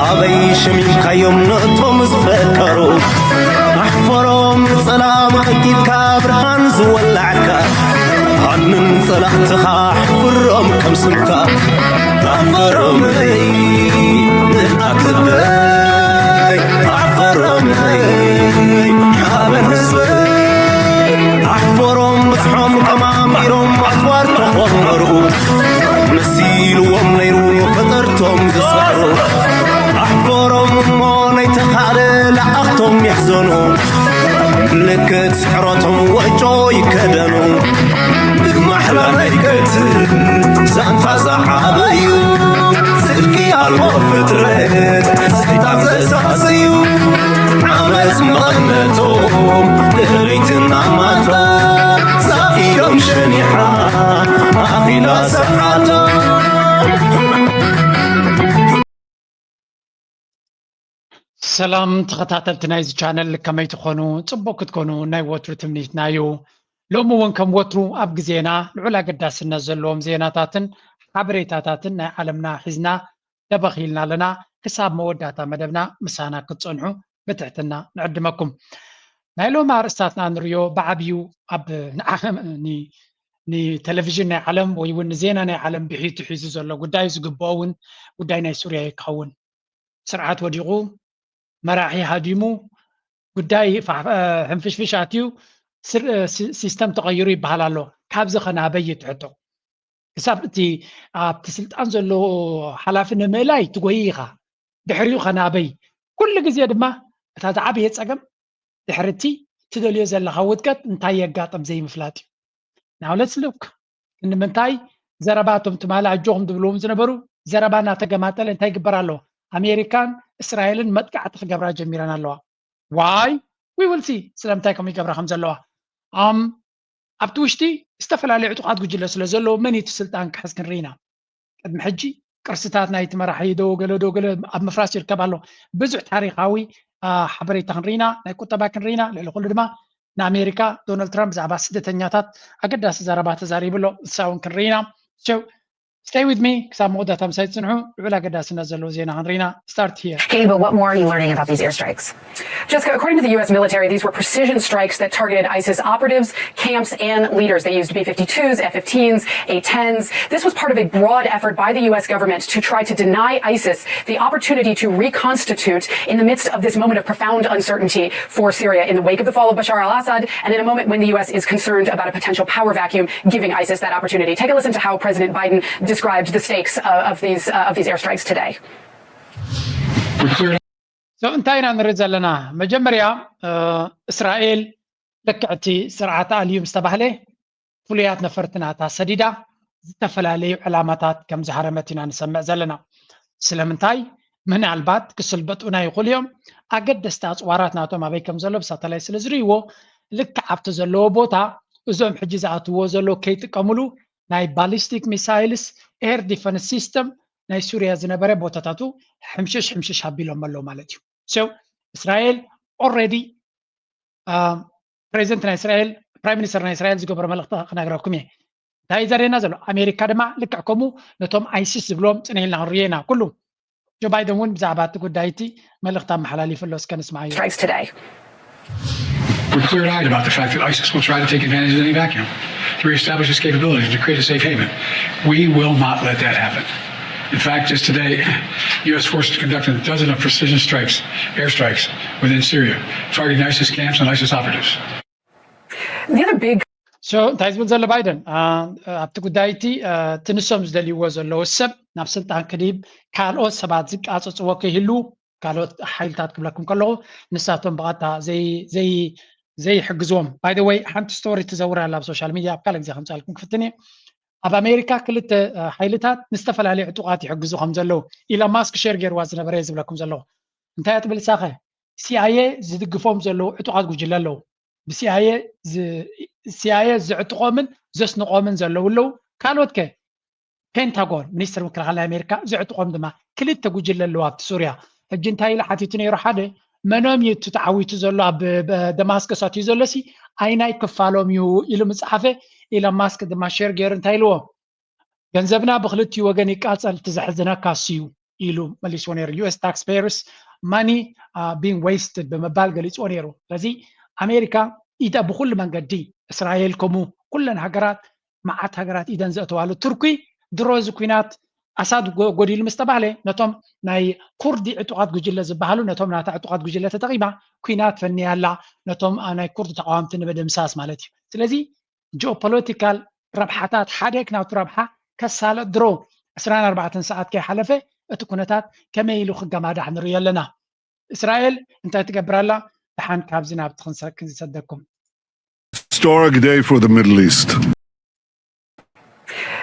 ኣበይ ሸሚምካዮም ነቶም ዝፈከሩ? ኣሕፈሮም ንጸላም ኣንቂድካ ብርሃን ዝወላዕካ፣ ኣንን ጸላእትኻ ኣሕፍሮም ከም ስምካ። ኣሕፈሮም ንኣክበይ ኣሕፈሮም ሓበን ህዝበይ። ኣሕፈሮም ብዝሖም ቀማሚሮም ኣጽዋር ተኾመሩ፣ መሲልዎም ነይሩ ፈጠርቶም ዝሰዕሩ። ኣሕፈሮም እሞ ናይ ተኻለ ለኣኽቶም ይሕዘኑ፣ ምልክት ስዕረቶም ወጮ ይከደኑ። ብማሕላ ናይ ቀትል ዛንታ ዝዓበዩ፣ ስልኪ ኣልቦ ፍጥረት ሰይጣን ዘሳስዩ። ዓመፅ መቐነቶም ድሕሪትና ማታ ዛኢዶም ሸኒሓ ኣኺላ ሰዓታ። ሰላም ተኸታተልቲ ናይዚ ቻነል፣ ከመይ ትኾኑ? ጽቡቕ ክትኮኑ ናይ ወትሩ ትምኒትና እዩ። ሎሚ እውን ከም ወትሩ ኣብ ግዜና ልዑል ኣገዳስነት ዘለዎም ዜናታትን ሓበሬታታትን ናይ ዓለምና ሒዝና ደበኽ ኢልና ኣለና። ክሳብ መወዳእታ መደብና ምሳና ክትጸንሑ ብትሕትና ንዕድመኩም። ናይ ሎሚ ኣርእስታትና ንሪኦ ብዓብዩ ኣብ ንዓ- ኒ- ንቴሌቪዥን ናይ ዓለም ወይ እውን ንዜና ናይ ዓለም ብሒቱ ሒዙ ዘሎ ጉዳይ ዝግብኦ እውን ጉዳይ ናይ ሱርያ እዩ ክኸውን። ስርዓት ወዲቑ፣ መራሒ ሃዲሙ፣ ጉዳይ ፋሕ- እ፣ ሕንፍሽፍሽ ኣትዩ፣ ስር- እ፣ ሲ- ሲስተም ተቐይሩ ይበሃል ኣሎ። ካብዚ ኸ ናበይ እዩ እቲ ሕቶ? ክሳብ እቲ ኣብቲ ስልጣን ዘሎ ሓላፊ ንምእላይ ትጎይ ኢኻ። ድሕሪኡ ኸ ናበይ? ኩሉ ግዜ ድማ እታ ዝዓበየ ጸገም ድሕሪ እቲ ትደልዮ ዘለኻ ውድቀት እንታይ የጋጥም ዘይምፍላጥ እዩ። Now let's look። ንምንታይ ዘረባ እቶም ትማሊ ኣጆኹም ዝብልዎም ዝነበሩ ዘረባ እናተገማጠለ እንታይ ይግበር ኣሎ? ኣሜሪካን እስራኤልን መጥቃዕቲ ክገብራ ጀሚረን ኣለዋ። Why? We will see ስለምንታይ ከምኡ ይገብራ ከም ዘለዋ። ኣም ኣብቲ ውሽጢ ዝተፈላለዩ ዕጡቓት ጉጅለ ስለ ዘለዉ መን እዩ እቲ ስልጣን ክሕዝ ክንርኢ ኢና። ቅድሚ ሕጂ ቅርስታት ናይቲ መራሒ ዶ ገለ ዶ ገለ ኣብ ምፍራስ ይርከብ ኣሎ። ብዙሕ ታሪኻዊ አ፣ ሓበሬታ ክንርኢ ኢና፣ ናይ ቁጠባ ክንርኢ ኢና። ልዕሊ ኩሉ ድማ ንኣሜሪካ ዶናልድ ትራምፕ ብዛዕባ ስደተኛታት ኣገዳሲ ዘረባ ተዛሪቡ ኣሎ። ንሳ እውን ክንርኢ ኢና። So stay with me ክሳብ መወዳእታ ምሳይ ትጽንሑ። ልዑል ኣገዳስነት ዘለዎ ዜና ክንርኢ ኢና። Start here. Gabe, what more are you learning about these airstrikes? Jessica, according to the U S military, these were precision strikes that targeted ISIS operatives, camps, and leaders. They used B fifty-twos, F fifteens, A tens. This was part of a broad effort by the U S government to try to deny ISIS the opportunity to reconstitute in the midst of this moment of profound uncertainty for Syria in the wake of the fall of Bashar al Assad and in a moment when the U S is concerned about a potential power vacuum giving ISIS that opportunity. Take a listen to how President Biden described the stakes uh, of, these, uh, of these airstrikes today. So እንታይ ኢና ንርኢ ዘለና? መጀመርያ እስራኤል ልክዕ እቲ ስርዓት ኣልዩ ምስ ተባህለ ፍሉያት ነፈርቲ ናታ ሰዲዳ ዝተፈላለዩ ዕላማታት ከም ዝሃረመት ኢና ንሰምዕ ዘለና። ስለምንታይ? ምናልባት ክስልበጡና ይኽእሉ እዮም። ኣገደስቲ ኣፅዋራት ናቶም ኣበይ ከም ዘሎ ብሳተላይት ስለ ዝርእይዎ ልክዕ ኣብቲ ዘለዎ ቦታ እዞም ሕጂ ዝኣትዎ ዘሎ ከይጥቀምሉ ናይ ባሊስቲክ ሚሳይልስ ኤር ዲፈንስ ሲስተም ናይ ሱርያ ዝነበረ ቦታታቱ ሕምሽሽ ሕምሽሽ ኣቢሎም ኣለዉ ማለት እዩ። So እስራኤል already ፕሬዚደንት ናይ እስራኤል ፕራይም ሚኒስተር ናይ እስራኤል ዝገበሮ መልእኽቲ ክነግረኩም እየ። እንታይ እዩ ዘርእየና ዘሎ? ኣሜሪካ ድማ ልክዕ ከምኡ ነቶም ኣይሲስ ዝብሎም ፅንሕ ኢልና ክንርእዮ ኢና። ኩሉ ጆ ባይደን እውን ብዛዕባ እቲ ጉዳይ እቲ መልእኽቲ ኣመሓላሊፉ ኣሎ። እስከ ንስማዓዮ። Strikes today. We're clear-eyed about the fact that ISIS will try to take advantage of any vacuum to reestablish its capabilities and to create a safe haven. We will not let that happen. In fact, just today, U S forces conducted a dozen of precision strikes, airstrikes, within Syria, targeting ISIS camps and ISIS operatives. The other big So እንታይ ዝብል ዘሎ ባይደን? አ፣ ኣብቲ ጉዳይ እቲ አ፣ እቲ ንሶም ዝደልይዎ ዘለዉ ሰብ ናብ ስልጣን ክድይብ ካልኦት ሰባት ዝቃፀፅዎ ከይህልዉ ካልኦት ሓይልታት ክብለኩም ከለኹ ንሳቶም ብቐጥታ ዘይ- ዘይ- ዘይሕግዝዎም። By the way ሓንቲ ስቶሪ ትዘውር ኣላ ኣብ ሶሻል ሚድያ ኣብ ካልእ ግዜ ከምፃልኩም ክፍትን እየ። ኣብ ኣሜሪካ ክልተ አ፣ ሓይልታት ንዝተፈላለዩ ዕጡቓት ይሕግዙ ከም ዘለዉ ኢሎን ማስክ ሼር ገይርዋ ዝነበረ እየ ዝብለኩም ዘለኹ። እንታይ እያ ትብል እሳኸ? ሲኣይኤ ዝድግፎም ዘለዉ ዕጡቓት ጉጅለ ኣለዉ። ብሲኣይኤ ዝ- ሲኣይኤ ዝዕጥቖምን ዘስንቖምን ዘለዉ ኣለዉ። ካልኦት ከ ፔንታጎን ሚኒስትር ምክልኻል ናይ ኣሜሪካ ዝዕጥቖም ድማ ክልተ ጉጅለ ኣለዉ ኣብቲ ሱርያ። ሕጂ እንታይ ኢሉ ሓቲቱ ነይሩ? ሓደ መኖም እዩ እቲ ተዓዊቱ ዘሎ ኣብ ብ- ደማስቀስ ኣትዩ ዘሎ ሲ ኣይናይ ክፋሎም እዩ ኢሉ ምፅሓፈ። ኢሎን ማስክ ድማ ሼር ገይሩ እንታይ ኢልዎ? ገንዘብና ብክልቲኡ ወገን ይቃፀል፣ እቲ ዘሕዝነካ እሱ እዩ። ኢሉ መሊስዎ ነይሩ። U S taxpayers money being wasted ብምባል ገሊፅዎ ነይሩ። ስለዚ ኣሜሪካ ኢዳ ብኩሉ መንገዲ እስራኤል ከምኡ ኩለን ሃገራት መዓት ሃገራት ኢደን ዘእተዋሉ። ቱርኪ ድሮ እዚ ኩናት ኣሳድ ጎዲሉ ምስ ተባህለ ነቶም ናይ ኩርዲ ዕጡቓት ጉጅለ ዝበሃሉ ነቶም ናታ ዕጡቓት ጉጅለ ተጠቒማ ኩናት ፈንያ ኣላ፣ ነቶም ናይ ኩርዲ ተቃወምቲ ንምድምሳስ ማለት እዩ። ስለዚ ጂኦፖለቲካል ረብሓታት ሓደ ናቱ ረብሓ ከሳለጥ ድሮ ዕስራን ኣርባዕተን ሰዓት ከይሓለፈ እቲ ኩነታት ከመይ ኢሉ ክገማዳሕ ንርኢ ኣለና። እስራኤል እንታይ ትገብር ኣላ? ደሓን ካብዚ ናብቲ ክንሰ- ክንሰደኩም Historic day for the Middle East.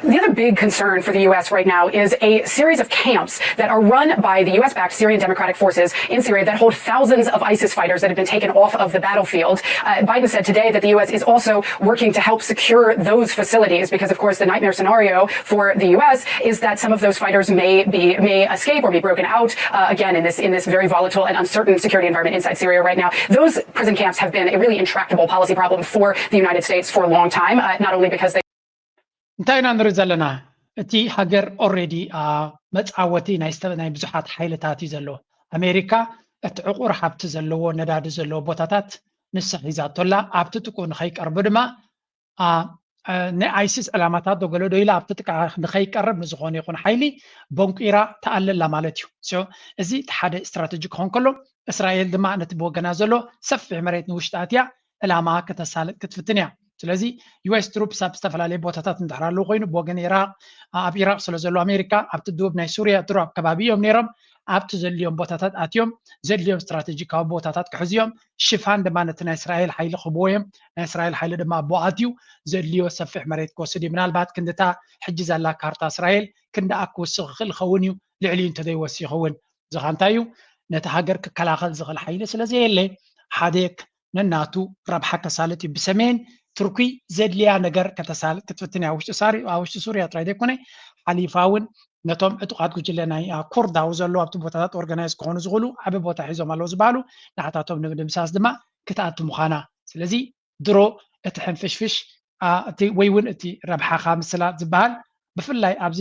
The other big concern for the U S right now is a series of camps that are run by the U S backed Syrian Democratic Forces in Syria that hold thousands of ISIS fighters that have been taken off of the battlefield. Uh, Biden said today that the U S is also working to help secure those facilities because, of course, the nightmare scenario for the U S is that some of those fighters may be may escape or be broken out uh, again in this in this very volatile and uncertain security environment inside Syria right now. Those prison camps have been a really intractable policy problem for the United States for a long time, uh, not only because they እንታይ ኢና ንርኢ ዘለና? እቲ ሃገር already መፃወቲ ናይ ብዙሓት ሓይልታት እዩ ዘሎ። ኣሜሪካ እቲ ዕቑር ሃብቲ ዘለዎ ነዳዲ ዘለዎ ቦታታት ንሳ ሒዛቶላ ኣብቲ ጥቁ ንኸይቀርቡ ድማ ንኣይሲስ ዕላማታት ዶ ገለ ዶ ኢላ ኣብቲ ጥቃ ንኸይቀርብ ንዝኾነ ይኹን ሓይሊ በንቂራ ትኣለላ ማለት እዩ። እዚ እቲ ሓደ ስትራተጂ ክኾን ከሎ እስራኤል ድማ ነቲ ብወገና ዘሎ ሰፊሕ መሬት ንውሽጢ ኣትያ ዕላማ ከተሳልጥ ክትፍትን እያ። ስለዚ ዩኤስ ትሩፕስ ኣብ ዝተፈላለዩ ቦታታት እንድሕር ኣለዉ ኮይኑ ብወገን ኢራቅ ኣብ ኢራቅ ስለ ዘሎ ኣሜሪካ ኣብቲ ደቡብ ናይ ሱርያ ድሮ ኣብ ከባቢ እዮም ነይሮም። ኣብቲ ዘድልዮም ቦታታት ኣትዮም ዘድልዮም ስትራቴጂካዊ ቦታታት ክሕዝዮም ሽፋን ድማ ነቲ ናይ እስራኤል ሓይሊ ክህብዎ እዮም። ናይ እስራኤል ሓይሊ ድማ ኣብኡ ኣትዩ ዘድልዮ ሰፊሕ መሬት ክወስድ እዩ። ምናልባት ክንድታ ሕጂ ዘላ ካርታ እስራኤል ክንድኣ ክውስኽ ይኽእል ይኸውን እዩ ልዕሊኡ እንተዘይወስ ይኸውን። ዝኻ እንታይ እዩ ነቲ ሃገር ክከላኸል ዝኽእል ሓይሊ ስለ ዘየለ ሓደ ነናቱ ረብሓ ከሳልጥ እዩ። ብሰሜን ቱርኪ ዘድልያ ነገር ከተሳልጥ ክትፍትን እያ። ውሽጢ ሳሪ ኣብ ውሽጢ ሱርያ ጥራይ ዘይኮነ ሓሊፋ እውን ነቶም ዕጡቓት ጉጅለ ናይ ኩርድ ኣብኡ ዘለዉ ኣብቲ ቦታታት ኦርጋናይዝ ክኾኑ ዝኽእሉ ዓቢ ቦታ ሒዞም ኣለዉ ዝበሃሉ ንዓታቶም ንምድምሳስ ድማ ክትኣቱ ምዃና። ስለዚ ድሮ እቲ ሕንፍሽፍሽ እቲ ወይ እውን እቲ ረብሓኻ ምስላጥ ዝበሃል ብፍላይ ኣብዚ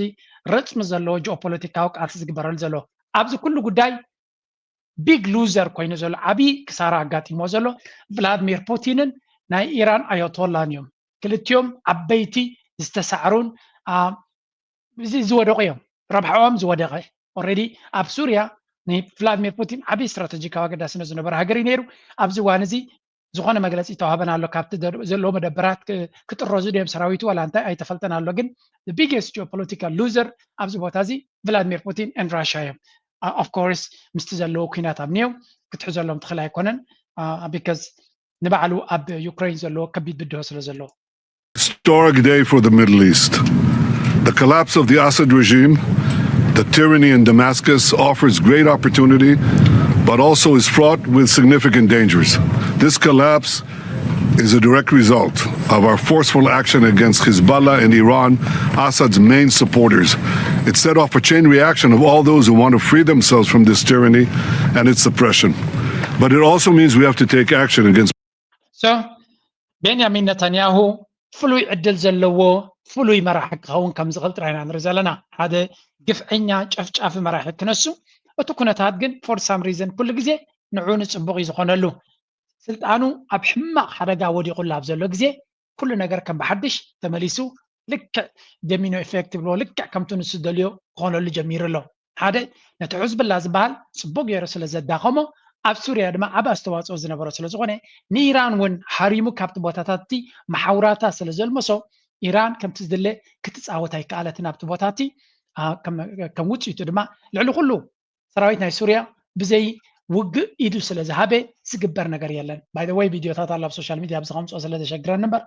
ረፅሚ ዘለዎ ጂኦፖለቲካዊ ቃልሲ ዝግበረሉ ዘሎ ኣብዚ ኩሉ ጉዳይ ቢግ ሉዘር ኮይኑ ዘሎ ዓብዪ ክሳራ ኣጋጢሞ ዘሎ ቭላድሚር ፑቲንን ናይ ኢራን ኣዮቶላን እዮም። ክልቲኦም ዓበይቲ ዝተሳዕሩን ዝወደቁ እዮም። ረብሓኦም ዝወደቀ ኦልሬዲ ኣብ ሱርያ ንቭላድሚር ፑቲን ዓብዪ ስትራተጂካዊ ኣገዳስነት ዝነበረ ሃገር እዩ ነይሩ። ኣብዚ እዋን እዚ ዝኾነ መግለፂ ተዋህበን ኣሎ ካብቲ ዘለዎ መደበራት ክጥረዙ ድዮም ሰራዊቱ ዋላ እንታይ ኣይተፈልጠን ኣሎ። ግን ቢግስት ጂኦፖለቲካል ሉዘር ኣብዚ ቦታ እዚ ቭላድሚር ፑቲን ን ራሽያ እዮም። ኦፍኮርስ ምስቲ ዘለዎ ኩናት ኣብ ኒዮ ክትሕዘሎም ትኽእል ኣይኮነን። ቢካዝ ንባዕሉ ኣብ ዩክሬን ዘለዎ ከቢድ ብድሆ ስለ ዘለዎ Historic day for the Middle East. The collapse of the Assad regime, the tyranny in Damascus, offers great opportunity, but also is fraught with significant dangers. This collapse is a direct result of our forceful action against Hezbollah and Iran, Assad's main supporters. It set off a chain reaction of all those who want to free themselves from this tyranny and its suppression. But it also means we have to take action against So ቤንያሚን ነታንያሁ ፍሉይ ዕድል ዘለዎ ፍሉይ መራሒ ክኸውን ከም ዝኽእል ጥራይ ኢና ንርኢ ዘለና። ሓደ ግፍዐኛ ጨፍጫፊ መራሒ ክነሱ እቲ ኩነታት ግን for some reason ኩሉ ግዜ ንዑ ንፅቡቕ እዩ ዝኾነሉ። ስልጣኑ ኣብ ሕማቕ ሓደጋ ወዲቑሉ ኣብ ዘሎ ግዜ ኩሉ ነገር ከም ብሓድሽ ተመሊሱ ልክዕ ዶሚኖ ኢፌክት ይብልዎ ልክዕ ከምቲ ንሱ ደልዮ ክኾነሉ ጀሚሩ ኣሎ። ሓደ ነቲ ሑዝብላ ዝበሃል ፅቡቅ ገይሩ ስለ ዘዳኸሞ ኣብ ሱርያ ድማ ዓብ ኣስተዋፅኦ ዝነበሮ ስለ ዝኾነ ንኢራን እውን ሃሪሙ ካብቲ ቦታታት እቲ መሓውራታ ስለ ዘልመሶ ኢራን ከምቲ ዝድለ ክትፃወት ኣይከኣለትን ኣብቲ ቦታ እቲ ከም ውፅኢቱ ድማ ልዕሊ ኩሉ ሰራዊት ናይ ሱርያ ብዘይ ውግእ ኢዱ ስለ ዝሃበ ዝግበር ነገር የለን። ባይ ወይ ቪድዮታት ኣሎ ኣብ ሶሻል ሚድያ ኣብዚ ከምፅኦ ስለ ዘሸግረኒ እምበር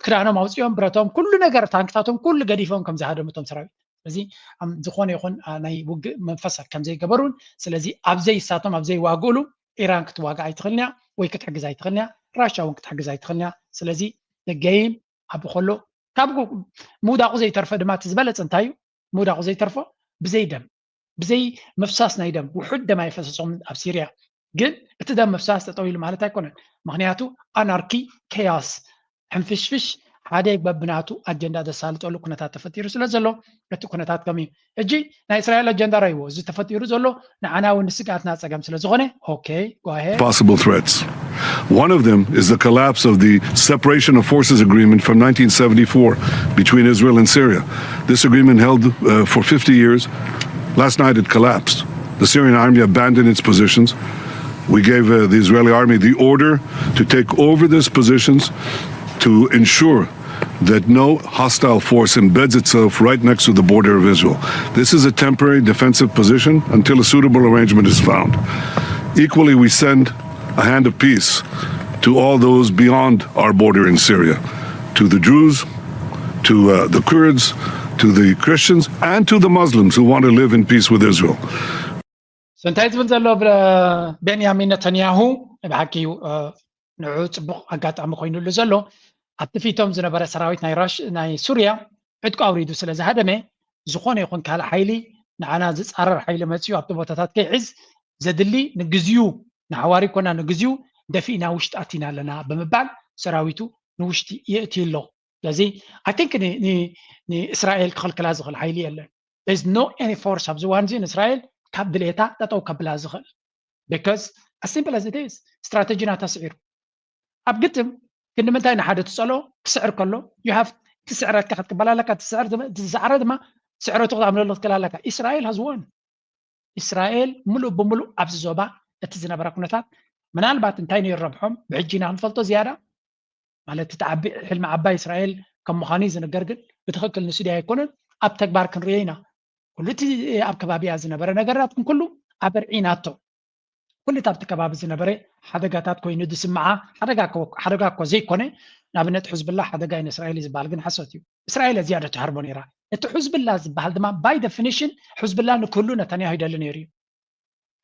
ክዳኖም ኣውፅኦም ብረቶም ኩሉ ነገር ታንክታቶም ኩሉ ገዲፎም ከም ዝሃደሙ እቶም ሰራዊት። ስለዚ ዝኾነ ይኹን ናይ ውግእ መንፈስ ከም ዘይገበሩን ስለዚ ኣብ ዘይሳቶም ኣብ ዘይዋግእሉ ኢራን ክትዋግእ ኣይትኽእልን እያ ወይ ክትሕግዝ ኣይትኽእልን እያ። ራሻ እውን ክትሕግዝ ኣይትኽእልን እያ። ስለዚ ገይም ኣብ ከሎ ካብ ምውዳቑ ዘይተርፈ ድማ እቲ ዝበለፀ እንታይ እዩ? ምውዳቑ ዘይተርፎ ብዘይ ደም ብዘይ ምፍሳስ ናይ ደም ውሑድ ደም ኣይፈሰሶም ኣብ ሲርያ። ግን እቲ ደም ምፍሳስ ጠጠው ኢሉ ማለት ኣይኮነን። ምክንያቱ ኣናርኪ ኬያስ ሕንፍሽፍሽ ሓደ በብናቱ ኣጀንዳ ዘሳልጠሉ ኩነታት ተፈጢሩ ስለ ዘሎ እቲ ኩነታት ከም እዩ። ሕጂ ናይ እስራኤል ኣጀንዳ ረይዎ እዚ ተፈጢሩ ዘሎ ንዓና እውን ንስግኣትና ፀገም ስለ ዝኾነ okay go ahead. Possible threats. One of them is the collapse of the separation of forces agreement from nineteen seventy-four between Israel and Syria. This agreement held uh, for fifty years. Last night it collapsed. The Syrian army abandoned its positions. We gave uh, the Israeli army the order to take over these positions to ensure that no hostile force embeds itself right next to the border of Israel. This is a temporary defensive position until a suitable arrangement is found. Equally, we send a hand of peace to all those beyond our border in Syria, to the Druze, to uh, the Kurds, to the Christians, and to the Muslims who want to live in peace with Israel. So እንታይ ዝብል ዘሎ ቤንያሚን ነተንያሁ ብሓቂ እዩ ንዑ ፅቡቕ ኣጋጣሚ ኮይኑሉ ዘሎ ኣብቲ ፊቶም ዝነበረ ሰራዊት ናይ ራሽ ናይ ሱርያ ዕጥቁ ኣውሪዱ ስለ ዝሃደመ ዝኾነ ይኹን ካልእ ሓይሊ ንዓና ዝፃረር ሓይሊ መፅዩ ኣብቲ ቦታታት ከይሕዝ ዘድሊ ንግዚኡ ንሓዋሪ ኮና ንግዚኡ ደፊእና ውሽጢ ኣቲና ኣለና ብምባል ሰራዊቱ ንውሽጢ የእትዩ ኣሎ ስለዚ I think ንእስራኤል ክኽልክላ ዝኽእል ሓይሊ የለን there's no any force ኣብዚ እዋን እዚ ንእስራኤል ካብ ድሌታ ጠጠው ከብላ ዝኽእል because as simple as it is strategy ናታ ስዒሩ ኣብ ግጥም ክንዲ ምንታይ ንሓደ ትፀሎ ክስዕር ከሎ you have ትስዕረካ ክትቅበል ኣለካ ትስዕር ዝሰዕረ ድማ ስዕረቱ ክትኣምነሉ ክትክእል ኣለካ እስራኤል has won እስራኤል ሙሉእ ብሙሉእ ኣብዚ ዞባ እቲ ዝነበረ ኩነታት ምናልባት እንታይ ነይሩ ረብሖም ብሕጂ ኢና ክንፈልጦ ዝያዳ ማለት እቲ ዓቢ ሕልሚ ዓባይ እስራኤል ከም ምዃኑ እዩ ዝንገር ግን ብትኽክል ንሱ ድያ ኣይኮነን ኣብ ተግባር ክንሪኦ ኢና ኩሉ እቲ ኣብ ከባቢያ ዝነበረ ነገራት ግን ኩሉ ኣበርዒናቶ ኩሉ እቲ ኣብቲ ከባቢ ዝነበረ ሓደጋታት ኮይኑ ዝስምዓ ሓደጋ እኮ ዘይኮነ ንኣብነት ሕዝብላ ሓደጋ እዩ ንእስራኤል እዩ ዝበሃል ግን ሓሶት እዩ እስራኤል እያ ዝያዳ ትሃርቦ ነይራ እቲ ሕዝብላ ዝበሃል ድማ by definition ሕዝብላ ንክህሉ ነታንያሁ ይደሊ ነይሩ እዩ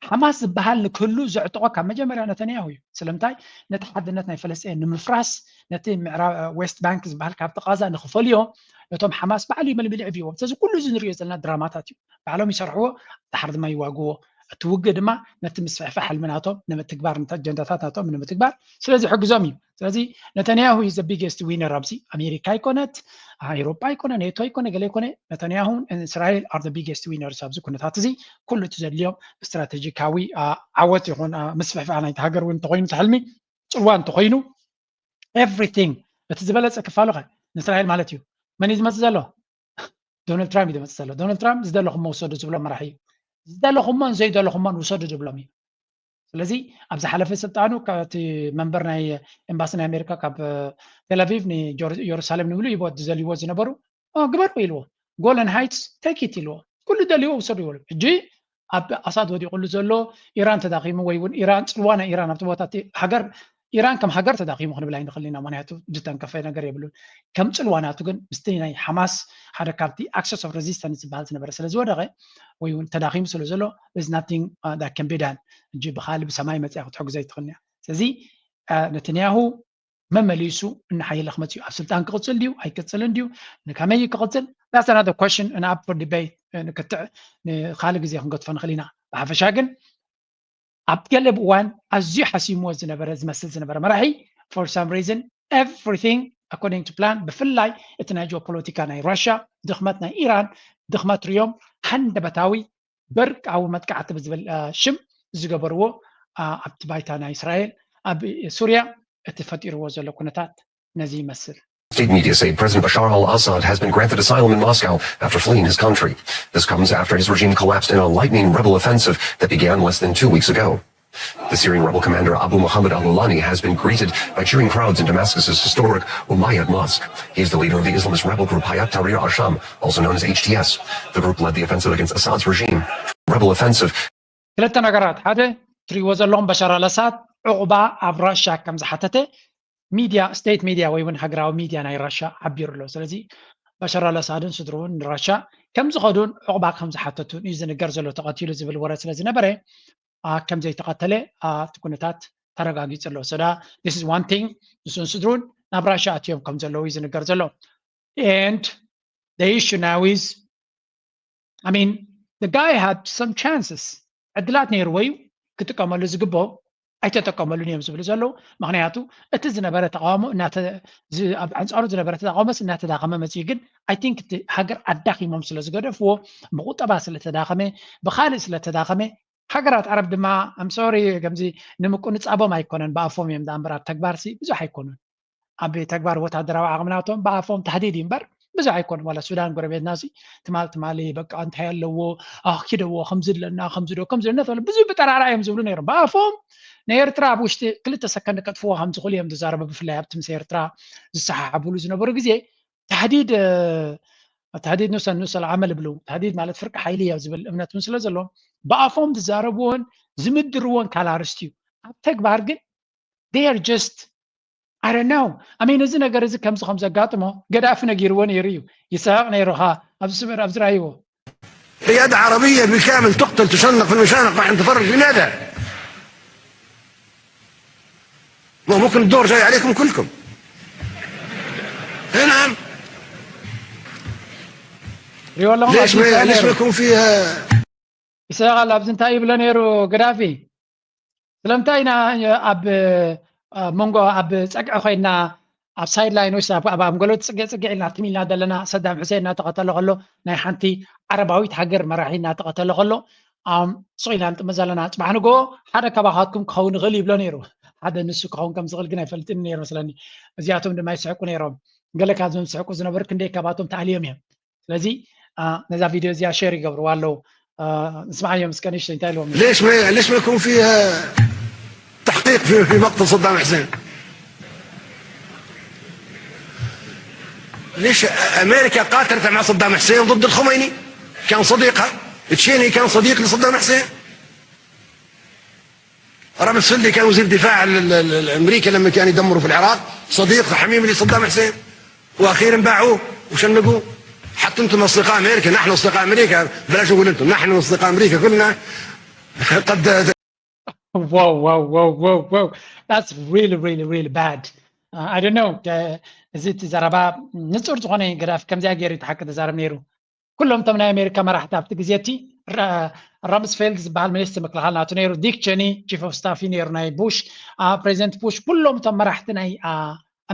ሓማስ ዝበሃል ንክህሉ ዘዕጠቖ ካብ መጀመርያ ነተንያሁ እዩ ስለምንታይ ነቲ ሓድነት ናይ ፈለስጥኤን ንምፍራስ ነቲ ምዕራብ ዌስት ባንክ ዝበሃል ካብቲ ቃዛ ንክፈልዮ ነቶም ሓማስ ባዕሉ ይመልሚሉ ዕብይዎም ስለዚ ኩሉ እዚ ንሪኦ ዘለና ድራማታት እዩ ባዕሎም ይሰርሕዎ ድሓር ድማ ይዋግዎ እቲ ውግእ ድማ ነቲ ምስፍሕፋ ሕልሚ ናቶም ንምትግባር ነቲ ኣጀንዳታት ናቶም ንምትግባር ስለዚ ሕግዞም እዩ ስለዚ ነተንያሁ is the biggest winner ኣብዚ ኣሜሪካ ይኮነት ኤሮፓ ይኮነ ኔቶ ይኮነ ገለ ይኮነ ነተንያሁ እስራኤል are the biggest winners ኣብዚ ኩነታት እዚ ኩሉ እቲ ዘድልዮም ስትራቴጂካዊ ዓወት ይኹን ምስፍሕፋሕ ናይቲ ሃገር እውን እንተኮይኑ እቲ ሕልሚ ፅልዋ እንተኮይኑ everything እቲ ዝበለፀ ክፋሉ ከ ንእስራኤል ማለት እዩ መን እዩ ዝመፅእ ዘሎ ዶናልድ ትራምፕ እዩ ዝመፅእ ዘሎ ዶናልድ ትራምፕ ዝደለኹሞ ውሰዱ ዝብሎ መራሒ እዩ ዝደለኹሞን ዘይደለኹሞን ውሰዱ ዝብሎም እዩ ስለዚ ኣብ ዝሓለፈ ስልጣኑ እቲ መንበር ናይ ኤምባሲ ናይ ኣሜሪካ ካብ ቴልኣቪቭ ንኢየሩሳሌም ንምሉ ይቦ ዝዘልዎ ዝነበሩ ግበርዎ ኢልዎ ጎለን ሃይትስ take it ኢልዎ ኩሉ ደልዎ ውሰዱ ይበሉ ሕጂ ኣብ ኣሳድ ወዲቑሉ ዘሎ ኢራን ተዳኺሙ ወይ እውን ኢራን ፅልዋ ናይ ኢራን ኣብቲ ቦታ ሃገር ኢራን ከም ሃገር ተዳኺሙ ክንብል ኣይንኽእል ኢና ምክንያቱ ዝተንከፈ ነገር የብሉን ከም ፅልዋ ናቱ ግን ምስቲ ናይ ሓማስ ሓደ ካብቲ ኣክሰስ ኦፍ ሬዚስተንስ ዝበሃል ዝነበረ ስለ ዝወደቐ ወይ እውን ተዳኺሙ ስለ ዘሎ is nothing that can be done ሕጂ ብካልእ ብሰማይ መፅያ ክትሕግዞ ኣይትኽእልን እያ ስለዚ ነተንያሁ መመሊሱ እናሓየለ ክመፅእ እዩ ኣብ ስልጣን ክቕፅል ድዩ ኣይቅፅልን ድዩ ንከመይ ክቕፅል that's another question and up for debate ክትዕ ንካልእ ግዜ ክንገጥፎ ንኽእል ኢና ብሓፈሻ ግን ኣብ ገለ እዋን ኣዝዩ ሓሲምዎ ዝነበረ ዝመስል ዝነበረ መራሒ for some reason everything according to plan ብፍላይ እቲ ናይ ጂኦፖለቲካ ናይ ራሽያ ድኽመት ናይ ኢራን ድኽመት ሪኦም ሃንደበታዊ በርቃዊ መጥቃዕቲ ብዝብል ሽም ዝገበርዎ ኣብቲ ባይታ ናይ እስራኤል ኣብ ሱርያ እቲ ፈጢርዎ ዘሎ ኩነታት ነዚ ይመስል State media say President Bashar al Assad has been granted asylum in Moscow after fleeing his country. This comes after his regime collapsed in a lightning rebel offensive that began less than two weeks ago. The Syrian rebel commander Abu Muhammad al Awlani has been greeted by cheering crowds in Damascus's historic Umayyad Mosque. He is the leader of the Islamist rebel group Hayat Tahrir al-Sham, also known as H T S. The group led the offensive against Assad's regime. Rebel offensive. ክልተ ነገራት ሓደ ትሪእዎ ዘለኹም በሻር ኣልኣሳድ ዕቑባ ኣብ ራሻ ከም ዝሓተተ ሚድያ ስቴት ሚድያ ወይ እውን ሃገራዊ ሚድያ ናይ ራሻ ሓቢሩ ኣሎ ስለዚ በሻር ኣልኣሳድን ስድርኡን ንራሻ ከም ዝኸዱን ዕቑባ ከም ዝሓተቱን እዩ ዝንገር ዘሎ ተቐቲሉ ዝብል ወረ ስለ ዝነበረ ከም ዘይተቐተለ እቲ ኩነታት ተረጋጊፁ ኣሎ so this is one thing ንሱን ስድሩን ናብ ራሻ ኣትዮም ከም ዘለዉ እዩ ዝንገር ዘሎ and the issue now is I mean the guy had some chances ዕድላት ነይርዎ እዩ ክጥቀመሉ ዝግብኦ ኣይተጠቀመሉን እዮም ዝብሉ ዘለዉ። ምክንያቱ እቲ ዝነበረ ተቃውሞ እናተ- ዝ- ኣብ ኣንጻሩ ዝነበረ ተቃውሞስ እናተዳኸመ መፅዩ። ግን I think እቲ ሃገር ኣዳኺሞም ስለ ዝገደፍዎ፣ ብቁጠባ ስለተዳኸመ፣ ብካልእ ስለተዳኸመ፣ ሃገራት ዓረብ ድማ I'm sorry ከምዚ ንምቁንጻቦም ኣይኮነን፣ ብኣፎም እዮም ደኣ እምበር ኣብ ተግባርሲ ብዙሕ ኣይኮኑን። ኣብ ተግባር ወታደራዊ ዓቕሚ ናቶም ብኣፎም ታህዲድ እዩ እምበር ብዙሕ ኣይኮኑን። ዋላ ሱዳን ጎረቤትና ሲ ትማል ትማሊ በቃ እንታይ ኣለዎ ኣኪደዎ ከምዚ ኣለና ከምዚ ዶ ከምዚ ኣለና ተብሎ ብዙሕ ብጠራራ እዮም ዝብሉ ነይሮም። ብኣፎም ንኤርትራ ኣብ ውሽጢ ክልተ ሰከንድ ከጥፍዎ ከም ዝኽእሉ እዮም ዝዛረቡ። ብፍላይ ኣብቲ ምስ ኤርትራ ዝሰሓሓብሉ ዝነበሩ ግዜ ታህዲድ ታህዲድ ንሰል ንሰል ዓመል ብሉ ታህዲድ ማለት ፍርቂ ሓይሊ እያ ዝብል እምነት እውን ስለ ዘለዎም ብኣፎም ዝዛረብዎን ዝምድርዎን ካልእ ኣርእስቲ እዩ። ኣብ ተግባር ግን they are just I don't know። I mean እዚ ነገር እዚ ከምዚ ከም ዘጋጥሞ ገዳፊ ነጊርዎ ነይሩ እዩ። ይስሕቕ ነይሩ ኻ ኣብዚ ስበር ኣብዚ ራእይዎ قيادة عربية بالكامل تقتل تشنق في المشانق نحن نتفرج لماذا؟ ما ممكن الدور جاي عليكم كلكم. اي نعم. ሪኦ ኣለኹ ليش ما ليش ما يكون فيها ይስሕቕ ኣሎ። ኣብዚ እንታይ ይብሎ ነይሩ ገዳፊ? ስለምንታይ ኢና ኣብ መንጎ ኣብ ፀግዒ ኮይና ኣብ ሳይድ ላይን ወይስ ኣብ ኣንጎሎ ፅግዕ ፅግዕ ኢልና ትም ኢልና ዘለና ሰዳም ሕሴን እናተቐተለ ከሎ ናይ ሓንቲ ዓረባዊት ሃገር መራሒ እናተቐተለ ከሎ ስቕ ኢና ንጥመ ዘለና። ፅባሕ ንጎ ሓደ ካባኻትኩም ክኸውን ይኽእል ይብሎ ነይሩ። ሓደ ንሱ ክኸውን ከም ዝኽእል ግን ኣይፈልጥን ነይሩ መስለኒ። እዚኣቶም ድማ ይስሕቁ ነይሮም። ገለ ካብዞም ዝስሕቁ ዝነበሩ ክንደይ ካባቶም ተኣልዮም እዮም። ስለዚ ነዛ ቪድዮ እዚኣ ሼር ይገብርዋ ኣለዉ። ንስምዓዮም እስከ ንእሽተይ እንታይ ኢልዎም። ليش ما ليش ما يكون فيها تحقيق في في مقتل صدام حسين؟ ليش امريكا قاتلت مع صدام حسين ضد الخميني؟ كان صديقها. تشيني كان صديق لصدام حسين. رامسفيلد كان وزير دفاع ال- ال- ال- امريكا لما كان يدمروا في العراق، صديق حميم لصدام حسين، واخيرا باعوه وشنقوه. حتى انتم اصدقاء امريكا، نحن اصدقاء امريكا، بلاش نقول انتم، نحن اصدقاء امريكا كلنا. قد Wow, wow, wow, wow, wow. That's really, really, really bad. Uh, I don't know. እዚ እቲ ዘረባ ንፁር ዝኾነ ገዳፊ ከምዚኣ ገይሩ ተሓቂ ተዛረብ ነይሩ። ኩሎም እቶም ናይ ኣሜሪካ መራሕቲ ኣብቲ ግዜ እቲ ራምስፌልድ ዝበሃል ሚኒስትር ምክልኻል ናቱ ነይሩ። ዲክ ቸኒ ቺፍ ኦፍ ስታፍ ነይሩ ናይ ቡሽ፣ ፕሬዚደንት ቡሽ። ኩሎም እቶም መራሕቲ ናይ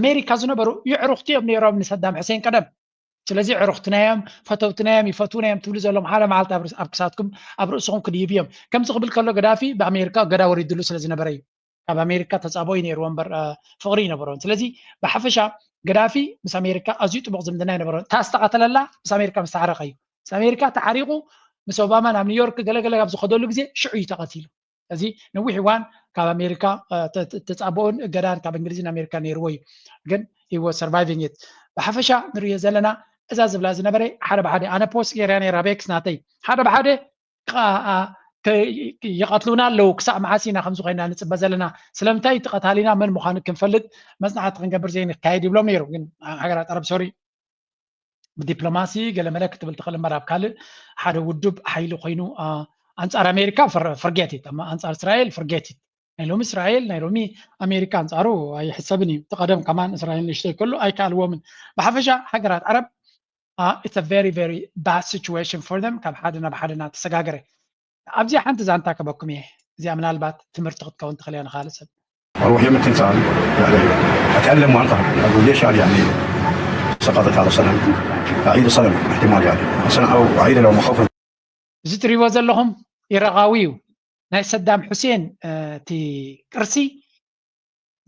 ኣሜሪካ ዝነበሩ ይዕሩኽቲ እዮም ነይሮም ንሰዳም ሕሴን ቀደም። ስለዚ ዕሩኽትናዮም ፈተውትናዮም ይፈትውናዮም ትብሉ ዘለዎም ሓደ መዓልቲ ኣብ ክሳትኩም ኣብ ርእስኹም ክድይብ እዮም። ከምዚ ክብል ከሎ ገዳፊ ብኣሜሪካ እገዳ ወሪድሉ ስለ ዝነበረ እዩ። ካብ ኣሜሪካ ተፃቦ እዩ ነይርዎ እምበር ፍቕሪ ይነበሮን። ስለዚ ብሓፈሻ ገዳፊ ምስ ኣሜሪካ ኣዝዩ ጥቡቕ ዝምድና ይነበሮን። እታ ዝተቐተለላ ምስ ኣሜሪካ ምስ ተዓረቐ እዩ። ምስ ኣሜሪካ ተዓሪቑ ምስ ኦባማ ናብ ኒውዮርክ ገለገለ ኣብ ዝኸደሉ ግዜ ሽዑ እዩ ተቐቲሉ። እዚ ነዊሕ እዋን ካብ ኣሜሪካ ተፃብኦን እገዳን ካብ እንግሊዝን ኣሜሪካ ነይርዎ እዩ። ግን he was surviving it። ብሓፈሻ ንሪኦ ዘለና እዛ ዝብላ ዝነበረ ሓደ ብሓደ ኣነ ፖስት ገይራ ነይራ ቤክስ ናተይ ሓደ ብሓደ ይቐትሉና ኣለዉ ክሳዕ መዓስ ኢና ከምዚ ኮይና ንፅበ ዘለና ስለምንታይ እቲ ቀታሊና መን ምዃኑ ክንፈልጥ መፅናዕቲ ክንገብር ዘይንካየድ ይብሎም ነይሩ ግን ሃገራት ኣረብ ሶሪ ብዲፕሎማሲ ገለመለ ክትብል ትኽእል እምበር ኣብ ካልእ ሓደ ውዱብ ሓይሊ ኮይኑ ኣንፃር ኣሜሪካ ፍርጌቲት ኣንፃር እስራኤል ፍርጌቲት ናይ ሎሚ እስራኤል ናይ ሎሚ ኣሜሪካ ኣንፃሩ ኣይሕሰብን እዩ እቲ ቀደም ከማን እስራኤል ንሽተይ ከሎ ኣይከኣልዎምን ብሓፈሻ ሃገራት ዓረብ it's a very very bad situation for them ካብ ሓደ ናብ ሓደ እናተሰጋገረ ኣብዚኣ ሓንቲ ዛንታ ከበኩም እየ እዚኣ ምናልባት ትምህርቲ ክትከውን ትኽእል እያ ንካልእ ሰብ اروح يمن تمثال يعني اتعلم وانقهر اقول ليش هذه يعني سقطت هذا الصنم اعيد الصنم احتمال يعني صنم او اعيد لو مخوف እዚ ትሪእዎ ዘለኹም ኢራቃዊ እዩ ናይ ሰዳም ሑሴን እቲ ቅርሲ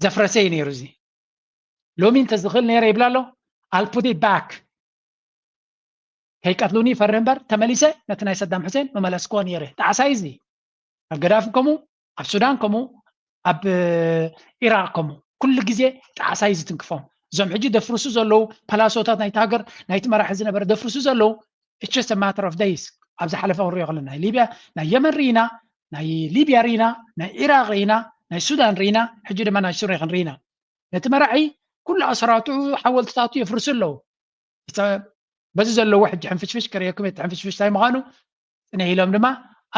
ዘፍረሰ እዩ ነይሩ እዚ ሎሚ እንተዝኽእል ነይረ ይብላ ኣሎ I'll put it back ከይቀትሉኒ ይፈርህ እምበር ተመሊሰ ነቲ ናይ ሰዳም ሑሴን መመለስክዎ ነይረ ጣዕሳይ እዚ ኣብ ገዳፊ ከምኡ ኣብ ሱዳን ከምኡ ኣብ ኢራቅ ከምኡ ኩሉ ግዜ ጣዕሳይ ዝትንክፎም እዞም ሕጂ ደፍርሱ ዘለዉ ፓላሶታት ናይቲ ሃገር ናይቲ መራሒ ዝነበረ ደፍርሱ ዘለዉ it's just a matter of days ኣብ ዝሓለፈ ክንሪኦ ከለና ናይ ሊብያ ናይ የመን ርኢና ናይ ሊብያ ርኢና ናይ ኢራቅ ርኢና ናይ ሱዳን ርኢና ሕጂ ድማ ናይ ሱሪያ ክንርኢና ነቲ መራሒ ኩሉ ኣሰራቱ ሓወልትታቱ የፍርሱ ኣለዉ በዚ ዘለዎ ሕጂ ሕንፍሽፍሽ ከርእየኩም እቲ ሕንፍሽፍሽ እንታይ ምዃኑ ፅንሕ ኢሎም ድማ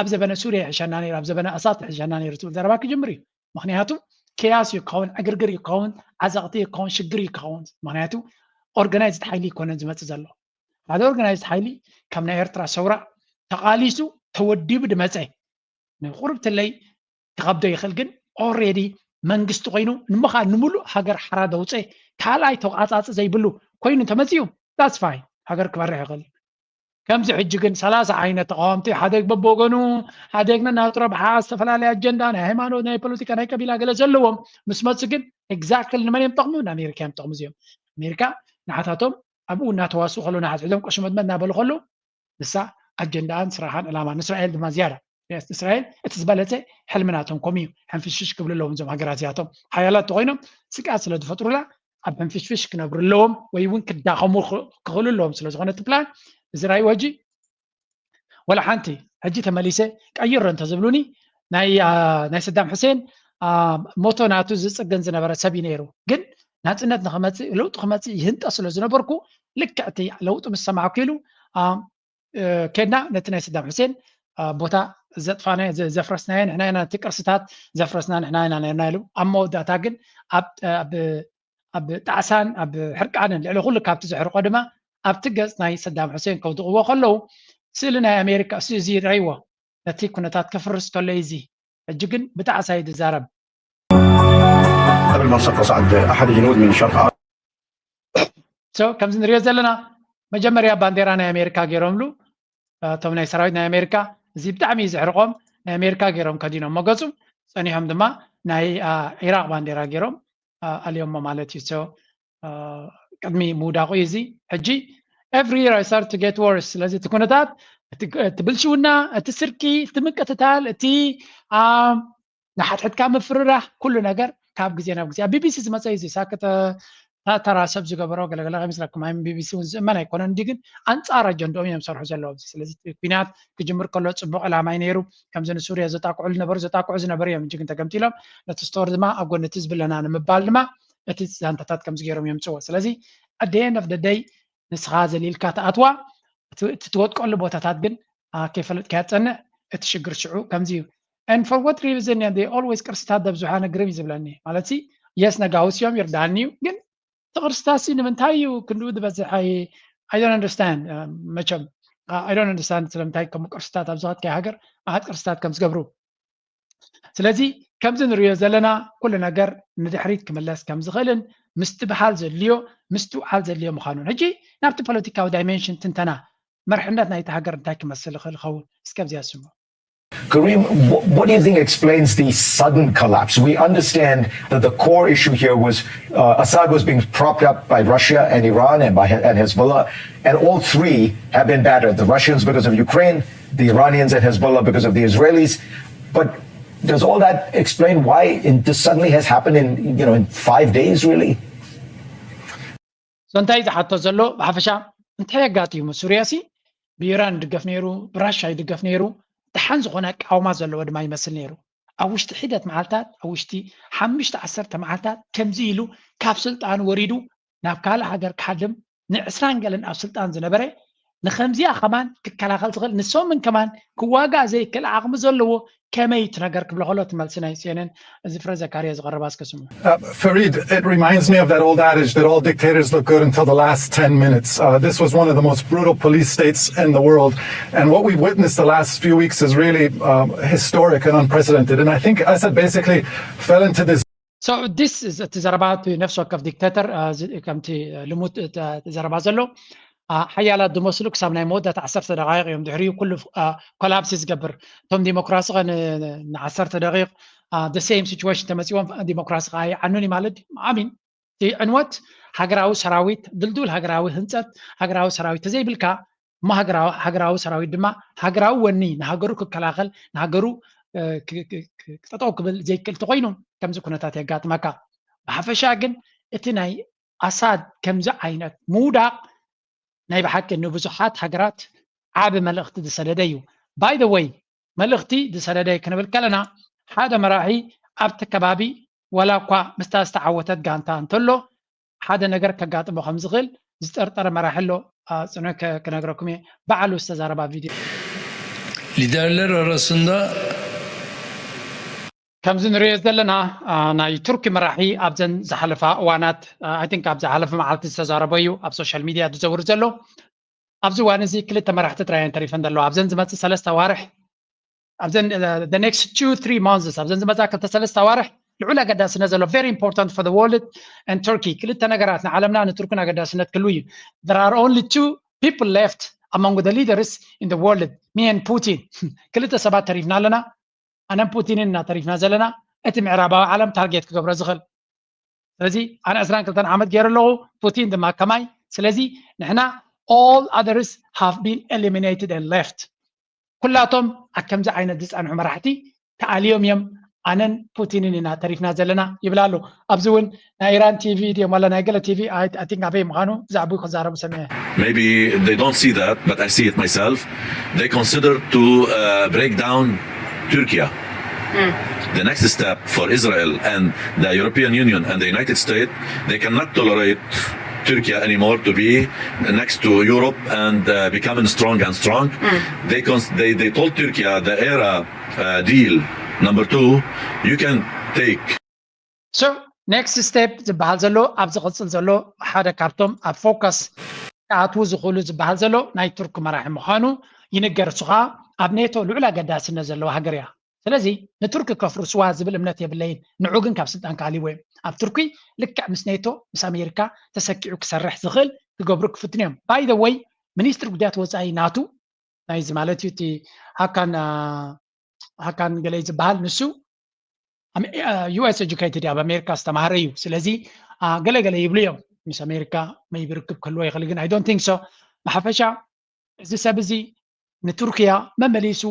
ኣብ ዘበነ ሱርያ ይሕሸና ነይሩ ኣብ ዘበነ እሳት ይሕሸና ነይሩ ትብል ዘረባ ክጅምር እዩ ምክንያቱ ኬያስ እዩ ክኸውን ዕግርግር እዩ ክኸውን ዓዘቕቲ እዩ ክኸውን ሽግር እዩ ክኸውን ምክንያቱ ኦርጋናይዝድ ሓይሊ ይኮነን ዝመፅእ ዘሎ ሓደ ኦርጋናይዝድ ሓይሊ ከም ናይ ኤርትራ ሰውራ ተቓሊሱ ተወዲቡ ድመፀ ንቁርብትለይ ክኸብዶ ይኽእል ግን already መንግስቲ ኮይኑ፣ ንምኻ ንምሉእ ሃገር ሓራ ደውፀ፣ ካልኣይ ተቋፃፂ ዘይብሉ ኮይኑ እንተመፅኡ፣ that's fine፣ ሃገር ክመርሕ ይኽእል። ከምዚ ሕጂ ግን ሰላሳ ዓይነት ተቃወምቲ፣ ሓደ በብወገኑ፣ ሓደ ግን ናቱ ረብሓ፣ ዝተፈላለየ ኣጀንዳ፣ ናይ ሃይማኖት፣ ናይ ፖለቲካ፣ ናይ ቀቢላ ገለ ዘለዎም ምስ መፁ ግን፣ exactly ንመን እዮም ጠቕሙ? ንኣሜሪካ እዮም ጠቕሙ። እዚኦም ኣሜሪካ ንሓታቶም ኣብኡ እናተዋስኡ ከለዉ፣ ንሓትሒዞም ቀሽመጥመጥ እናበሉ ከለዉ፣ ንሳ ኣጀንዳኣን ስራሓን ዕላማ ንእስራኤል ድማ ዝያዳ፣ እስራኤል እቲ ዝበለፀ ሕልሚ ናቶም ከምኡ እዩ። ሕንፍሽፍሽ ክብሉ ኣለዎም እዞም ሃገራት እዚኣቶም። ሓያላት ተኮይኖም ስግኣት ስለ ዝፈጥሩላ፣ ኣብ ሕንፍሽፍሽ ክነብሩ ኣለዎም፣ ወይ እውን ክዳኸሙ ክኽእሉ ኣለዎም። ስለ ዝኾነ እቲ ፕላን፣ እዚ ራእይዎ ሕጂ ወላ ሓንቲ። ሕጂ ተመሊሰ ቀይሮ እንተዝብሉኒ፣ ናይ ሰዳም ሕሴን ሞቶ ናቱ ዝፅገን ዝነበረ ሰብ እዩ ነይሩ። ግን ናፅነት ንክመፅእ፣ ለውጢ ክመፅእ ይህንጠ ስለ ዝነበርኩ፣ ልክዕ እቲ ለውጢ ምስ ሰማዕኩ ኢሉ፣ ኬድና ነቲ ናይ ሰዳም ሕሴን ቦታ ዘጥፋናዮ፣ ዘፍረስናዮ ንሕና ኢና፣ ነቲ ቅርስታት ዘፍረስና ንሕና ኢና ነርና ኢሉ። ኣብ መወዳእታ ግን ኣብ ጣዕሳን ኣብ ሕርቃንን፣ ልዕሊ ኩሉ ካብቲ ዘሕርቆ ድማ ኣብቲ ገፅ ናይ ሰዳም ሕሴን ከውድቕዎ ከለዉ፣ ስእሊ ናይ ኣሜሪካ እሱ እዚ ይረይዎ፣ ነቲ ኩነታት ከፍርስ ከሎ እዩ። እዚ ሕጂ ግን ብጣዕሳ እዩ ዝዛረብ። قبل ما نصفص عند أحد الجنود من شرق ከምዚ ንሪኦ ዘለና፣ መጀመርያ ባንዴራ ናይ ኣሜሪካ ገይሮምሉ። እቶም ናይ ሰራዊት ናይ ኣሜሪካ፣ እዚ ብጣዕሚ እዩ ዘሕርቆም። ናይ ኣሜሪካ ገይሮም ከዲኖም መገፁ፣ ፀኒሖም ድማ ናይ ኢራቅ ባንዴራ ገይሮም ኣልዮሞ ማለት እዩ። ቅድሚ ምውዳቁ እዩ እዚ። ሕጂ every year I start to get worse። ስለዚ እቲ ኩነታት፣ እቲ ብልሽውና፣ እቲ ስርቂ፣ እቲ ምቅትታል፣ እቲ ንሓድሕድካ ምፍርራህ፣ ኩሉ ነገር ካብ ግዜ ናብ ግዜ። ኣብ ቢቢሲ ዝመፀ እዩ እዚ። ሳክተ ተራ ሰብ ዝገበሮ ገለገለ ከይመስለኩም። ኣይ ቢቢሲ እውን ዝእመን ኣይኮነን፣ እንዲ ግን ኣንፃር ኣጀንድኦም እዮም ዝሰርሑ ዘለዉ። ስለዚ ኩናት ክጅምር ከሎ ፅቡቅ ዕላማ እዩ ነይሩ። ከምዚ ንሱርያ ዘጣቅዑ ዝነበሩ፣ ዘጣቅዑ ዝነበሩ እዮም እጅግን ተገምጢሎም። ነቲ ስቶር ድማ ኣብ ጎኒ እቲ ዝብለና ንምባል ድማ እቲ ዛንታታት ከምዚ ገይሮም የምፅዎ። ስለዚ ኣደየን ኦፍ ደደይ ንስኻ ዘሊልካ ትኣትዋ፣ እቲ ትወጥቀሉ ቦታታት ግን ከይፈለጥካዮ ትፀንዕ። እቲ ሽግር ሽዑ ከምዚ እዩ። And for what reason they always ቅርስታት ደብዝሖ ኣነ ግርም እዩ ዝብለኒ። ማለት ሲ የስ ነጋውስ እዮም ይርዳእኒ እዩ፣ ግን እቲ ቅርስታት ሲ ንምንታይ እዩ ክንድኡ ዝበዝሕ? I don't understand። መቸም I don't understand ስለምንታይ ከም ቅርስታት ኣብ ዝኸድካዮ ሃገር ኣሃት ቅርስታት ከም ዝገብሩ። ስለዚ ከምዚ ንሪኦ ዘለና ኩሉ ነገር ንድሕሪት ክምለስ ከም ዝኽእልን ምስትብሃል ዘድልዮ ምስትውዓል ዘድልዮ ምዃኑን። ሕጂ ናብቲ ፖለቲካዊ ዳይሜንሽን ትንተና መርሕነት ናይቲ ሃገር እንታይ ክመስል ይኽእል ይኸውን? እስከ ኣብዚኣ ስሙ። Kareem, what do you think explains the sudden collapse? We understand that the core issue here was uh, Assad was being propped up by Russia and Iran and by and Hezbollah, and all three have been battered. The Russians because of Ukraine, the Iranians and Hezbollah because of the Israelis. But does all that explain why in, this suddenly has happened in you know in five days really? So እንታይ ዝሓቶ ዘሎ ብሓፈሻ እንታይ ኣጋጢሙ? ሱርያ ሲ ብኢራን ይድገፍ ነይሩ፣ ብራሻ ይድገፍ ነይሩ፣ ደሓን ዝኾነ ኣቃውማ ዘለዎ ድማ ይመስል ነይሩ። ኣብ ውሽጢ ሒደት መዓልታት፣ ኣብ ውሽጢ ሓሙሽተ ዓሰርተ መዓልታት ከምዚ ኢሉ ካብ ስልጣን ወሪዱ ናብ ካልእ ሃገር ክሓድም ንዕስራን ገለን ኣብ ስልጣን ዝነበረ ንከምዚኣ ከማን ክከላኸል ዝኽእል ንሶምን ከማን ክዋጋእ ዘይክእል ዓቕሚ ዘለዎ ከመይ እቲ ነገር ክብሎ ከሎ እቲ መልሲ ናይ ሲኤንኤን እዚ ፍረ ዘካርያ ዝቐረባ እስከ ስምዑ። Uh, Fareed, it reminds me of that old adage that all dictators look good until the last ten minutes. Uh, this was one of the most brutal police states in the world. And what we've witnessed the last few weeks is really um, historic and unprecedented. And I think Assad basically fell into this So this is እቲ ዘረባ እቲ ነፍሲ ወከፍ ዲክቴተር ከምቲ ልሙድ ዘረባ ዘሎ ሓያላት ዝመስሉ ክሳብ ናይ መወዳእታ ዓሰርተ ደቃይቕ እዮም ድሕሪኡ ኩሉ ኮላፕስ ዝገብር። እቶም ዲሞክራሲ ከ ንዓሰርተ ደቂቕ the same situation ተመፂዎም ዲሞክራሲ ከዓ ይዓኑን እዩ ማለት ድዩ? ኣሚን። እቲ ዕንወት ሃገራዊ ሰራዊት፣ ድልዱል ሃገራዊ ህንፀት ሃገራዊ ሰራዊት ተዘይብልካ እሞ ሃገራዊ ሰራዊት ድማ ሃገራዊ ወኒ ንሃገሩ ክከላኸል ንሃገሩ ክጠጠው ክብል ዘይክእል ተኮይኑ ከምዚ ኩነታት የጋጥመካ። ብሓፈሻ ግን እቲ ናይ ኣሳድ ከምዚ ዓይነት ምውዳቕ ናይ ብሓቂ ንብዙሓት ሃገራት ዓቢ መልእኽቲ ዝሰደደ እዩ። By the way መልእኽቲ ዝሰደደ ክንብል ከለና ሓደ መራሒ ኣብቲ ከባቢ ዋላ እኳ ምስታ ዝተዓወተት ጋንታ እንተሎ ሓደ ነገር ከጋጥሞ ከም ዝኽእል ዝጠርጠረ መራሒ ኣሎ። ኣጽንዕ ክነግረኩም እየ። ባዕሉ ዝተዛረባ ቪድዮ። Liderler arasında ከምዚ ንሪኦ ዘለና ናይ ቱርኪ መራሒ ኣብዘን ዝሓለፋ እዋናት I think ኣብ ዝሓለፈ መዓልቲ ዝተዛረቦ እዩ ኣብ ሶሻል ሚድያ ዝዘውር ዘሎ። ኣብዚ እዋን እዚ ክልተ መራሕቲ ጥራይ እየን ተሪፈን ዘለዋ ኣብዘን ዝመፅእ ሰለስተ ኣዋርሕ ኣብዘን the next two three months ኣብዘን ዝመፃ ክልተ ሰለስተ ኣዋርሕ ልዑል ኣገዳስነት ዘሎ very important for the world and Turkey ክልተ ነገራት ንዓለምና ንቱርክን ኣገዳስነት ክህልው እዩ። There are only two people left among the leaders in the world, me and Putin. ክልተ ሰባት ተሪፍና ኣለና። ኣነን ፑቲንን እና ተሪፍና ዘለና፣ እቲ ምዕራባዊ ዓለም ታርጌት ክገብሮ ዝኽእል። ስለዚ ኣነ ዕስራን ክልተን ዓመት ገይረ ኣለኹ፣ ፑቲን ድማ ከማይ። ስለዚ ንሕና all others have been eliminated and left። ኩላቶም ኣብ ከምዚ ዓይነት ዝፀንሑ መራሕቲ ተኣልዮም እዮም። ኣነን ፑቲንን ኢና ተሪፍና ዘለና ይብል ኣሎ። ኣብዚ እውን ናይ ኢራን ቲቪ ድዮም ዋላ ናይ ገለ ቲቪ፣ I think ኣበይ ምዃኑ ብዛዕባኡ ክዛረቡ ሰሚዐ። Maybe they don't see that, but I see it myself. They consider to uh, break down Turkey. The next step for Israel and the European Union and the United States, they cannot tolerate Turkey anymore to be next to Europe and uh, becoming strong and strong. They, cons- they they told Turkey the era uh, deal number two, you can take So next step ዝበሃል ዘሎ ኣብ ዝቕፅል ዘሎ ሓደ ካብቶም ኣብ ፎከስ ክኣትዉ ዝኽእሉ ዝበሃል ዘሎ ናይ ቱርክ መራሒ ምዃኑ ይንገር። እሱ ከዓ ኣብ ኔቶ ልዑል ኣገዳስነት ዘለዋ ሃገር እያ። ስለዚ ንቱርክ ከፍርስዋ ዝብል እምነት የብለይን። ንዑ ግን ካብ ስልጣን ክኣልይዎ እዮም። ኣብ ቱርኪ ልክዕ ምስ ኔቶ ምስ ኣሜሪካ ተሰኪዑ ክሰርሕ ዝኽእል ክገብሩ ክፍትኑ እዮም። By the way ሚኒስትሪ ጉዳያት ወፃኢ ናቱ ናይዚ ማለት እዩ እቲ ሃካን ሃካን ገለ ዝበሃል ንሱ US educated ኣብ ኣሜሪካ ዝተማሃረ እዩ። ስለዚ ገለ ገለ ይብሉ እዮም ምስ ኣሜሪካ maybe ርክብ ክህልዎ ይኽእል፣ ግን I don't think so። ብሓፈሻ እዚ ሰብ እዚ ንቱርክያ መመሊሱ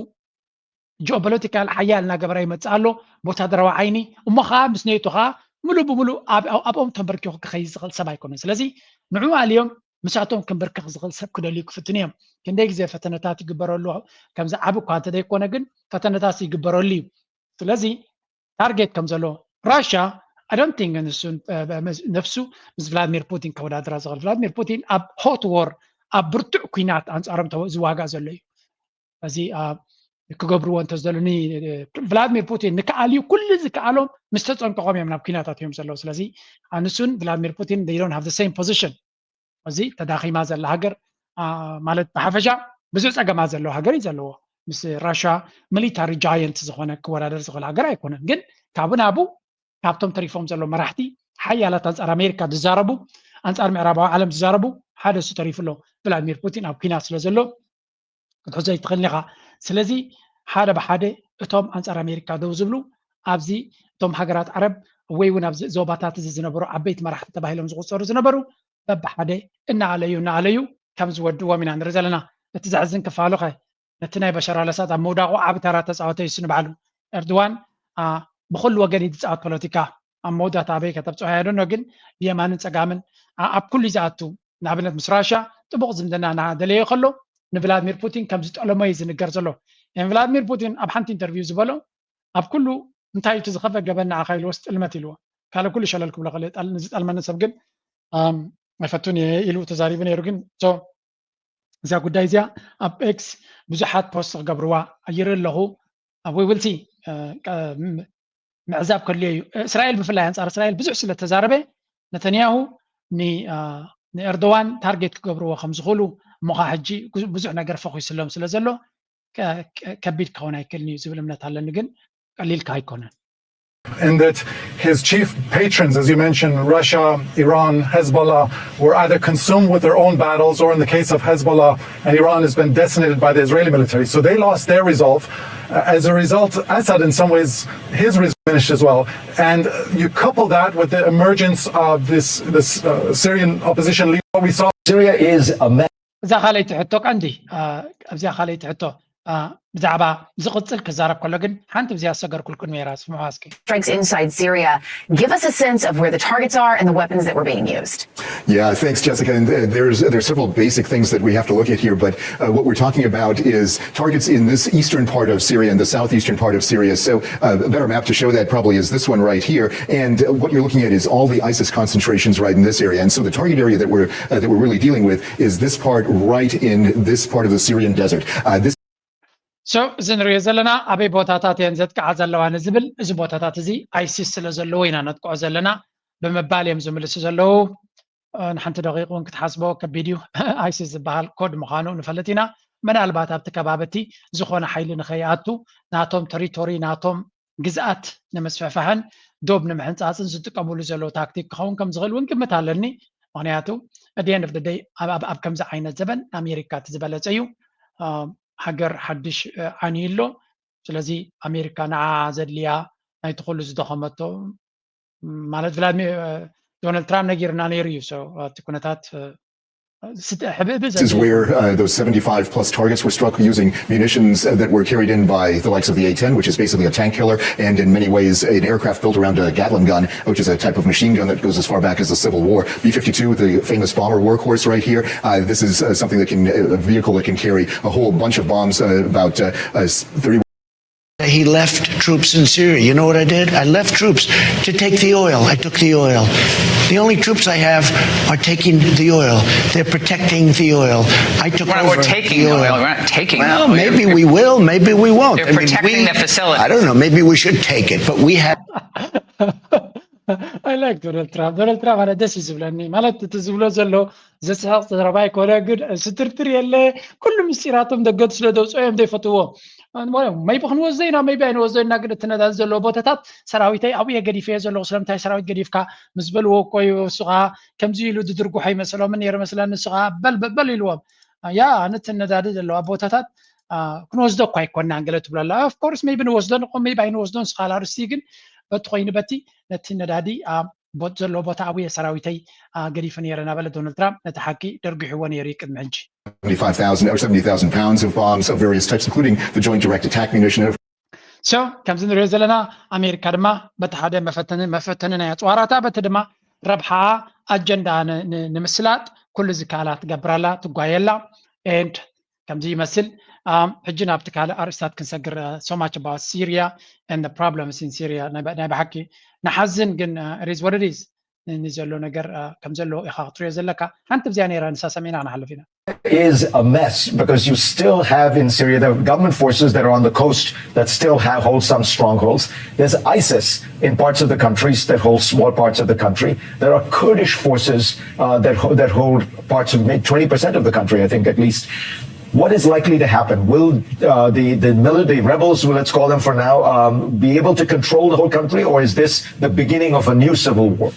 ጂኦፖለቲካል ሓያል እናገበረ ይመፅእ ኣሎ ብወታደራዊ ዓይኒ። እሞ ከዓ ምስ ኔቶ ከዓ ሙሉእ ብሙሉእ ኣብኦም ተንበርኪኹ ክኸይድ ዝኽእል ሰብ ኣይኮነን። ስለዚ ንዑ ኣልዮም ምሳቶም ክንበርክኽ ዝኽእል ሰብ ክደልዩ ክፍትኑ እዮም። ክንደይ ግዜ ፈተነታት ይግበረሉ፣ ከምዚ ዓቢ እኳ እንተዘይኮነ ግን ፈተነታት ይግበረሉ እዩ። ስለዚ ታርጌት ከም ዘሎ ራሽያ I don't think ንሱ ነፍሱ ምስ ቭላድሚር ፑቲን ከወዳድራ ዝኽእል። ቭላድሚር ፑቲን ኣብ ሆት ዎር ኣብ ብርቱዕ ኲናት ኣንፃሮም ዝዋጋእ ዘሎ እዩ። እዚ ክገብርዎ እንተዝደሉኒ ቭላድሚር ፑቲን ንክኣልዩ ኩሉ ዝከኣሎም ምስ ተፀንቀቖም እዮም ናብ ኲናት ኣትዮም ዘለዉ። ስለዚ ንሱን ቭላድሚር ፑቲን they don't have the same position። እዚ ተዳኺማ ዘላ ሃገር ማለት ብሓፈሻ ብዙሕ ፀገማት ዘለዎ ሃገር እዩ ዘለዎ። ምስ ራሽያ ሚሊታሪ ጃየንት ዝኾነ ክወዳደር ዝኽእል ሃገር ኣይኮነን። ግን ካብኡ ናብኡ ካብቶም ተሪፎም ዘሎ መራሕቲ ሓያላት ኣንፃር ኣሜሪካ ዝዛረቡ ኣንፃር ምዕራባዊ ዓለም ዝዛረቡ ሓደ እሱ ተሪፉ ኣሎ። ቭላድሚር ፑቲን ኣብ ኲናት ስለ ዘሎ ክትሕዞ ኣይትኽእልን ኢኻ። ስለዚ ሓደ ብሓደ እቶም ኣንፃር ኣሜሪካ ደው ዝብሉ ኣብዚ እቶም ሃገራት ዓረብ ወይ እውን ኣብዚ ዞባታት እዚ ዝነበሩ ዓበይቲ መራሕቲ ተባሂሎም ዝቁፀሩ ዝነበሩ በብሓደ እናኣለዩ እናኣለዩ ከም ዝወድዎም ኢና ንርኢ ዘለና። እቲ ዘሕዝን ክፋሉ ኸ ነቲ ናይ በሻር ኣልኣሳድ ኣብ ምውዳቑ ዓቢ ተራ ተፃወተ እዩ ንባዕሉ። ኤርድዋን ብኩሉ ወገን እዩ ዝፃወት ፖለቲካ። ኣብ መወዳእታ ኣበይ ከተብፅሖ እያ ደኖ ግን ብየማንን ፀጋምን ኣብ ኩሉ እዩ ዝኣቱ። ንኣብነት ምስ ራሽያ ጥቡቕ ዝምድና እናደለየ ከሎ ንቭላድሚር ፑቲን ከም ዝጠለሞ እዩ ዝንገር ዘሎ። ን ቭላድሚር ፑቲን ኣብ ሓንቲ ኢንተርቪው ዝበሎ ኣብ ኩሉ እንታይ እቲ ዝኸፈ ገበን ንዓኻ ኢልዎስ ጥልመት ኢልዎ። ካልእ ኩሉ ሸለል ክብሎ ከለ ዝጠልመኒ ሰብ ግን ኣይፈቱን እየ ኢሉ ተዛሪቡ ነይሩ። ግን እዛ ጉዳይ እዚኣ ኣብ ኤክስ ብዙሓት ፖስት ክገብርዋ ይርኢ ኣለኹ። ኣብ ዊውልሲ ምዕዛብ ከድልዮ እዩ። እስራኤል ብፍላይ ኣንፃር እስራኤል ብዙሕ ስለተዛረበ ነተንያሁ ንኤርዶዋን ታርጌት ክገብርዎ ከም ዝኽእሉ እሞ ከዓ ሕጂ ብዙሕ ነገር ፈኺስሎም ስለ ዘሎ ከቢድ ክኸውን ኣይክእልን እዩ ዝብል እምነት ኣለኒ። ግን ቀሊልካ ኣይኮነን። In that his chief patrons, as you mentioned, Russia, Iran, Hezbollah, were either consumed with their own battles, or in the case of Hezbollah and Iran, has been decimated by the Israeli military. So they lost their resolve. Uh, as a result, Assad, in some ways, his resolve diminished as well. And you couple that with the emergence of this, this uh, Syrian opposition leader, what we saw. Syria is a mess. እዛ ካልኣይቲ ሕቶ ቀንዲ ኣብዚኣ ካልኣይቲ ሕቶ ብዛዕባ ዝቕፅል ክዛረብ ከሎ ግን ሓንቲ ብዚኣ ዝሰገርኩልኩም ነይራ ስምዑዋ እስኪ። Strikes inside Syria. Give us a sense of where the targets are and the weapons that were being used. Yeah, thanks, Jessica. And uh, there's there's several basic things that we have to look at here. But uh, what we're talking about is targets in this eastern part of Syria and the southeastern part of Syria. So uh, a better map to show that probably is this one right here. And uh, what you're looking at is all the ISIS concentrations right in this area. And so the target area that we're uh, that we're really dealing with is this part right in this part of the Syrian desert. Uh, this So እዚ ንሪኦ ዘለና ኣበይ ቦታታት እየን ዘጥቅዓ ዘለዋ ንዝብል እዚ ቦታታት እዚ ኣይሲስ ስለ ዘለዎ ኢና ነጥቅዖ ዘለና ብምባል እዮም ዝምልሱ ዘለዉ። ንሓንቲ ደቂቕ እውን ክትሓስቦ ከቢድ እዩ። ኣይሲስ ዝበሃል ኮድ ምዃኑ ንፈልጥ ኢና። ምናልባት ኣብቲ ከባቢ እቲ ዝኾነ ሓይሊ ንኸይኣቱ ናቶም ተሪቶሪ ናቶም ግዝኣት ንምስፍሕፋሕን ዶብ ንምሕንፃፅን ዝጥቀምሉ ዘለዉ ታክቲክ ክኸውን ከም ዝኽእል እውን ግምት ኣለኒ። ምክንያቱ ኣት ኤንድ ኦፍ ደይ ኣብ ከምዚ ዓይነት ዘበን ኣሜሪካ እቲ ዝበለፀ እዩ። ሃገር ሓድሽ ዓንዩ ኣሎ። ስለዚ ኣሜሪካ ንዓ ዘድልያ ናይቲ ኩሉ ዝደኸመቶ ማለት ቭላድሚር ዶናልድ ትራምፕ ነጊርና ነይሩ እዩ። እቲ ኩነታት This is where uh, those seventy-five plus targets were struck using munitions uh, that were carried in by the likes of the A ten, which is basically a tank killer, and in many ways an aircraft built around a Gatling gun, which is a type of machine gun that goes as far back as the Civil War. B fifty-two, the famous bomber workhorse right here. Uh, this is uh, something that can, a vehicle that can carry a whole bunch of bombs, uh, about uh, uh, thirty He left troops in Syria. You know what I did? I left troops to take the oil. I took the oil. The only troops I have are taking the oil. They're protecting the oil. I took Well, over we're taking the the oil. oil. We're not taking Well, the oil. maybe we will. Maybe we won't. They're I mean, protecting we, the facility. I don't know. Maybe we should take it, but we have. I like Donald Trump. Donald Trump ኣነ ደስ እዩ ዝብለኒ። ማለት እቲ ዝብሎ ዘሎ ዘስሕቕ ዘረባ ኣይኮነ፣ ግን ስድርድር የለ። ኩሉ ምስጢራቶም ደገ ስለ ዘውፅኦ እዮም ዘይፈትዎ። ሜቢ ክንወስዶ ኢና፣ ሜቢ ኣይንወስዶ ኢና፣ ግን እቲ ነዳዲ ዘለዎ ቦታታት ሰራዊተይ ኣብኡ እየ ገዲፈዮ ዘለኹ። ስለምንታይ ሰራዊት ገዲፍካ ምስ በልዎ እኮ እዩ። እሱ ከዓ ከምዚ ኢሉ ዝድርጉሖ ይመስሎምን ነይሩ መስለኒ። እሱ ከዓ በል በል ኢልዎም። ያ ነቲ ነዳዲ ዘለዋ ቦታታት ክንወስዶ እኳ ኣይኮናን ገለ ትብሎ ኣላ። ኦፍኮርስ ሜቢ ንወስዶ ንቆ ሜቢ ኣይንወስዶን ስኻል ኣርስቲ ግን በቲ ኮይኑ በቲ ነቲ ነዳዲ ቦት ዘሎ ቦታ ኣብየ ሰራዊተይ ገዲፈ ነይረ እናበለ ዶናልድ ትራምፕ ነቲ ሓቂ ደርጒሕዎ ነይሩ እዩ ቅድሚ ሕጂ። seventy-five thousand or seventy thousand pounds of bombs of various types, including the Joint Direct Attack Munition. So ከምዚ ንሪኦ ዘለና ኣሜሪካ ድማ በቲ ሓደ መፈተኒ መፈተኒ ናይ ኣፅዋራታ በቲ ድማ ረብሓ ኣጀንዳ ንምስላጥ ኩሉ ዝከኣላ ትገብር ኣላ ትጓየ ኣላ and ከምዚ ይመስል ሕጂ ናብቲ ካልእ ኣርእስታት ክንሰግር so much about Syria and the problems in Syria ናይ ብሓቂ ንሓዝን ግን it is what it is ንዘሎ ነገር ከም ዘሎ ኢኻ ክትሪኦ ዘለካ ሓንቲ ብዚኣ ነይራ ንሳ ሰሚዕና ክንሓልፍ ኢና is a mess because you still have in Syria the government forces that are on the coast that still have hold some strongholds. There's ISIS in parts of the countries that hold small parts of the country. There are Kurdish forces uh, that that hold parts of twenty percent of the country, I think at least. What is likely to happen? Will uh, the the military rebels, let's call them for now, um, be able to control the whole country, or is this the beginning of a new civil war?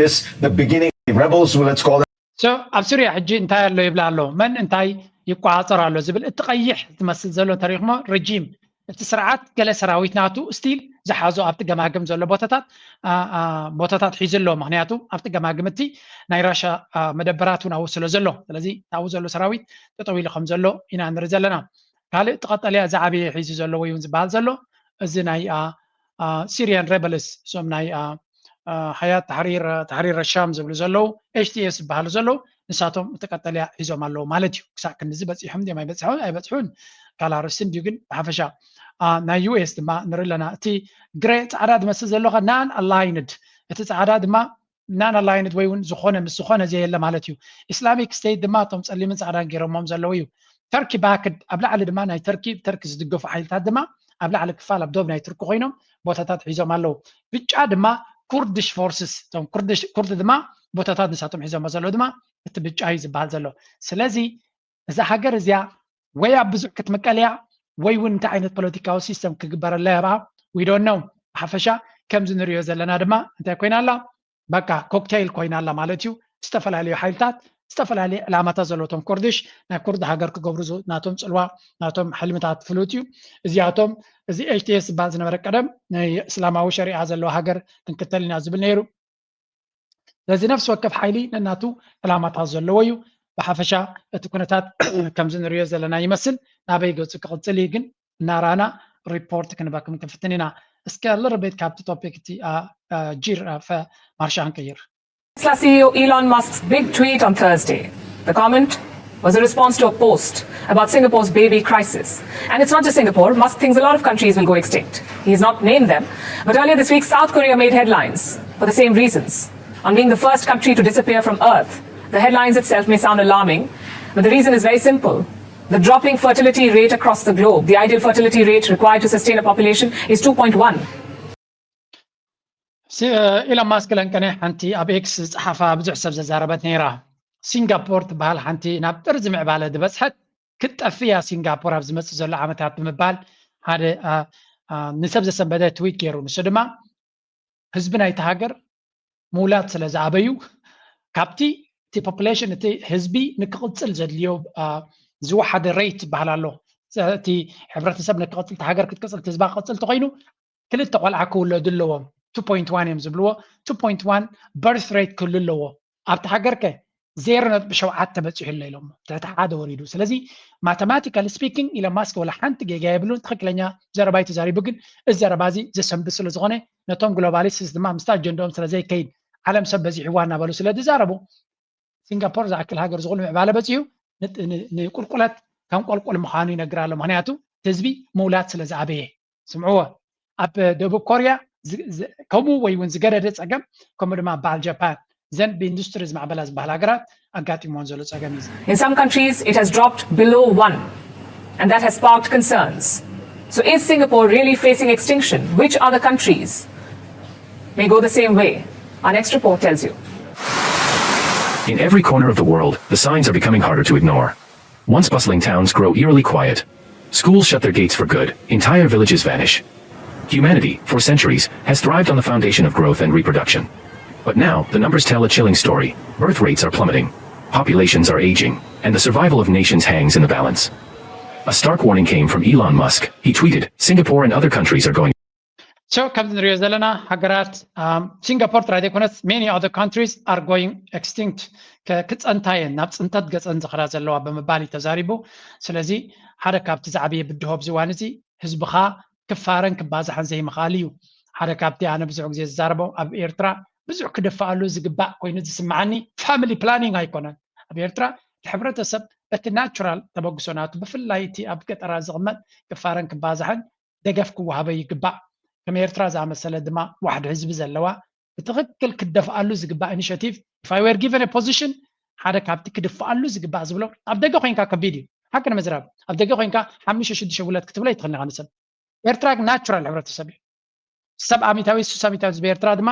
This the beginning of the rebels, let's call them. So ኣብ ሱርያ ሕጂ እንታይ ኣሎ ይብላ ኣሎ መን እንታይ ይቆፃፀር ኣሎ ዝብል እቲ ቀይሕ ዝመስል ዘሎ ተሪኽሞ ረጂም እቲ ስርዓት ገለ ሰራዊት ናቱ ስቲል ዝሓዞ ኣብቲ ገማግም ዘሎ ቦታታት ቦታታት ሒዙ ኣሎ ምክንያቱ ኣብቲ ገማግም እቲ ናይ ራሻ መደበራት እውን ኣብኡ ስለ ዘሎ ስለዚ ኣብኡ ዘሎ ሰራዊት ጠጠው ኢሉ ከም ዘሎ ኢና ንርኢ ዘለና ካልእ እቲ ቀጠልያ ዝዓበየ ሒዙ ዘሎ ወይ እውን ዝበሃል ዘሎ እዚ ናይ Syrian rebels እዞም ናይ ሓያት ታሕሪር ሻም ዝብሉ ዘለዉ ኤች ቲ ኤስ ዝበሃሉ ዘለዉ ንሳቶም እቲ ቀጠልያ ሒዞም ኣለዉ ማለት እዩ ክሳዕ ክንድዚ በፂሖም ድዮም ኣይበፅሖም ኣይበፅሑን ካልእ ኣርእስቲ እንድዩ ግን ብሓፈሻ ናይ ዩ ኤስ ድማ ንርኢ ኣለና እቲ ግረ ፃዕዳ ዝመስል ዘሎ ከ non aligned እቲ ፃዕዳ ድማ non aligned ወይ እውን ዝኾነ ምስ ዝኾነ ዘየለ ማለት እዩ ኢስላሚክ ስቴት ድማ እቶም ፀሊምን ፃዕዳን ገይሮሞም ዘለዉ እዩ ተርኪ ባክድ ኣብ ላዕሊ ድማ ናይ ተርኪ ተርኪ ዝድገፉ ሓይልታት ድማ ኣብ ላዕሊ ክፋል ኣብ ዶብ ናይ ትርኪ ኮይኖም ቦታታት ሒዞም ኣለዉ ብጫ ድማ ኩርድሽ ፎርስስ እቶም ኩርድ ድማ ቦታታት ንሳቶም ሒዞሞ ዘለዉ ድማ እቲ ብጫ እዩ ዝበሃል ዘሎ ስለዚ እዛ ሃገር እዚኣ ወይ ኣብ ብዙሕ ክትምቀል እያ ወይ እውን እንታይ ዓይነት ፖለቲካዊ ሲስተም ክግበረላ እያ ብኣ we don't know ሓፈሻ ከምዚ ንሪኦ ዘለና ድማ እንታይ ኮይና ኣላ በቃ ኮክቴይል ኮይና ኣላ ማለት እዩ ዝተፈላለዩ ሓይልታት ዝተፈላለዩ ዕላማታት ዘለዎም ኩርድሽ ናይ ኩርድ ሃገር ክገብሩ ናቶም ፅልዋ ናቶም ሕልምታት ፍሉጥ እዩ እዚኣቶም እዚ ኤች ቲ ኤስ ዝበሃል ዝነበረ ቀደም ናይ እስላማዊ ሸሪዓ ዘለዎ ሃገር ክንክተል ኢና ዝብል ነይሩ ስለዚ ነፍሲ ወከፍ ሓይሊ ነናቱ ዕላማታት ዘለዎ እዩ ብሓፈሻ እቲ ኩነታት ከምዚ ንሪኦ ዘለና ይመስል ናበይ ገፁ ክቕፅል እዩ ግን እናራና ሪፖርት ክንበክም ክንፍትን ኢና እስከ little bit ካብቲ ቶፒክ እቲ ጂር ማርሻ ክንቅይር Tesla C E O Elon Musk's big tweet on Thursday. The comment was a response to a post about Singapore's baby crisis. And it's not just Singapore. Musk thinks a lot of countries will go extinct. He's not named them. But earlier this week, South Korea made headlines for the same reasons. On being the first country to disappear from Earth, the headlines itself may sound alarming, but the reason is very simple. The dropping fertility rate across the globe, the ideal fertility rate required to sustain a population, is two point one. ኢሎን ማስክ ለንቀነ ሓንቲ ኣብ ኤክስ ዝፀሓፋ ብዙሕ ሰብ ዘዛረበት ነይራ ሲንጋፖር ትበሃል ሓንቲ ናብ ጥርዚ ምዕባለ ዝበፅሐት ክትጠፍእ እያ ሲንጋፖር ኣብ ዝመፅእ ዘሎ ዓመታት ብምባል ሓደ ንሰብ ዘሰንበደ ትዊት ገይሩ። ንሱ ድማ ህዝቢ ናይቲ ሃገር ምውላድ ስለ ዝኣበዩ ካብቲ እቲ ፖፕሌሽን እቲ ህዝቢ ንክቕፅል ዘድልዮ ዝወሓደ ሬት ይበሃል ኣሎ። እቲ ሕብረተሰብ ንክቕፅል እቲ ሃገር ክትቅፅል ህዝባ ክቕፅል ተኮይኑ ክልተ ቆልዓ ክውለዱ ኣለዎም። ቱ ፖይንት ዋን እዮም ዝብልዎ። ቱ ፖይንት ዋን በርት ሬት ክህሉ ኣለዎ። ኣብቲ ሃገር ከ ዜሮ ነጥቢ ሸውዓተ በፂሑ ኣሎ ኢሎም ትሕቲ ሓደ ወሪዱ። ስለዚ ማተማቲካል ስፒኪንግ ኢሎን ማስክ ወላ ሓንቲ ጌጋ የብሉን። ትኽክለኛ ዘረባ እዩ ተዛሪቡ። ግን እዚ ዘረባ እዚ ዘሰንብድ ስለ ዝኾነ ነቶም ግሎባሊስትስ ድማ ምስቲ ኣጀንድኦም ስለ ዘይከይድ ዓለም ሰብ በዚሕዋ እናበሉ ስለ ዝዛረቡ ሲንጋፖር ዝኣክል ሃገር ዝኹሉ ምዕባለ በፂሑ ንቁልቁለት ከም ቆልቁል ምዃኑ ይነግር ኣሎ። ምክንያቱ ህዝቢ ምውላድ ስለ ዝኣበየ። ስምዕዎ፣ ኣብ ደቡብ ኮርያ ከምኡ ወይ እውን ዝገደደ ፀገም ከምኡ ድማ በዓል ጃፓን ዘን ብኢንዱስትሪ ዝማዕበላ ዝበሃል ሃገራት ኣጋጢሞን ዘሎ ፀገም እዩ። In some countries, it has dropped below one, and that has sparked concerns. So, is Singapore really facing extinction? Which other countries may go the same way? Our next report tells you. In every corner of the world, the signs are becoming harder to ignore. Once bustling towns grow eerily quiet. Schools shut their gates for good, entire villages vanish. Humanity, for centuries, has thrived on the foundation of growth and reproduction. But now, the numbers tell a chilling story. Birth rates are plummeting, populations are aging, and the survival of nations hangs in the balance. A stark warning came from Elon Musk. He tweeted, Singapore and other countries are going So ከምዚ ንሪኦ ዘለና ሃገራት ሲንጋፖር ጥራይ ዘይኮነስ many other countries are going extinct ክፀንታ እየን ናብ ፅንተት ገፀን ዝኸዳ ዘለዋ ብምባል እዩ ተዛሪቡ። ስለዚ ሓደ ካብቲ ዝዓበየ ብድሆ ኣብዚ እዋን እዚ ህዝብኻ ክፋረን ክባዛሕን ዘይምኽኣል እዩ። ሓደ ካብቲ ኣነ ብዙሕ ግዜ ዝዛረቦ ኣብ ኤርትራ ብዙሕ ክድፍኣሉ ዝግባእ ኮይኑ ዝስምዓኒ ፋሚሊ ፕላኒንግ ኣይኮነን። ኣብ ኤርትራ እቲ ሕብረተሰብ በቲ ናቹራል ተበግሶ ናቱ ብፍላይ እቲ ኣብ ገጠራት ዝቕመጥ ክፋረን ክባዛሕን ደገፍ ክወሃቦ ይግባእ። ከም ኤርትራ ዝኣመሰለ ድማ ዋሕዲ ህዝቢ ዘለዋ ብትኽክል ክደፍኣሉ ዝግባእ ኢኒሽቲቭ if I were given a position ሓደ ካብቲ ክድፍኣሉ ዝግባእ ዝብሎ ኣብ ደገ ኮይንካ ከቢድ እዩ። ሓቂ ንምዝራብ ኣብ ደገ ኮይንካ ሓሙሽተ ሽዱሽተ ውለት ክትብሎ ይትኽእል ኢኻ ንሰብ ኤርትራ ግን ናቹራል ሕብረተሰብ እዩ። ሰብ ኣሚታዊ ሱስ ኣሚታዊ ህዝቢ ኤርትራ ድማ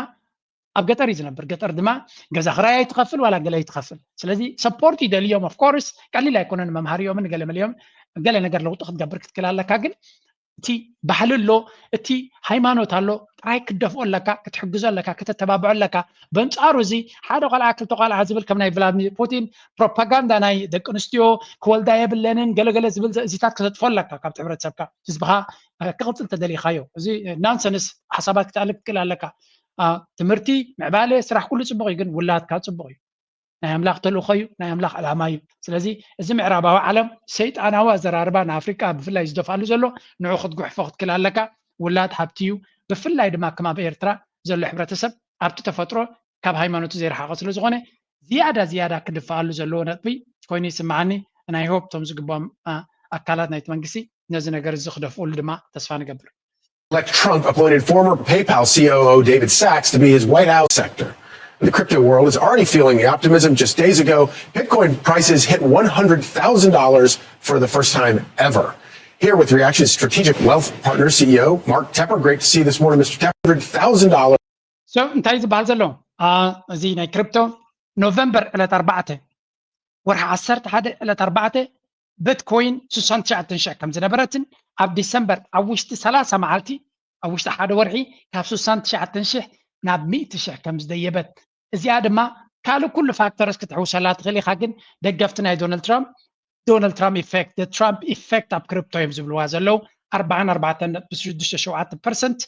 ኣብ ገጠር እዩ ዝነብር። ገጠር ድማ ገዛ ክራይ ኣይትኸፍል ዋላ ገለ ኣይትኸፍል። ስለዚ ሰፖርት ይደልዮም። ኦፍኮርስ ቀሊል ኣይኮነን መምሃሪኦምን ገለ መሊኦም ገለ ነገር ለውጢ ክትገብር ክትክል ኣለካ። ግን እቲ ባህሊ ኣሎ፣ እቲ ሃይማኖት ኣሎ፣ ጥራይ ክትደፍኦ ኣለካ፣ ክትሕግዞ ኣለካ፣ ከተተባብዖ ኣለካ። በንጻሩ እዚ ሓደ ቆልዓ ክልተ ቆልዓ ዝብል ከም ናይ ቭላድሚር ፑቲን ፕሮፓጋንዳ ናይ ደቂ ኣንስትዮ ክወልዳ የብለንን ገለገለ ዝብል እዚታት ከተጥፎ ኣለካ ካብቲ ሕብረተሰብካ ህዝብኻ ክቕፅል ተደሊኻዮ። እዚ ናንሰንስ ሓሳባት ክትኣልግ ክትክእል ኣለካ። ትምህርቲ፣ ምዕባለ፣ ስራሕ ኩሉ ፅቡቕ እዩ፣ ግን ውላድካ ፅቡቕ እዩ። ናይ ኣምላኽ ተልእኾ እዩ፣ ናይ ኣምላኽ ዕላማ እዩ። ስለዚ እዚ ምዕራባዊ ዓለም ሰይጣናዊ ኣዘራርባ ንኣፍሪቃ ብፍላይ ዝደፍኣሉ ዘሎ ንዑ ክትጉሕፎ ክትክል ኣለካ። ውላድ ሃብቲ እዩ። ብፍላይ ድማ ከም ኣብ ኤርትራ ዘሎ ሕብረተሰብ ኣብቲ ተፈጥሮ ካብ ሃይማኖቱ ዘይረሓቐ ስለ ዝኾነ ዝያዳ ዝያዳ ክድፍኣሉ ዘለዎ ነጥቢ ኮይኑ ይስምዓኒ። ናይ ሆፕ እቶም ዝግብኦም ኣካላት ናይቲ መንግስቲ ነዚ ነገር እዚ ክደፍእሉ ድማ ተስፋ ንገብር። Elect Trump appointed former PayPal C O O David Sacks to be his White House sector. The crypto world is already feeling the optimism. Just days ago, Bitcoin prices hit one hundred thousand dollars for the first time ever. Here with reactions, strategic wealth partner C E O Mark Tepper. Great to see you this morning, Mister Tepper. Hundred thousand dollars. So እንታይ ዝበሃል ዘሎ እዚ ናይ ክሪፕቶ ኖቨምበር ዕለት ኣርባዕተ ወርሒ ዓሰርተ ሓደ ዕለት ኣርባዕተ ብትኮይን ስሳን ትሽዓተን ሽሕ ከም ዝነበረትን ኣብ ዲሰምበር ኣብ ውሽጢ ሰላሳ መዓልቲ ኣብ ውሽጢ ሓደ ወርሒ ካብ ስሳን ትሽዓተን ሽሕ ናብ ሚእቲ ሽሕ ከም ዝደየበት እዚኣ ድማ ካልእ ኩሉ ፋክተርስ ክትሕውሰላ ትኽእል ኢኻ። ግን ደገፍቲ ናይ ዶናልድ ትራምፕ ዶናልድ ትራምፕ ኢፌክት ትራምፕ ኢፌክት ኣብ ክሪፕቶ እዮም ዝብልዋ ዘለዉ ኣርባዓን ኣርባዕተን ነጥቢ ሽዱሽተ ሸውዓተ ፐርሰንት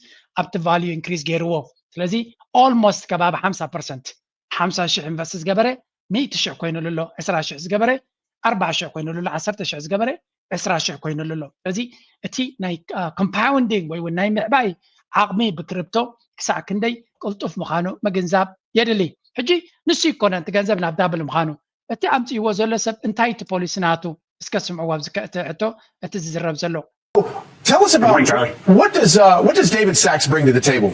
ኣብቲ ቫልዩ ኢንክሪዝ ገይርዎ። ስለዚ ኦልሞስት ከባቢ ሓምሳ ፐርሰንት ሓምሳ ሽሕ ኢንቨስት ዝገበረ ሚእቲ ሽሕ ኮይኑሉ ኣሎ። ዕስራ ሽሕ ዝገበረ ኣርባዓ ሽሕ ኮይኑሉ ኣሎ። ዓሰርተ ሽሕ ዝገበረ ዕስራ ሽሕ ኮይኑሉ ኣሎ። ስለዚ እቲ ናይ ኮምፓውንዲንግ ወይ እውን ናይ ምዕባይ ዓቕሚ ብክሪፕቶ ክሳዕ ክንደይ ቅልጡፍ ምዃኑ ምግንዛብ የድሊ። ሕጂ ንሱ ይኮነ እቲ ገንዘብ ናብ ዳብል ምዃኑ እቲ ኣምፅእዎ ዘሎ ሰብ እንታይ እቲ ፖሊሲ ናቱ እስከ ስምዕዎ ኣብዚ ከ- እቲ ሕቶ እቲ ዝዝረብ ዘሎ Tell us about what does uh, what does David Sacks bring to the table?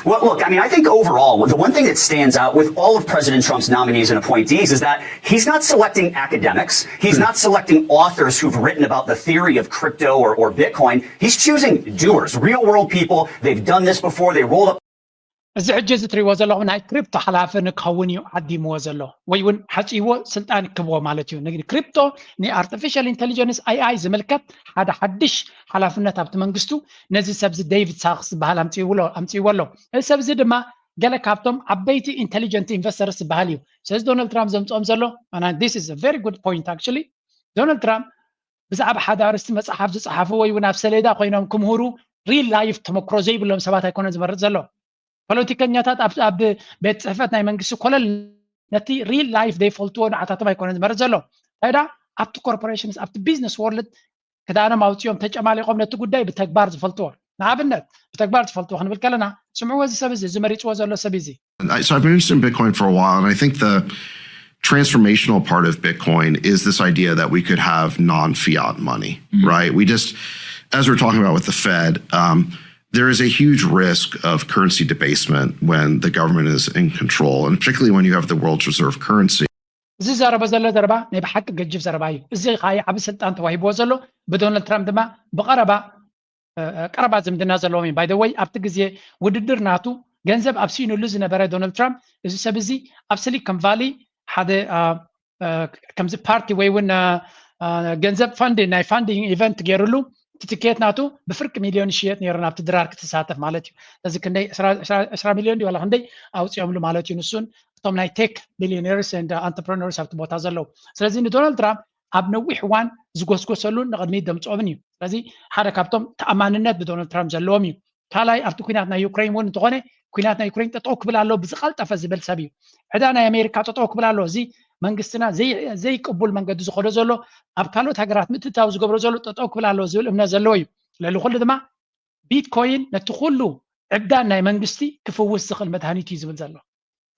Well, look, I mean, I think overall, the one thing that stands out with all of President Trump's nominees and appointees is that he's not selecting academics. He's not selecting authors who've written about the theory of crypto or, or Bitcoin. He's choosing doers, real world people. They've done this before. They rolled up እዚ ሕጂ እዚ እትሪእዎ ዘለኹም ናይ ክሪፕቶ ሓላፊ ንክኸውን እዩ ዓዲምዎ ዘሎ፣ ወይ እውን ሓፂዎ ስልጣን ክብዎ ማለት እዩ። ንግዲ ክሪፕቶ ን artificial intelligence፣ AI ዝምልከት ሓደ ሓድሽ ሓላፍነት ኣብቲ መንግስቱ ነዚ ሰብዚ ዴቪድ ሳክስ ዝበሃል ኣምፅእዎ ኣሎ። እዚ ሰብዚ ድማ ገለ ካብቶም ዓበይቲ ኢንቴሊጀንት ኢንቨስተርስ ዝበሃል እዩ። ስለዚ ዶናልድ ትራምፕ ዘምፅኦም ዘሎ this is very good point actually። ዶናልድ ትራምፕ ብዛዕባ ሓደ ኣርእስቲ መፅሓፍ ዝፀሓፉ ወይ እውን ኣብ ሰሌዳ ኮይኖም ክምህሩ ሪል ላይፍ ተመክሮ ዘይብሎም ሰባት ኣይኮነን ዝመርፅ ዘሎ። ፖለቲከኛታት ኣብ ቤት ፅሕፈት ናይ መንግስቲ ኮለል ነቲ ሪል ላይፍ ዘይፈልጥዎ ንዓታቶም ኣይኮነን ዝመርፅ ዘሎ። እንታይ ደኣ ኣብቲ ኮርፖሬሽንስ ኣብቲ ቢዝነስ ወርልድ ክዳኖም ኣውፅኦም ተጨማሊቆም ነቲ ጉዳይ ብተግባር ዝፈልጥዎ፣ ንኣብነት ብተግባር ዝፈልጥዎ ክንብል ከለና፣ ስምዕዎ፣ እዚ ሰብ እዚ፣ እዚ መሪፅዎ ዘሎ ሰብ እዚ። I, so I've been interested in Bitcoin for a while, and I think the transformational part of Bitcoin is this idea that we could have non-fiat money, right? We just, as we're talking about with the Fed, um, there is a huge risk of currency debasement when the government is in control, and particularly when you have the world's reserve currency. እዚ ዘረባ ዘሎ ዘረባ ናይ ብሓቂ ገጅፍ ዘረባ እዩ። እዚ ከዓ ዓብ ስልጣን ተዋሂብዎ ዘሎ ብዶናልድ ትራምፕ ድማ ብቀረባ ቀረባ ዝምድና ዘለዎም እዩ። ባይ ወይ ኣብቲ ግዜ ውድድር ናቱ ገንዘብ ኣብ ሲኑሉ ዝነበረ ዶናልድ ትራምፕ፣ እዚ ሰብ እዚ ኣብ ሲሊኮን ቫሊ ሓደ ከምዚ ፓርቲ ወይ እውን ገንዘብ ፋንድ ናይ ፋንዲንግ ኢቨንት ገይሩሉ፣ እቲ ትኬት ናቱ ብፍርቂ ሚልዮን ይሽየጥ ነይሩ ናብቲ ድራር ክትሳተፍ ማለት እዩ። ስለዚ ክንደይ ዕስራ ሚልዮን ድዩ ዋላ ክንደይ ኣውፂኦምሉ ማለት እዩ። ንሱን እቶም ናይ ቴክ ቢሊዮነርስ ኤንድ ኣንተርፕረነርስ ኣብቲ ቦታ ዘለዉ። ስለዚ ንዶናልድ ትራምፕ ኣብ ነዊሕ እዋን ዝጎስጎሰሉን ንቕድሚት ዘምፅኦምን እዩ። ስለዚ ሓደ ካብቶም ተኣማንነት ብዶናልድ ትራምፕ ዘለዎም እዩ። ካልኣይ ኣብቲ ኩናት ናይ ዩክሬን እውን እንተኾነ ኩናት ናይ ዩክሬን ጠጠው ክብል ኣሎ ብዝቐልጠፈ ዝብል ሰብ እዩ። ዕዳ ናይ ኣሜሪካ ጠጠው ክብል ኣሎ፣ እዚ መንግስትና ዘይቅቡል መንገዲ ዝኸዶ ዘሎ ኣብ ካልኦት ሃገራት ምትእትታው ዝገብሮ ዘሎ ጠጠው ክብል ኣሎ ዝብል እምነት ዘለዎ እዩ። ልዕሊ ኩሉ ድማ ቢትኮይን ነቲ ኩሉ ዕብዳን ናይ መንግስቲ ክፍውስ ዝኽእል መድሃኒት እዩ ዝብል ዘሎ።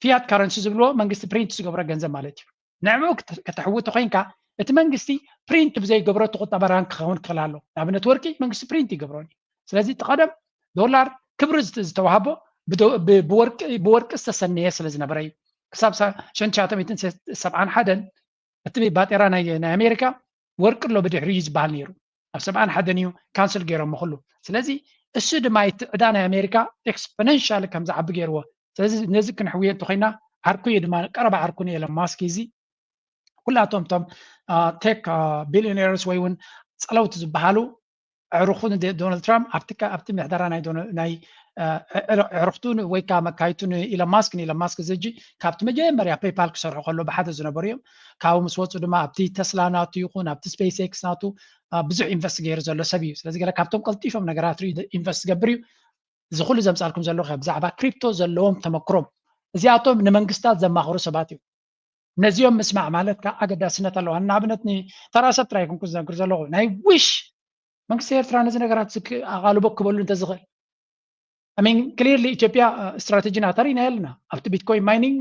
ፊያት ካረንሲ ዝብልዎ መንግስቲ ፕሪንት ዝገብሮ ገንዘብ ማለት እዩ። ንዕኡ ከተሕውቶ ኮይንካ እቲ መንግስቲ ፕሪንት ብዘይገብሮ እቲ ቁጠባ ራን ክኸውን ክኽእል ኣሎ። ንኣብነት ወርቂ መንግስቲ ፕሪንት ይገብሮን እዩ። ስለዚ እቲ ቀደም ዶላር ክብሪ ዝተዋህቦ ብወርቂ ዝተሰነየ ስለ ዝነበረ እዩ። ክሳብ ሸንሻቶም ሓደን እቲ ባጤራ ናይ ኣሜሪካ ወርቂ ኣሎ ብድሕሪ እዩ ዝበሃል ነይሩ። ኣብ ሰብዓን ሓደን እዩ ካንስል ገይሮም ኩሉ። ስለዚ እሱ ድማ እቲ ዕዳ ናይ ኣሜሪካ ኤክስፖነንሻል ከም ዝዓቢ ገይርዎ። ስለዚ ነዚ ክንሕውዮ እንተኮይና ዓርኩ እዩ ድማ ቀረባ ዓርኩ ንኤለን ማስክ እዚ ኩላቶም ቶም ቴክ ቢሊዮነርስ ወይ እውን ፀለውቲ ዝበሃሉ ኣዕሩኹ ዶናልድ ትራምፕ ኣብቲ ምሕደራ ናይ ኣዕሩኽቱ ወይ ከዓ መካይቱ ንኢሎን ማስክ ንኢሎን ማስክ እዚ ሕጂ ካብቲ መጀመርያ ፔይፓል ክሰርሑ ከሎ ብሓደ ዝነበሩ እዮም። ካብኡ ምስ ወፁ ድማ ኣብቲ ተስላ ናቱ ይኹን ኣብቲ ስፔስ ኤክስ ናቱ ብዙሕ ኢንቨስት ገይሩ ዘሎ ሰብ እዩ። ስለዚ ገለ ካብቶም ቀልጢፎም ነገራት ርዩ ኢንቨስት ዝገብር እዩ። እዚ ኩሉ ዘምፃልኩም ዘለኹ ብዛዕባ ክሪፕቶ ዘለዎም ተመክሮም እዚኣቶም ንመንግስታት ዘማኽሩ ሰባት እዩ። ነዚኦም ምስማዕ ማለት ከዓ ኣገዳስነት ኣለዋ። ንኣብነት ንተራ ሰብ ጥራይ ይኩንኩ ዝነግር ዘለኹ ናይ ዊሽ መንግስቲ ኤርትራ ነዚ ነገራት ኣቓልቦ ክበሉ እንተዝኽእል ሚን ክሊርሊ ኢትዮጵያ ስትራቴጂ ናታ ርኢና ኣለና። ኣብቲ ቢትኮይን ማይኒንግ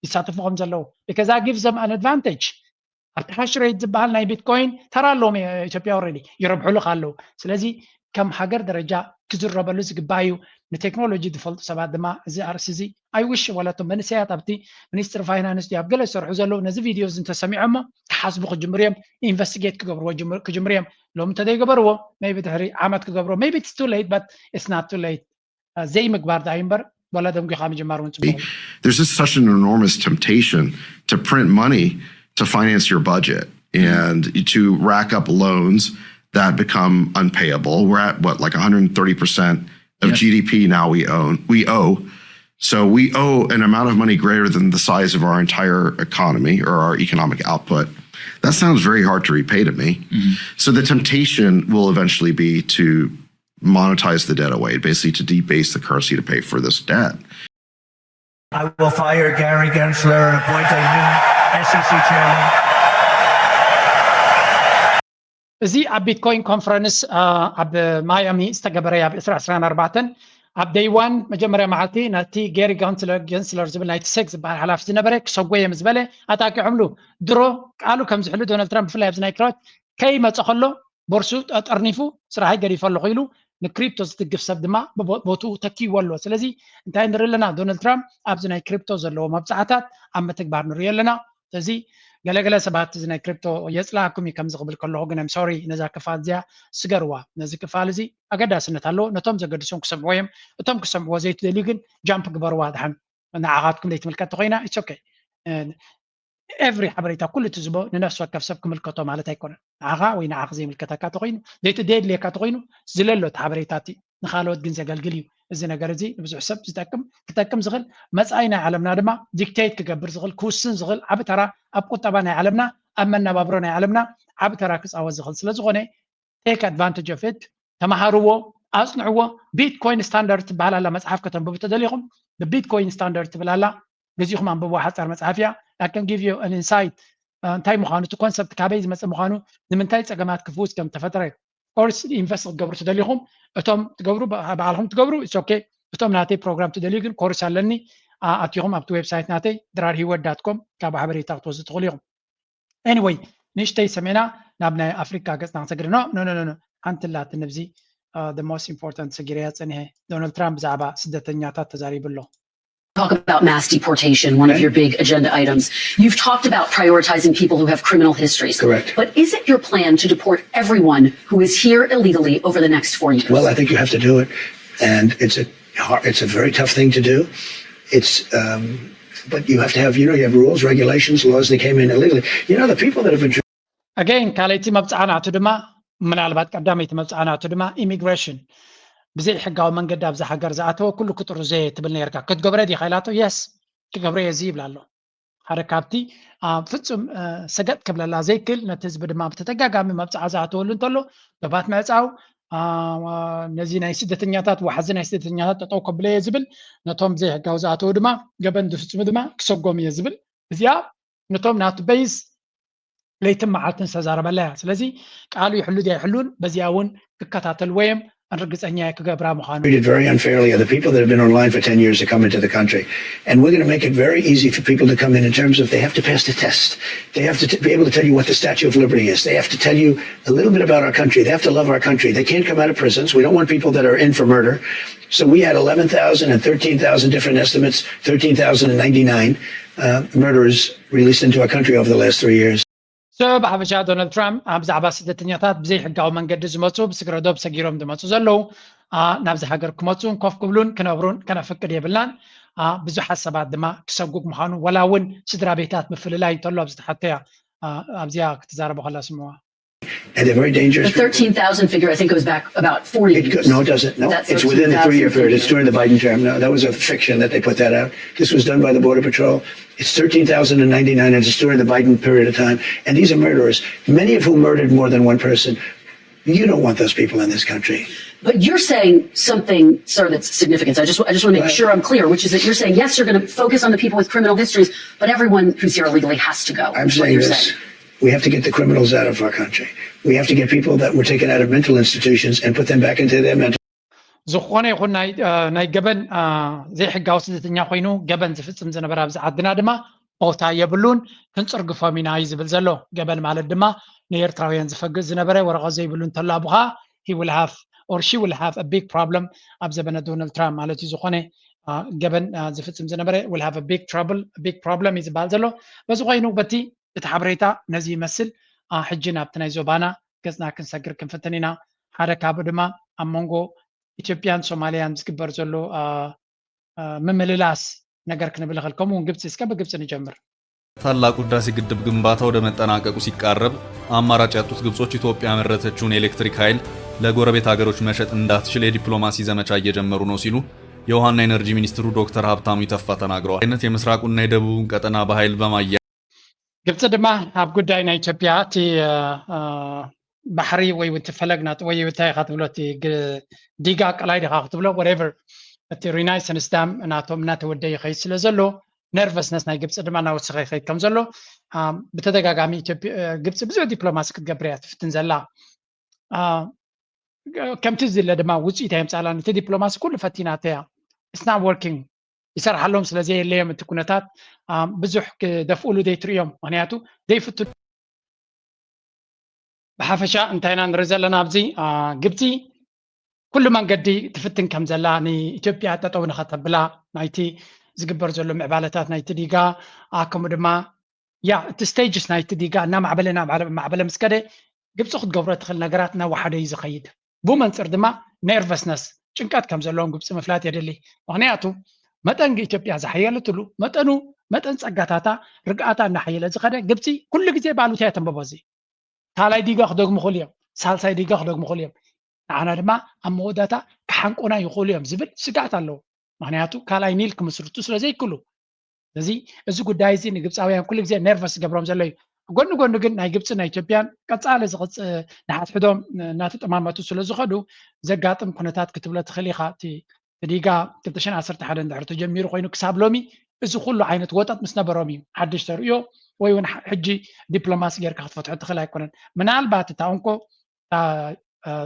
ይሳተፉ ከም ዘለዉ because that gives them an advantage። ኣብቲ ሃሽ ሬት ዝበሃል ናይ ቢትኮይን ተራ ኣለዎም ኢትዮጵያ ኦልሬዲ ይረብሕሉ ኣለዉ። ስለዚ ከም ሃገር ደረጃ ክዝረበሉ ዝግባእ እዩ። ንቴክኖሎጂ ዝፈልጡ ሰባት ድማ እዚ ኣርእሲ እዚ ኣይውሽ ዋላቶም መንእሰያት ኣብቲ ሚኒስትሪ ፋይናንስ ድዩ ኣብ ገለ ዝሰርሑ ዘለዉ ነዚ ቪድዮ እዚ እንተሰሚዖሞ ክሓስቡ ክጅምሩ እዮም። ኢንቨስቲጌት ክገብርዎ ክጅምሩ እዮም። ሎም እንተዘይገበርዎ maybe ድሕሪ ዓመት ክገብርዎ maybe it's too late but it's not too late። ዘይምግባር ዳይ እምበር ዋላ ደንጒኻ ምጅማር እውን ፅቡቅ። There's just such an enormous temptation to print money to finance your budget and to rack up loans that become unpayable. We're at what, like one hundred thirty percent of G D P now we own, we owe. So we owe an amount of money greater than the size of our entire economy or our economic output. That sounds very hard to repay to me. So the temptation will eventually be to monetize the debt away, basically to debase the currency to pay for this debt. I will fire Gary Gensler and appoint a new S E C chairman. እዚ ኣብ ቢትኮይን ኮንፈረንስ ኣብ ማያሚ ዝተገበረ ኣብ ዕስራ ዕስራን ኣርባዕተን ኣብ ደይ ዋን መጀመርያ መዓልቲ ነቲ ጌሪ ገንስለር ዝብል ናይቲ ሴክ ዝበሃል ሓላፊ ዝነበረ ክሰጎ እዮም ዝበለ ኣጣቂዖምሉ። ድሮ ቃሉ ከም ዝሕሉ ዶናልድ ትራምፕ ብፍላይ ኣብዚ ናይ ክራውት ከይመፀ ከሎ ቦርሱ ጠርኒፉ ስራሐይ ገዲፈ ኣለኹ ኢሉ ንክሪፕቶ ዝትግፍ ሰብ ድማ ቦትኡ ተኪዎ ኣሎ። ስለዚ እንታይ ንርኢ ኣለና? ዶናልድ ትራምፕ ኣብዚ ናይ ክሪፕቶ ዘለዎ መብፃዕታት ኣብ ምትግባር ንሪኦ ኣለና። ስለዚ ገለገለ ሰባት እዚ ናይ ክሪፕቶ የፅላኣኩም እዩ ከምዚ ክብል ከለኹ ግን ሶሪ ነዛ ክፋል እዚኣ ስገርዋ። ነዚ ክፋል እዚ ኣገዳስነት ኣለዎ። ነቶም ዘገድሶም ክሰምዕዎ እዮም። እቶም ክሰምዕዎ ዘይትደልዩ ግን ጃምፕ ግበርዋ። ድሓን ንዓኻትኩም ዘይትምልከት ተኮይና it's okay። ኤቭሪ ሓበሬታ ኩሉ እቲ ዝቦ ንነፍሲ ወከፍ ሰብ ክምልከቶ ማለት ኣይኮነን። ንዓኻ ወይ ንዓኺ ዘይምልከተካ ተኮይኑ ዘይትደልየካ ተኮይኑ ዝለሎ እቲ ሓበሬታ እቲ ንካልኦት ግን ዘገልግል እዩ። እዚ ነገር እዚ ንብዙሕ ሰብ ዝጠቅም ክጠቅም ዝኽእል መፃኢ ናይ ዓለምና ድማ ዲክቴት ክገብር ዝኽእል ክውስን ዝኽእል ዓብ ተራ ኣብ ቁጠባ ናይ ዓለምና ኣብ መነባብሮ ናይ ዓለምና ዓብ ተራ ክፃወት ዝኽእል ስለዝኾነ take advantage of it። ተመሃርዎ፣ ኣፅንዕዎ። ቢትኮይን ስታንዳርድ ትበሃል ኣላ መፅሓፍ ከተንብቡ ተደሊኹም ብቢትኮይን ስታንዳርድ ትብል ኣላ። ገዚእኹም ኣንብብዋ። ሓፃር መፅሓፍ እያ። I can give you an insight እንታይ ምዃኑ እቲ ኮንሰፕት ካበይ ዝመፀ ምዃኑ ንምንታይ ፀገማት ክፍውስ ከም ተፈጥረ ኮርስ ኢንቨስት ክትገብሩ ትደሊኹም እቶም ትገብሩ ባዕልኹም ትገብሩ it's okay። እቶም ናተይ ፕሮግራም ትደልዩ ግን ኮርስ ኣለኒ ኣቲኹም ኣብቲ ዌብሳይት ናተይ ድራር ሂወት ዳት ኮም ካብ ሓበሬታ ክትወስዱ ትኽእሉ ኢኹም። Anyway ንእሽተይ ሰሜና ናብ ናይ ኣፍሪካ ገፅና ክንሰግር ኖ ኖ ኖ ሓንቲ ላትኒ ብዚ the most important ሰጊረያ ፀኒሐ። ዶናልድ ትራምፕ ብዛዕባ ስደተኛታት ተዛሪቡ ኣሎ። Talk about mass deportation, one of your big agenda items. You've talked about prioritizing people who have criminal histories. Correct. But is it your plan to deport everyone who is here illegally over the next four years? Well, I think you have to do it. And it's a, it's a very tough thing to do. It's, um, but you have to have, you know, you have rules, regulations, laws that came in illegally. You know, the people that have been ኣገይን ካልኣይቲ መብፅዓ ናቱ ድማ ምናልባት ቀዳመይቲ መብፅዓ ናቱ ድማ ኢሚግሬሽን ብዘይ ሕጋዊ መንገዲ ኣብዚ ሃገር ዝኣተወ ኩሉ ክጥሩ ዘየ ትብል ነርካ ክትገብረ ዲኻ ኢላቶ የስ ክገብረ እየ እዚ ይብላ ኣሎ ሓደ ካብቲ ፍፁም ሰገጥ ክብለላ ዘይክል ነቲ ህዝቢ ድማ ብተደጋጋሚ መብፅዓ ዝኣተወሉ እንተሎ ዶባት ምዕፃው ነዚ ናይ ስደተኛታት ዋሕዚ ናይ ስደተኛታት ጠጠው ከብለ እየ ዝብል ነቶም ዘይሕጋዊ ዝኣተው ድማ ገበን ዝፍፅሙ ድማ ክሰጎም እየ ዝብል እዚኣ ነቶም ናቱ በይስ ለይትን መዓልትን ዝተዛረበላ እያ ስለዚ ቃሉ ይሕሉ ድያ ይሕሉን በዚኣ እውን ክከታተልዎ እዮም ርግፀኛ እየ ክገብራ ምዃኑ treated very unfairly are the people that have been online for ten years to come into the country. And we're going to make it very easy for people to come in in terms of they have to pass the test. They have to t- be able to tell you what the Statue of Liberty is. They have to tell you a little bit about our country. They have to love our country. They can't come out of prisons. We don't want people that are in for murder. So we had eleven thousand and thirteen thousand different estimates, thirteen thousand and ninety-nine uh, murderers released into our country over the last three years. ሰብ ሓበሻ ዶናልድ ትራምፕ ኣብ ዛዕባ ስደተኛታት ብዘይ ሕጋዊ መንገዲ ዝመፁ ብስግረዶብ ሰጊሮም ዝመፁ ዘለዉ ናብዚ ሃገር ክመፁን ኮፍ ክብሉን ክነብሩን ከነፍቅድ የብልናን ብዙሓት ሰባት ድማ ክሰጉግ ምዃኑ ወላ እውን ስድራ ቤታት ምፍልላይ እንተሎ ኣብዚ ተሓተያ ኣብዚኣ ክትዛረቡ ከላ ስምዋ And they're very dangerous. The thirteen thousand figure, I think it goes back about four years. It, no, it doesn't. No, it's within the three-year period. It's during the Biden term. No, that was a fiction that they put that out. This was done by the Border Patrol. It's thirteen thousand and ninety-nine, and it's during the Biden period of time. And these are murderers, many of whom murdered more than one person. You don't want those people in this country. But you're saying something, sir, that's significant. So I just, I just want to make sure I'm clear, which is that you're saying, yes, you're going to focus on the people with criminal histories, but everyone who's here illegally has to go. I'm saying this. We have to get the criminals out of our country. We have to get people that were taken out of mental institutions and put them back into their mental. ዝኾነ ይኹን ናይ ገበን ዘይሕጋዊ ስደተኛ ኮይኑ ገበን ዝፍፅም ዝነበረ ኣብዚ ዓድና ድማ ቦታ የብሉን ክንፅርግፎም ኢና እዩ ዝብል ዘሎ ገበን ማለት ድማ ንኤርትራውያን ዝፈግእ ዝነበረ ወረቐት ዘይብሉ እንተሎ ኣቡኻ he will have or she will have a big problem ኣብ ዘበነ ዶናልድ ትራምፕ ማለት እዩ ዝኾነ ገበን ዝፍፅም ዝነበረ will have a big trouble big problem እዩ ዝበሃል ዘሎ በዚ ኮይኑ በቲ እቲ ሓበሬታ ነዚ ይመስል ሕጂ ናብቲ ናይ ዞባና ገፅና ክንሰግር ክንፍትን ኢና ሓደ ካብኡ ድማ ኣብ መንጎ ኢትዮጵያን ሶማልያን ዝግበር ዘሎ ምምልላስ ነገር ክንብል ኽእል ከምኡ እውን ግብፂ እስከ ብግብፂ ንጀምር ታላቁ ህዳሴ ግድብ ግንባታ ወደ መጠናቀቁ ሲቃረብ አማራጭ ያጡት ግብጾች ኢትዮጵያ ያመረተችውን የኤሌክትሪክ ኃይል ለጎረቤት ሀገሮች መሸጥ እንዳትችል የዲፕሎማሲ ዘመቻ እየጀመሩ ነው ሲሉ የውሃና ኤነርጂ ሚኒስትሩ ዶክተር ሀብታሙ ኢተፋ ተናግረዋል። አይነት የምስራቁና የደቡቡን ቀጠና በኃይል በማያ ግብፂ ድማ ኣብ ጉዳይ ናይ ኢትዮጵያ እቲ ባሕሪ ወይ እቲ ፈለግ ናት ወይ እንታይ ኢኻ ትብሎ እቲ ዲጋ ቀላይ ዲኻ ክትብሎ whatever እቲ renaissance dam ናቶም እናተወደ ይኸይድ ስለ ዘሎ nervousness ናይ ግብፂ ድማ እናወሰኸ ይኸይድ ከም ዘሎ ብተደጋጋሚ ግብፂ ብዙሕ ዲፕሎማሲ ክትገብር እያ ትፍትን ዘላ ከምቲ ዝለ ድማ ውፅኢት ኣየምፃላን እቲ ዲፕሎማሲ ኩሉ ፈቲናተያ it's not working ይሰርሓሎም ስለ ዘየለዮም እቲ ኩነታት ብዙሕ ክደፍኡሉ ዘይትርእዮም ምክንያቱ ዘይፍቱ ብሓፈሻ እንታይ ኢና ንርኢ ዘለና ኣብዚ ግብፂ ኩሉ መንገዲ ትፍትን ከም ዘላ ንኢትዮጵያ ጠጠው ንኸተብላ ናይቲ ዝግበር ዘሎ ምዕባለታት ናይቲ ዲጋ ከምኡ ድማ ያ እቲ stages ናይቲ ዲጋ እናማዕበለ እናማዕበለ ምስ ከደ ግብፂ ክትገብሮ ትኽእል ነገራት እናወሓደ እዩ ዝኸይድ። ብኡ መንፅር ድማ nervousness፣ ጭንቀት ከም ዘለዎም ግብፂ ምፍላጥ የድሊ። ምክንያቱ መጠን ኢትዮጵያ ዝሓየለትሉ መጠኑ፣ መጠን ፀጋታታ፣ ርግኣታ እናሓየለ ዝኸደ ግብፂ ኩሉ ግዜ ባሉታ እያ ተንበቦ። እዚ ካልኣይ ዲጋ ክደግሙ ይኽእሉ እዮም፣ ሳልሳይ ዲጋ ክደግሙ ይኽእሉ እዮም። ንዓና ድማ ኣብ መወዳእታ ክሓንቁና ይኽእሉ እዮም ዝብል ስግኣት ኣለዎ። ምክንያቱ ካልኣይ ኒል ክምስርቱ ስለ ዘይክእሉ። ስለዚ እዚ ጉዳይ እዚ ንግብፃውያን ኩሉ ግዜ nervous ዝገብሮም ዘሎ እዩ። ጎኒ ጎኒ ግን ናይ ግብፂ ናይ ኢትዮጵያን ቀፃሊ ዝቕፅ ንሓድሕዶም እናተጠማመቱ ስለ ዝኸዱ ዘጋጥም ኩነታት ክትብሎ ትኽእል ኢኻ። እቲ ዲጋ ክልተ ሽሕን ዓሰርተ ሓደን እንድሕር ተጀሚሩ ኮይኑ ክሳብ ሎሚ እዚ ኩሉ ዓይነት ወጠጥ ምስ ነበሮም እዩ። ሓድሽ ተርእዮ ወይ እውን ሕጂ ዲፕሎማሲ ጌርካ ክትፈትሖ ትኽእል ኣይኮነን። ምናልባት እታ እንኮ እ፣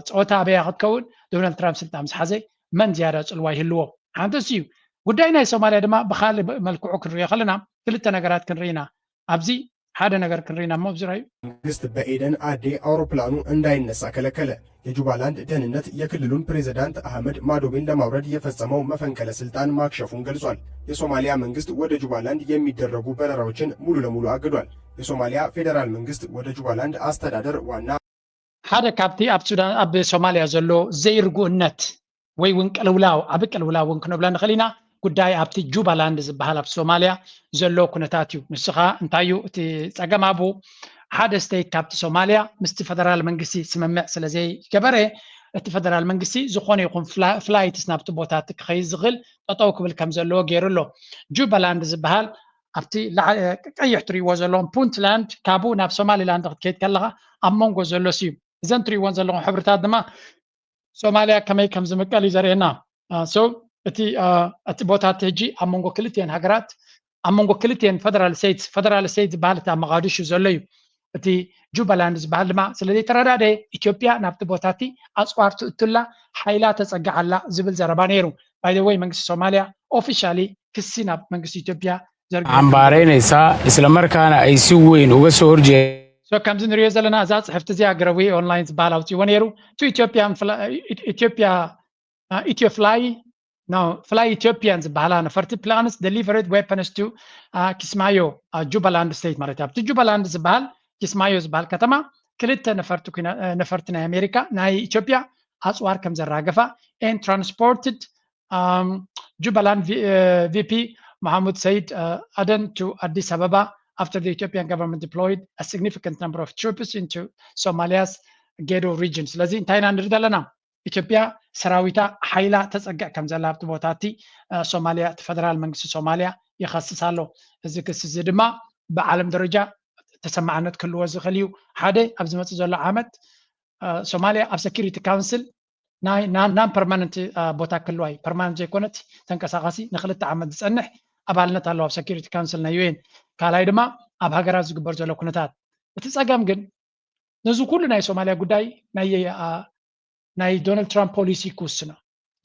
ጸወታ ኣበያ ክትከውን ዶናልድ ትራምፕ ስልጣን ምስ ሓዘ መን ዝያዳ ጽልዋ ይህልዎ? ሓንቲ እሱ እዩ። ጉዳይ ናይ ሶማልያ ድማ ብኻልእ መልክዑ ክንሪኦ ከለና ክልተ ነገራት ክንርኢ ኢና። ኣብዚ ሓደ ነገር ክንርኢ ኢና እሞ ኣብዚ ራዩ። መንግስት በኤደን አዴ አውሮፕላኑ እንዳይነሳ ከለከለ። የጁባላንድ ደህንነት የክልሉን ፕሬዝዳንት አህመድ ማዶቤን ለማውረድ የፈጸመው መፈንቅለ ስልጣን ማክሸፉን ገልጿል። የሶማሊያ መንግስት ወደ ጁባላንድ የሚደረጉ በረራዎችን ሙሉ ለሙሉ አግዷል። የሶማሊያ ፌዴራል መንግስት ወደ ጁባላንድ አስተዳደር ዋና ሓደ ካብቲ ኣብ ሱዳን ኣብ ሶማልያ ዘሎ ዘይርጉእነት ወይ እውን ቅልውላው ዓቢ ቅልውላው እውን ክንብሎ ንኽእል ኢና። ጉዳይ ኣብቲ ጁባላንድ ዝበሃል ኣብ ሶማልያ ዘሎ ኩነታት እዩ። ንሱ ኸኣ እንታይ እዩ እቲ ጸገም ኣብኡ? ሓደ ስቴት ካብቲ ሶማልያ ምስቲ ፈደራል መንግስቲ ስምምዕ ስለ ዘይገበረ እቲ ፈደራል መንግስቲ ዝኾነ ይኹን ፍላይትስ ናብቲ ቦታ እቲ ክኸይድ ዝኽእል ጠጠው ክብል ከም ዘለዎ ገይሩ ኣሎ። ጁባላንድ ዝበሃል ኣብቲ ቀይሕ ትሪእዎ ዘለኹም ፑንትላንድ ካብኡ ናብ ሶማሊላንድ ክትከይድ ከለኻ ኣብ መንጎ ዘሎ ስዩ እዘን ትሪእዎን ዘለኹም ሕብርታት ድማ ሶማልያ ከመይ ከም ዝምቀል እዩ ዘርእየና። ሶ እቲ እቲ ቦታ እቲ ሕጂ ኣብ መንጎ ክልቲኤን ሃገራት ኣብ መንጎ ክልቲኤን ፈደራል ስቴትስ፣ ፈደራል ስቴት ዝበሃል እቲ ኣብ መቃዲሹ ዘሎ እዩ። እቲ ጁባላንድ ዝበሃል ድማ ስለ ዘይተረዳደ ኢትዮጵያ ናብቲ ቦታ እቲ ኣፅዋር ትእቱላ ሓይላ ተፀግዓላ ዝብል ዘረባ ነይሩ። ባይደወይ መንግስቲ ሶማልያ ኦፊሻሊ ክሲ ናብ መንግስቲ ኢትዮጵያ ዘርጊሑ። Ambaareynaysaa isla markaana ay si weyn uga soo horjeedaan ሶ ከምዚ ንሪኦ ዘለና እዛ ፅሕፍቲ እዚኣ ገረዊ ኦንላይን ዝበሃል ኣውፅእዎ ነይሩ። ቱ ኢትዮጵያን ኢትዮጵያ ኢትዮ ፍላይ ኖ ፍላይ ኢትዮጵያን ዝበሃላ ነፈርቲ ፕላንስ ደሊቨርድ ዌፐንስ ቱ ኪስማዮ ጁባላንድ ስቴት ማለት እዩ። ኣብቲ ጁባላንድ ዝበሃል ኪስማዮ ዝበሃል ከተማ ክልተ ነፈርቲ ኩና- ነፈርቲ ናይ ኣሜሪካ ናይ ኢትዮጵያ ኣፅዋር ከም ዘራገፋ and transported Jubaland V- uh, V P Mohamud Said uh, Aden to Addis Ababa after the Ethiopian government deployed a significant number of troops into Somalia's Gedo region። ስለዚ እንታይ ኢና ንርኢ ዘለና? ኢትዮጵያ ሰራዊታ ሓይላ ተፀግዕ ከም ዘላ ኣብቲ ቦታ እቲ ሶማልያ እቲ ፈደራል መንግስቲ ሶማልያ ይኸስስ ኣሎ። እዚ ክሲ እዚ ድማ ብዓለም ደረጃ ተሰማዕነት ክህልዎ ዝኽእል እዩ። ሓደ ኣብ ዝመፅእ ዘሎ ዓመት ሶማልያ ኣብ ሰኪሪቲ ካውንስል ናይ ናን ፐርማነንት ቦታ ክህልዋ እዩ። ፐርማነንት ዘይኮነት ተንቀሳቃሲ ንክልተ ዓመት ዝፀንሕ ኣባልነት ኣለዋ ኣብ ሰኪሪቲ ካውንስል ናይ ዩኤን። ካልኣይ ድማ ኣብ ሃገራት ዝግበር ዘሎ ኩነታት። እቲ ፀገም ግን ነዚ ኩሉ ናይ ሶማልያ ጉዳይ ናይ ናይ ዶናልድ ትራምፕ ፖሊሲ ክውስኖ።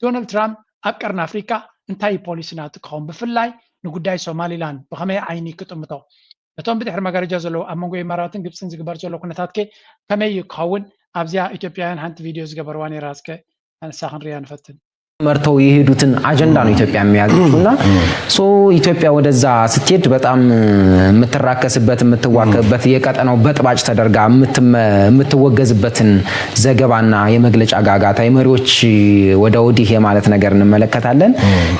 ዶናልድ ትራምፕ ኣብ ቀርኒ ኣፍሪካ እንታይ ፖሊሲ ናቱ ክኸውን፣ ብፍላይ ንጉዳይ ሶማሊላንድ ብኸመይ ዓይኒ ክጥምቶ፣ ነቶም ብድሕሪ መጋረጃ ዘለዉ ኣብ መንጎ ኢማራትን ግብፅን ዝግበር ዘሎ ኩነታት ከ ከመይ እዩ ክኸውን? ኣብዚኣ ኢትዮጵያውያን ሓንቲ ቪድዮ ዝገበርዋ ነይራ፣ እስከ ንሳ ክንሪኣ ንፈትን። መርተው የሄዱትን አጀንዳ ነው ኢትዮጵያ የሚያዙት እና ሶ ኢትዮጵያ ወደዛ ስትሄድ በጣም የምትራከስበት የምትዋከብበት የቀጠናው በጥባጭ ተደርጋ የምትወገዝበትን ዘገባና የመግለጫ ጋጋታ የመሪዎች ወደ ወዲህ የማለት ነገር እንመለከታለን።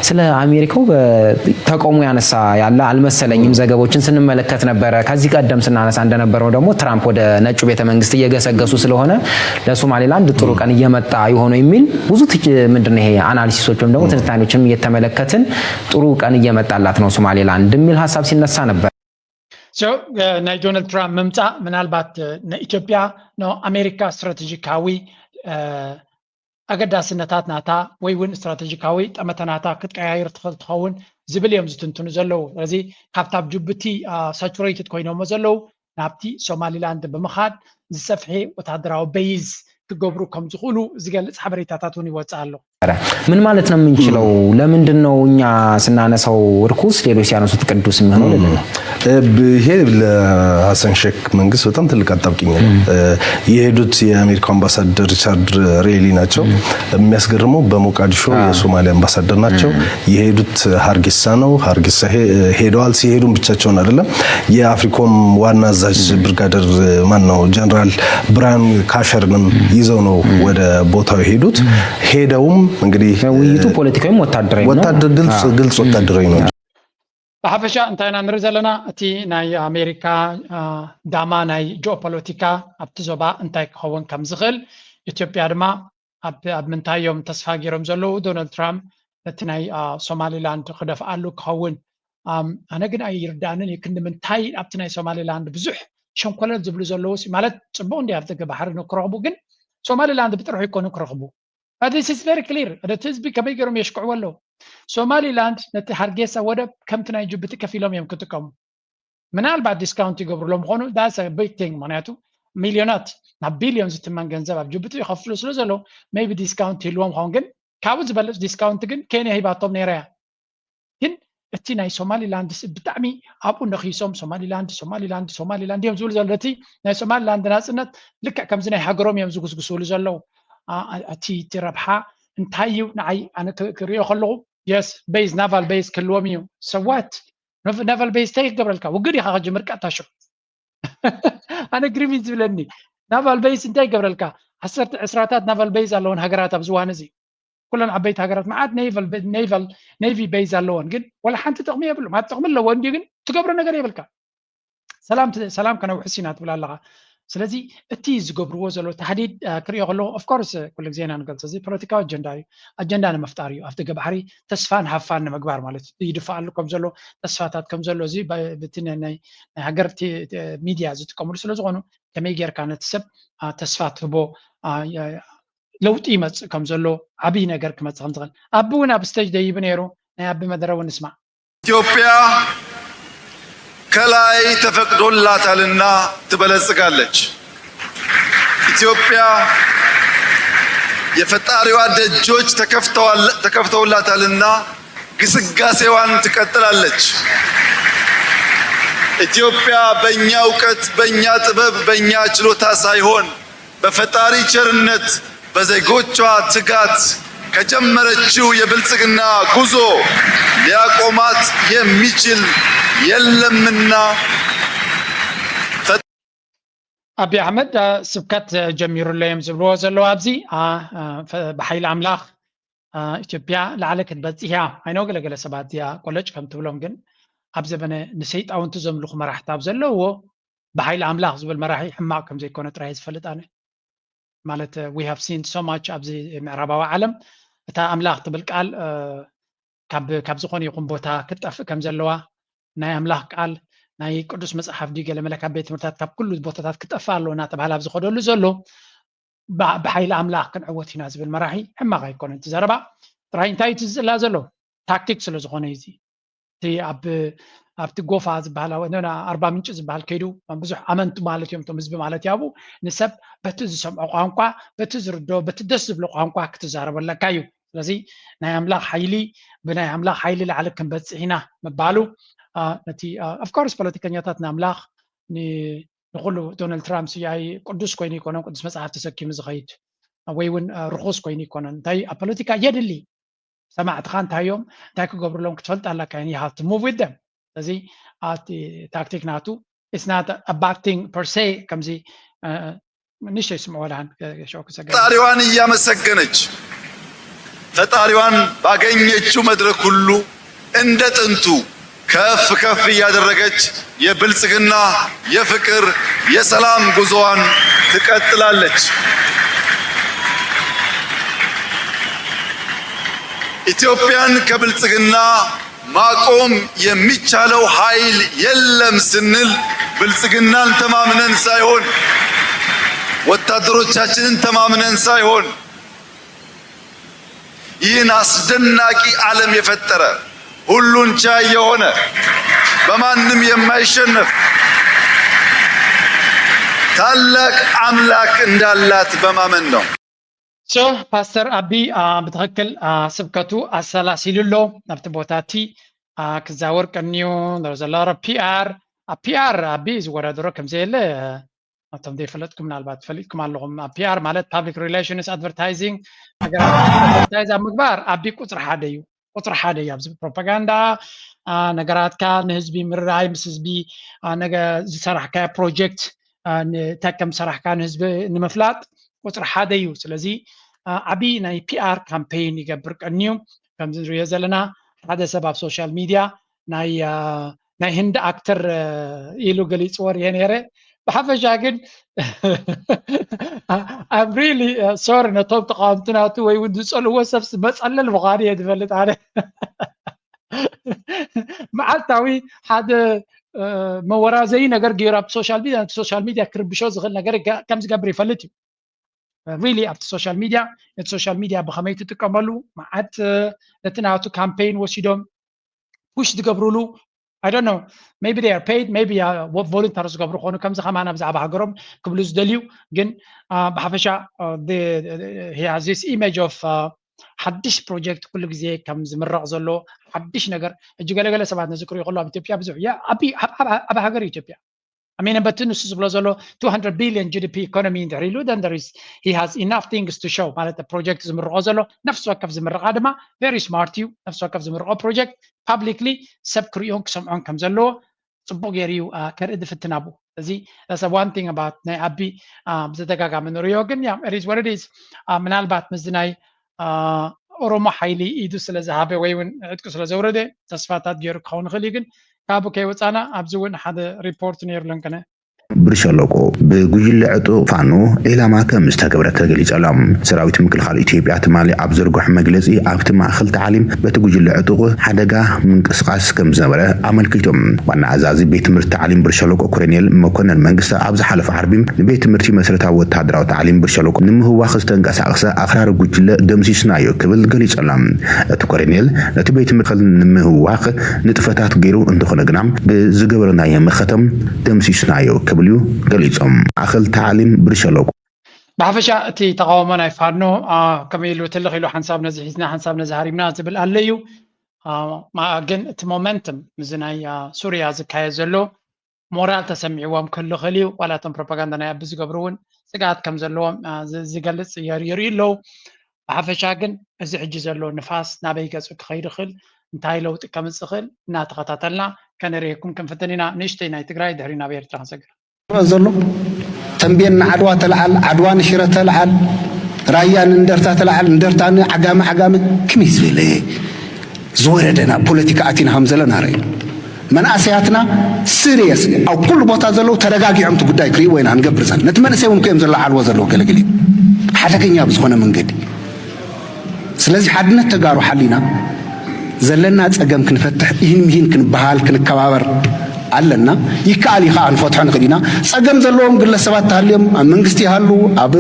ስለ አሜሪካው ተቃውሞ ያነሳ ያለ አልመሰለኝም። ዘገቦችን ስንመለከት ነበረ። ከዚህ ቀደም ስናነሳ እንደነበረው ደግሞ ትራምፕ ወደ ነጩ ቤተ መንግስት እየገሰገሱ ስለሆነ ለሶማሌላንድ ጥሩ ቀን እየመጣ ይሆኑ የሚል ብዙ ምንድን ይሄ አናሊሲሶች ወይም ደግሞ ትንታኔዎችንም እየተመለከትን ጥሩ ቀን እየመጣላት ነው ሶማሌላንድ የሚል ሀሳብ ሲነሳ ነበር። ናይ ዶናልድ ትራምፕ ምምፃእ ምናልባት ንኢትዮጵያ ንኣሜሪካ ስትራቴጂካዊ ኣገዳስነታት ናታ ወይ እውን ስትራቴጂካዊ ጠመተ ናታ ክትቀያይር ትኽእል ትኸውን ዝብል እዮም ዝትንትኑ ዘለዉ። ስለዚ ካብታ ጅቡቲ ሳቹሬትድ ኮይኖሞ ዘለዉ ናብቲ ሶማሊላንድ ብምኻድ ዝሰፍሐ ወታደራዊ በይዝ ክገብሩ ከም ዝኽእሉ ዝገልፅ ሓበሬታታት እውን ይወፅእ ኣሎ። ምን ማለት ነው የምንችለው? ለምንድን ነው እኛ ስናነሳው ርኩስ ሌሎች ሲያነሱት ቅዱስ የሚሆነው? ልል ነው። ይሄ ለሀሰን ሼክ መንግስት በጣም ትልቅ አጣብቂኝ ነው። የሄዱት የአሜሪካ አምባሳደር ሪቻርድ ሬሊ ናቸው። የሚያስገርመው በሞቃዲሾ የሶማሊያ አምባሳደር ናቸው። የሄዱት ሀርጌሳ ነው። ሀርጌሳ ሄደዋል። ሲሄዱም ብቻቸውን አይደለም፣ የአፍሪኮም ዋና አዛዥ ብርጋደር ማን ነው ጀነራል ብራያን ካሸርንም ይዘው ነው ወደ ቦታው የሄዱት። ሄደውም እንግዲህ ውይይቱ ፖለቲካዊም ወታደራዊ ወታደር ግልጽ ግልጽ ወታደራዊ ነው። ብሓፈሻ እንታይ ኢና ንርኢ ዘለና? እቲ ናይ ኣሜሪካ ዳማ ናይ ጂኦፖለቲካ ኣብቲ ዞባ እንታይ ክኸውን ከም ዝኽእል፣ ኢትዮጵያ ድማ ኣብ ምንታይ እዮም ተስፋ ገይሮም ዘለዉ? ዶናልድ ትራምፕ ነቲ ናይ ሶማሊላንድ ክደፍኣሉ ክኸውን። ኣነ ግን ኣይርዳእንን እዩ። ክንዲ ምንታይ ኣብቲ ናይ ሶማሊላንድ ብዙሕ ሸንኮለል ዝብሉ ዘለዉ ማለት ጽቡቕ እንዲ ኣብ ደገ ባሕሪ ንክረኽቡ፣ ግን ሶማሊላንድ ብጥርሑ ይኮኑ ክረኽቡ። This is very clear። እቲ ህዝቢ ከመይ ገይሮም የሽክዕዎ ኣለዉ? ሶማሊላንድ ነቲ ሃርጌሳ ወደብ ከምቲ ናይ ጅቡቲ ከፊሎም እዮም ክጥቀሙ። ምናልባት ዲስካውንት ይገብሩሎም ምኾኑ፣ that's a big thing። ምክንያቱ ሚልዮናት ናብ ቢልዮን ዝትመን ገንዘብ ኣብ ጅቡቲ ይኸፍሉ ስለ ዘለዉ maybe ዲስካውንት ይህልዎም ኸውን። ግን ካብኡ ዝበልፅ ዲስካውንት ግን ኬንያ ሂባቶም ነይራ እያ። ግን እቲ ናይ ሶማሊላንድ ስ- ብጣዕሚ ኣብኡ ነኺሶም ሶማሊላንድ ሶማሊላንድ ሶማሊላንድ እዮም ዝብሉ ዘለዉ። እቲ ናይ ሶማሊላንድ ናፅነት ልክዕ ከምዚ ናይ ሃገሮም እዮም ዝጉስጉስሉ ዘለዉ። አ- አ- እቲ እቲ ረብሓ እንታይ እዩ? ንዓይ ኣነ ክ- ክሪኦ ከለኹ yes base naval base ክህልዎም እዩ። So what? Nav- naval base እንታይ ክገብረልካ? ውግድ ኢኻ ክጅምር ቀጥታ ሽዑ። ኣነ ግርም እዩ ዝብለኒ። ናቫል ቤይስ እንታይ ይገብረልካ? ዓሰርተ ዕስራታት ናቫል ቤይዝ ኣለወን ሃገራት ኣብዚ እዋን እዚ። ኩለን ዓበይቲ ሃገራት መዓት ኔይቫል ቤይዝ ኣለወን፣ ግን ዋላ ሓንቲ ጥቕሚ የብሉ። ማለት ጥቕሚ ኣለዎ እንዲ ግን ትገብሮ ነገር የብልካ። ሰላም ት- ሰላም ከነውሕስ ኢና ትብል ኣለኻ። ስለዚ እቲ ዝገብርዎ ዘሎ ታህዲድ አ፣ ክሪኦ ከለኹ ኦፍኮርስ ኩሉ ግዜ ኢና ንገልፆ፣ እዚ ፖለቲካዊ ኣጀንዳ እዩ። ኣጀንዳ ንምፍጣር እዩ። ኣብ ደገ ባሕሪ ተስፋን ሃፋን ንምግባር ማለት እዩ። ይድፋኣሉ ከም ዘሎ፣ ተስፋታት ከም ዘሎ እዚ ባ- ብቲ ናይ ናይ ናይ ሃገር ቲ- ቲ- ሚድያ ዝጥቀምሉ ስለ ዝኾኑ ከመይ ጌርካ ነቲ ሰብ አ፣ ተስፋ ትህቦ አ፣ የ- ለውጢ ይመፅእ ከም ዘሎ ዓብይ ነገር ክመፅእ ከም ዝኽእል ኣቢ እውን ኣብ ስቴጅ ደይቡ ነይሩ። ናይ ኣቢ መደረ እውን ንስማዕ። ኢትዮጵያ ከላይ ተፈቅዶላታልና ትበለጽጋለች። ኢትዮጵያ የፈጣሪዋ ደጆች ተከፍተዋል- ተከፍተውላታልና ግስጋሴዋን ትቀጥላለች። ኢትዮጵያ በእኛ እውቀት፣ በእኛ ጥበብ፣ በእኛ ችሎታ ሳይሆን በፈጣሪ ቸርነት በዜጎቿ ትጋት ከጀመረችው የብልጽግና ጉዞ ሊያቆማት የሚችል የለምና ኣቢ ኣሕመድ አ፣ ስብከት ጀሚሩ ኣሎ እዮም ዝብልዎ ዘለዉ ኣብዚ አ፣ አ፣ ፈ- ብሓይሊ ኣምላኽ አ፣ ኢትዮጵያ ላዕሊ ክትበፅሕ እያ። ኣይኖ ገለገለ ሰባት እዚኣ ቆለጭ ከም ትብሎም ግን ኣብ ዘበነ ንሰይጣውንቲ ዘምልኹ መራሕቲ ኣብ ዘለውዎ ብሓይሊ ኣምላኽ ዝብል መራሒ ሕማቕ ከም ዘይኮነ ጥራይ ዝፈልጥ ኣነ። ማለት we have seen so much ኣብዚ ምዕራባዊ ዓለም እታ ኣምላኽ ትብል ቃል እ፣ ካብ ካብ ዝኾነ ይኹን ቦታ ክትጠፍእ ከም ዘለዋ ናይ ኣምላኽ ቃል ናይ ቅዱስ መጽሓፍ ድዩ ገለ መለ ካብ ቤት ትምህርታት ካብ ኩሉ ቦታታት ክጠፍእ ኣለዎ እናተባህለ ኣብ ዝኸደሉ ዘሎ ብ- ብሓይሊ ኣምላኽ ክንዕወት ኢና ዝብል መራሒ ሕማቕ ኣይኮነን። እቲ ዘረባ ጥራይ እንታይ እዩ ዝፅላ ዘሎ ታክቲክ ስለ ዝኾነ እዩ እዚ። እቲ ኣብ ኣብቲ ጎፋ ዝበሃል ኣብ- ና- ኣርባ ምንጭ ዝበሃል ከይዱ ብዙሕ ኣመንቱ ማለት እዮም እቶም ህዝቢ ማለት ያቡ ንሰብ በቲ ዝሰምዖ ቋንቋ በቲ ዝርዶ በቲ ደስ ዝብሎ ቋንቋ ክትዛረበለካ እዩ። ስለዚ ናይ ኣምላኽ ሓይሊ ብናይ ኣምላኽ ሓይሊ ላዕሊ ክንበፅሕ ኢና ምባሉ አ፣ ነቲ ኦፍኮርስ ፖለቲከኛታት ንኣምላኽ ን- ንኩሉ ዶናልድ ትራምፕ ስያይ ቅዱስ ኮይኑ ይኮነን ቅዱስ መፅሓፍ ተሰኪሙ ዝኸይድ ወይ እውን አ፣ ርኹስ ኮይኑ ይኮነን እንታይ ኣብ ፖለቲካ የድሊ ሰማዕትኻ እንታይ እዮም እንታይ ክገብሩሎም ክትፈልጥ ኣለካ you have to move with them። ስለዚ ኣብቲ ታክቲክ ናቱ it's not a bad thing per se ከምዚ አ፣ ንእሽተይ ስምዖ ወላን ሸው ክሰገድ ፈጣሪዋን እያመሰገነች ፈጣሪዋን ባገኘችው መድረክ ሁሉ እንደ ጥንቱ ከፍ ከፍ እያደረገች የብልጽግና የፍቅር የሰላም ጉዞዋን ትቀጥላለች። ኢትዮጵያን ከብልጽግና ማቆም የሚቻለው ኃይል የለም ስንል ብልጽግናን ተማምነን ሳይሆን ወታደሮቻችንን ተማምነን ሳይሆን ይህን አስደናቂ ዓለም የፈጠረ ሁሉን ቻይ የሆነ በማንም የማይሸነፍ ታላቅ አምላክ እንዳላት በማመን ነው። ሶ ፓስተር ኣቢ ብትኽክል ስብከቱ ኣሰላሲሉ ኣሎ። ናብቲ ቦታ እቲ ክዛወር ቀንዩ ዘሎ ፒኣር ኣብ ፒኣር ኣቢ ዝወዳደሮ ከምዘየለ ኣቶም ዘይፈለጥኩም ምናልባት ፈሊጥኩም ኣለኹም። ኣብ ፒኣር ማለት ፓብሊክ ሪሌሽንስ ኣድቨርታይዚንግ፣ ነገራት ኣድቨርታይዝ ኣብ ምግባር ኣቢ ቁፅሪ ሓደ እዩ። ቁፅሪ ሓደ እዩ ኣብዚ ፕሮፓጋንዳ፣ ነገራትካ ንህዝቢ ምርኣይ፣ ምስ ህዝቢ ዝሰራሕካዮ ፕሮጀክት እንታይ ከም ዝሰራሕካ ንህዝቢ ንምፍላጥ ቁፅሪ ሓደ እዩ። ስለዚ ዓብዪ ናይ ፒኣር ካምፔይን ይገብር ቀንዩ። ከምዚ ንሪኦ ዘለና ሓደ ሰብ ኣብ ሶሻል ሚድያ ናይ ናይ ህንዲ ኣክተር ኢሉ ገሊፅዎ ርየ ነይረ። ብሓፈሻ ግን I'm really sorry ነቶም ተቃወምቲ ናቱ ወይ እውን ዝፀልዎ ሰብ መፀለል ምዃኑ እየ ዝፈልጥ ኣነ። መዓልታዊ ሓደ መወራዘይ ነገር ገይሩ ኣብ ሶሻል ሚድያ ነቲ ሶሻል ሚድያ ክርብሾ ዝኽእል ነገር ከም ዝገብር ይፈልጥ እዩ። ሪሊ ኣብቲ ሶሻል ሚድያ ነቲ ሶሻል ሚድያ ብኸመይ ትጥቀመሉ መዓት ነቲ ናቱ ካምፔይን ወሲዶም ፑሽ ዝገብሩሉ I don't know, maybe they are paid, maybe ቮሉንተር ዝገብሩ ክኾኑ ከምዚ ከማና ብዛዕባ ሃገሮም ክብሉ ዝደልዩ። ግን ብሓፈሻ he has this image of ሓድሽ ፕሮጀክት ኩሉ ግዜ ከም ዝምረቕ ዘሎ ሓድሽ ነገር። ሕጂ ገለገለ ሰባት ነዚ ክሪኡ ከሎ ኣብ ኢትዮጵያ ብዙሕ ኣብ ሃገር ኢትዮጵያ ኣሜን በቲ ንሱ ዝብሎ ዘሎ two hundred billion GDP economy እንድሕር ኢሉ then there is he has enough things to show ማለት ፕሮጀክት ዝምርቆ ዘሎ ነፍሲ ወከፍ ዝምርቃ ድማ very smart እዩ። ነፍሲ ወከፍ ዝምርቆ ፕሮጀክት ፓብሊክሊ ሰብ ክርእዮን ክሰምዖን ከም ዘለዎ ፅቡቅ ገይሩ እዩ ከርኢ ዝፍትን ኣብኡ። እዚ one thing about ናይ ኣቢ ብተደጋጋሚ ንሪኦ ግን ያ ሪዝ ወረዲዝ ምናልባት ምስዚ ናይ ኦሮሞ ሓይሊ ኢዱ ስለ ዝሃበ ወይ እውን ዕጥቁ ስለ ዘውረደ ተስፋታት ገይሩ ክኸውን ይኽእል እዩ። ግን ካብኡ ከይወፃና ኣብዚ እውን ሓደ ሪፖርት ነይሩ ለንቅነ ብርሸለቆ ብጉጅለ ዕጡቕ ፋኖ ዒላማ ከም ዝተገብረ ተገሊጸ ኣሎ። ሰራዊት ምክልኻል ኢትዮጵያ ትማሊ ኣብ ዘርግሖ መግለጺ ኣብቲ ማእኸል ታዕሊም በቲ ጉጅለ ዕጡቕ ሓደጋ ምንቅስቓስ ከም ዝነበረ ኣመልኪቱ። ዋና ኣዛዚ ቤት ትምህርቲ ታዕሊም ብርሸለቆ ኮሎኔል መኮነን መንግስተ ኣብ ዝሓለፈ ዓርቢ ንቤት ትምህርቲ መሰረታዊ ወታደራዊ ታዕሊም ብርሸለቆ ንምህዋኽ ዝተንቀሳቐሰ ኣኽራሪ ጉጅለ ደምሲስናዮ ክብል ገሊጹ ኣሎ። እቲ ኮሎኔል ነቲ ቤት ትምህርቲ ንምህዋኽ ንጥፈታት ገይሩ እንተኾነ ግና ብዝገበርናዮ መኸተም ደምሲስናዮ ክብል እዩ ገሊጾም። ማእኸል ታዕሊም ብርሸለቆ። ብሓፈሻ እቲ ተቃውሞ ናይ ፋኖ ከመይ ኢሉ ትልኽ ኢሉ ሓንሳብ ነዚ ሒዝና ሓንሳብ ነዚ ሃሪምና ዝብል ኣሎ እዩ። ግን እቲ ሞመንትም እዚ ናይ ሱርያ ዝካየድ ዘሎ ሞራል ተሰሚዕዎም ክህሉ ይኽእል እዩ። ዋላ እቶም ፕሮፓጋንዳ ናይ ኣቢ ዝገብሩ እውን ስግኣት ከም ዘለዎም ዝገልፅ ይርእዩ ኣለዉ። ብሓፈሻ ግን እዚ ሕጂ ዘሎ ንፋስ ናበይ ገፁ ክኸይድ ይኽእል፣ እንታይ ለውጢ ከምፅእ ይኽእል እናተኸታተልና ከነርእየኩም ክንፍትን ኢና። ንእሽተይ ናይ ትግራይ ድሕሪ ናብ ኤርትራ ክንሰግር። ዘሎ ተንቤን ንዓድዋ ተልዓል፣ ዓድዋ ንሽረ ተልዓል፣ ራያ ንእንደርታ ተልዓል፣ እንደርታ ንዓጋመ፣ ዓጋመ ከመይ ዝበለ ዝወረደ ናብ ፖለቲካ ኣቲና ከም ዘለና ርእ። መናእሰያትና ስሪየስ ኣብ ኩሉ ቦታ ዘለዉ ተረጋጊዖም እቲ ጉዳይ ክርእይዎ ኢና ንገብር ዘን ነቲ መንእሰይ እውን እዮም ዘለዓልዎ ዘለዉ ገለገለ ሓደገኛ ብዝኾነ መንገዲ። ስለዚ ሓድነት ተጋሩ ሓሊና ዘለና ፀገም ክንፈትሕ ኢሂን ምሂን ክንበሃል ክንከባበር ኣለና። ይከኣል እዩ ከዓ ንፈትሖ ንኽእል ኢና። ፀገም ዘለዎም ግለሰባት ተሃልዮም ኣብ መንግስቲ ይሃሉ፣ ኣብ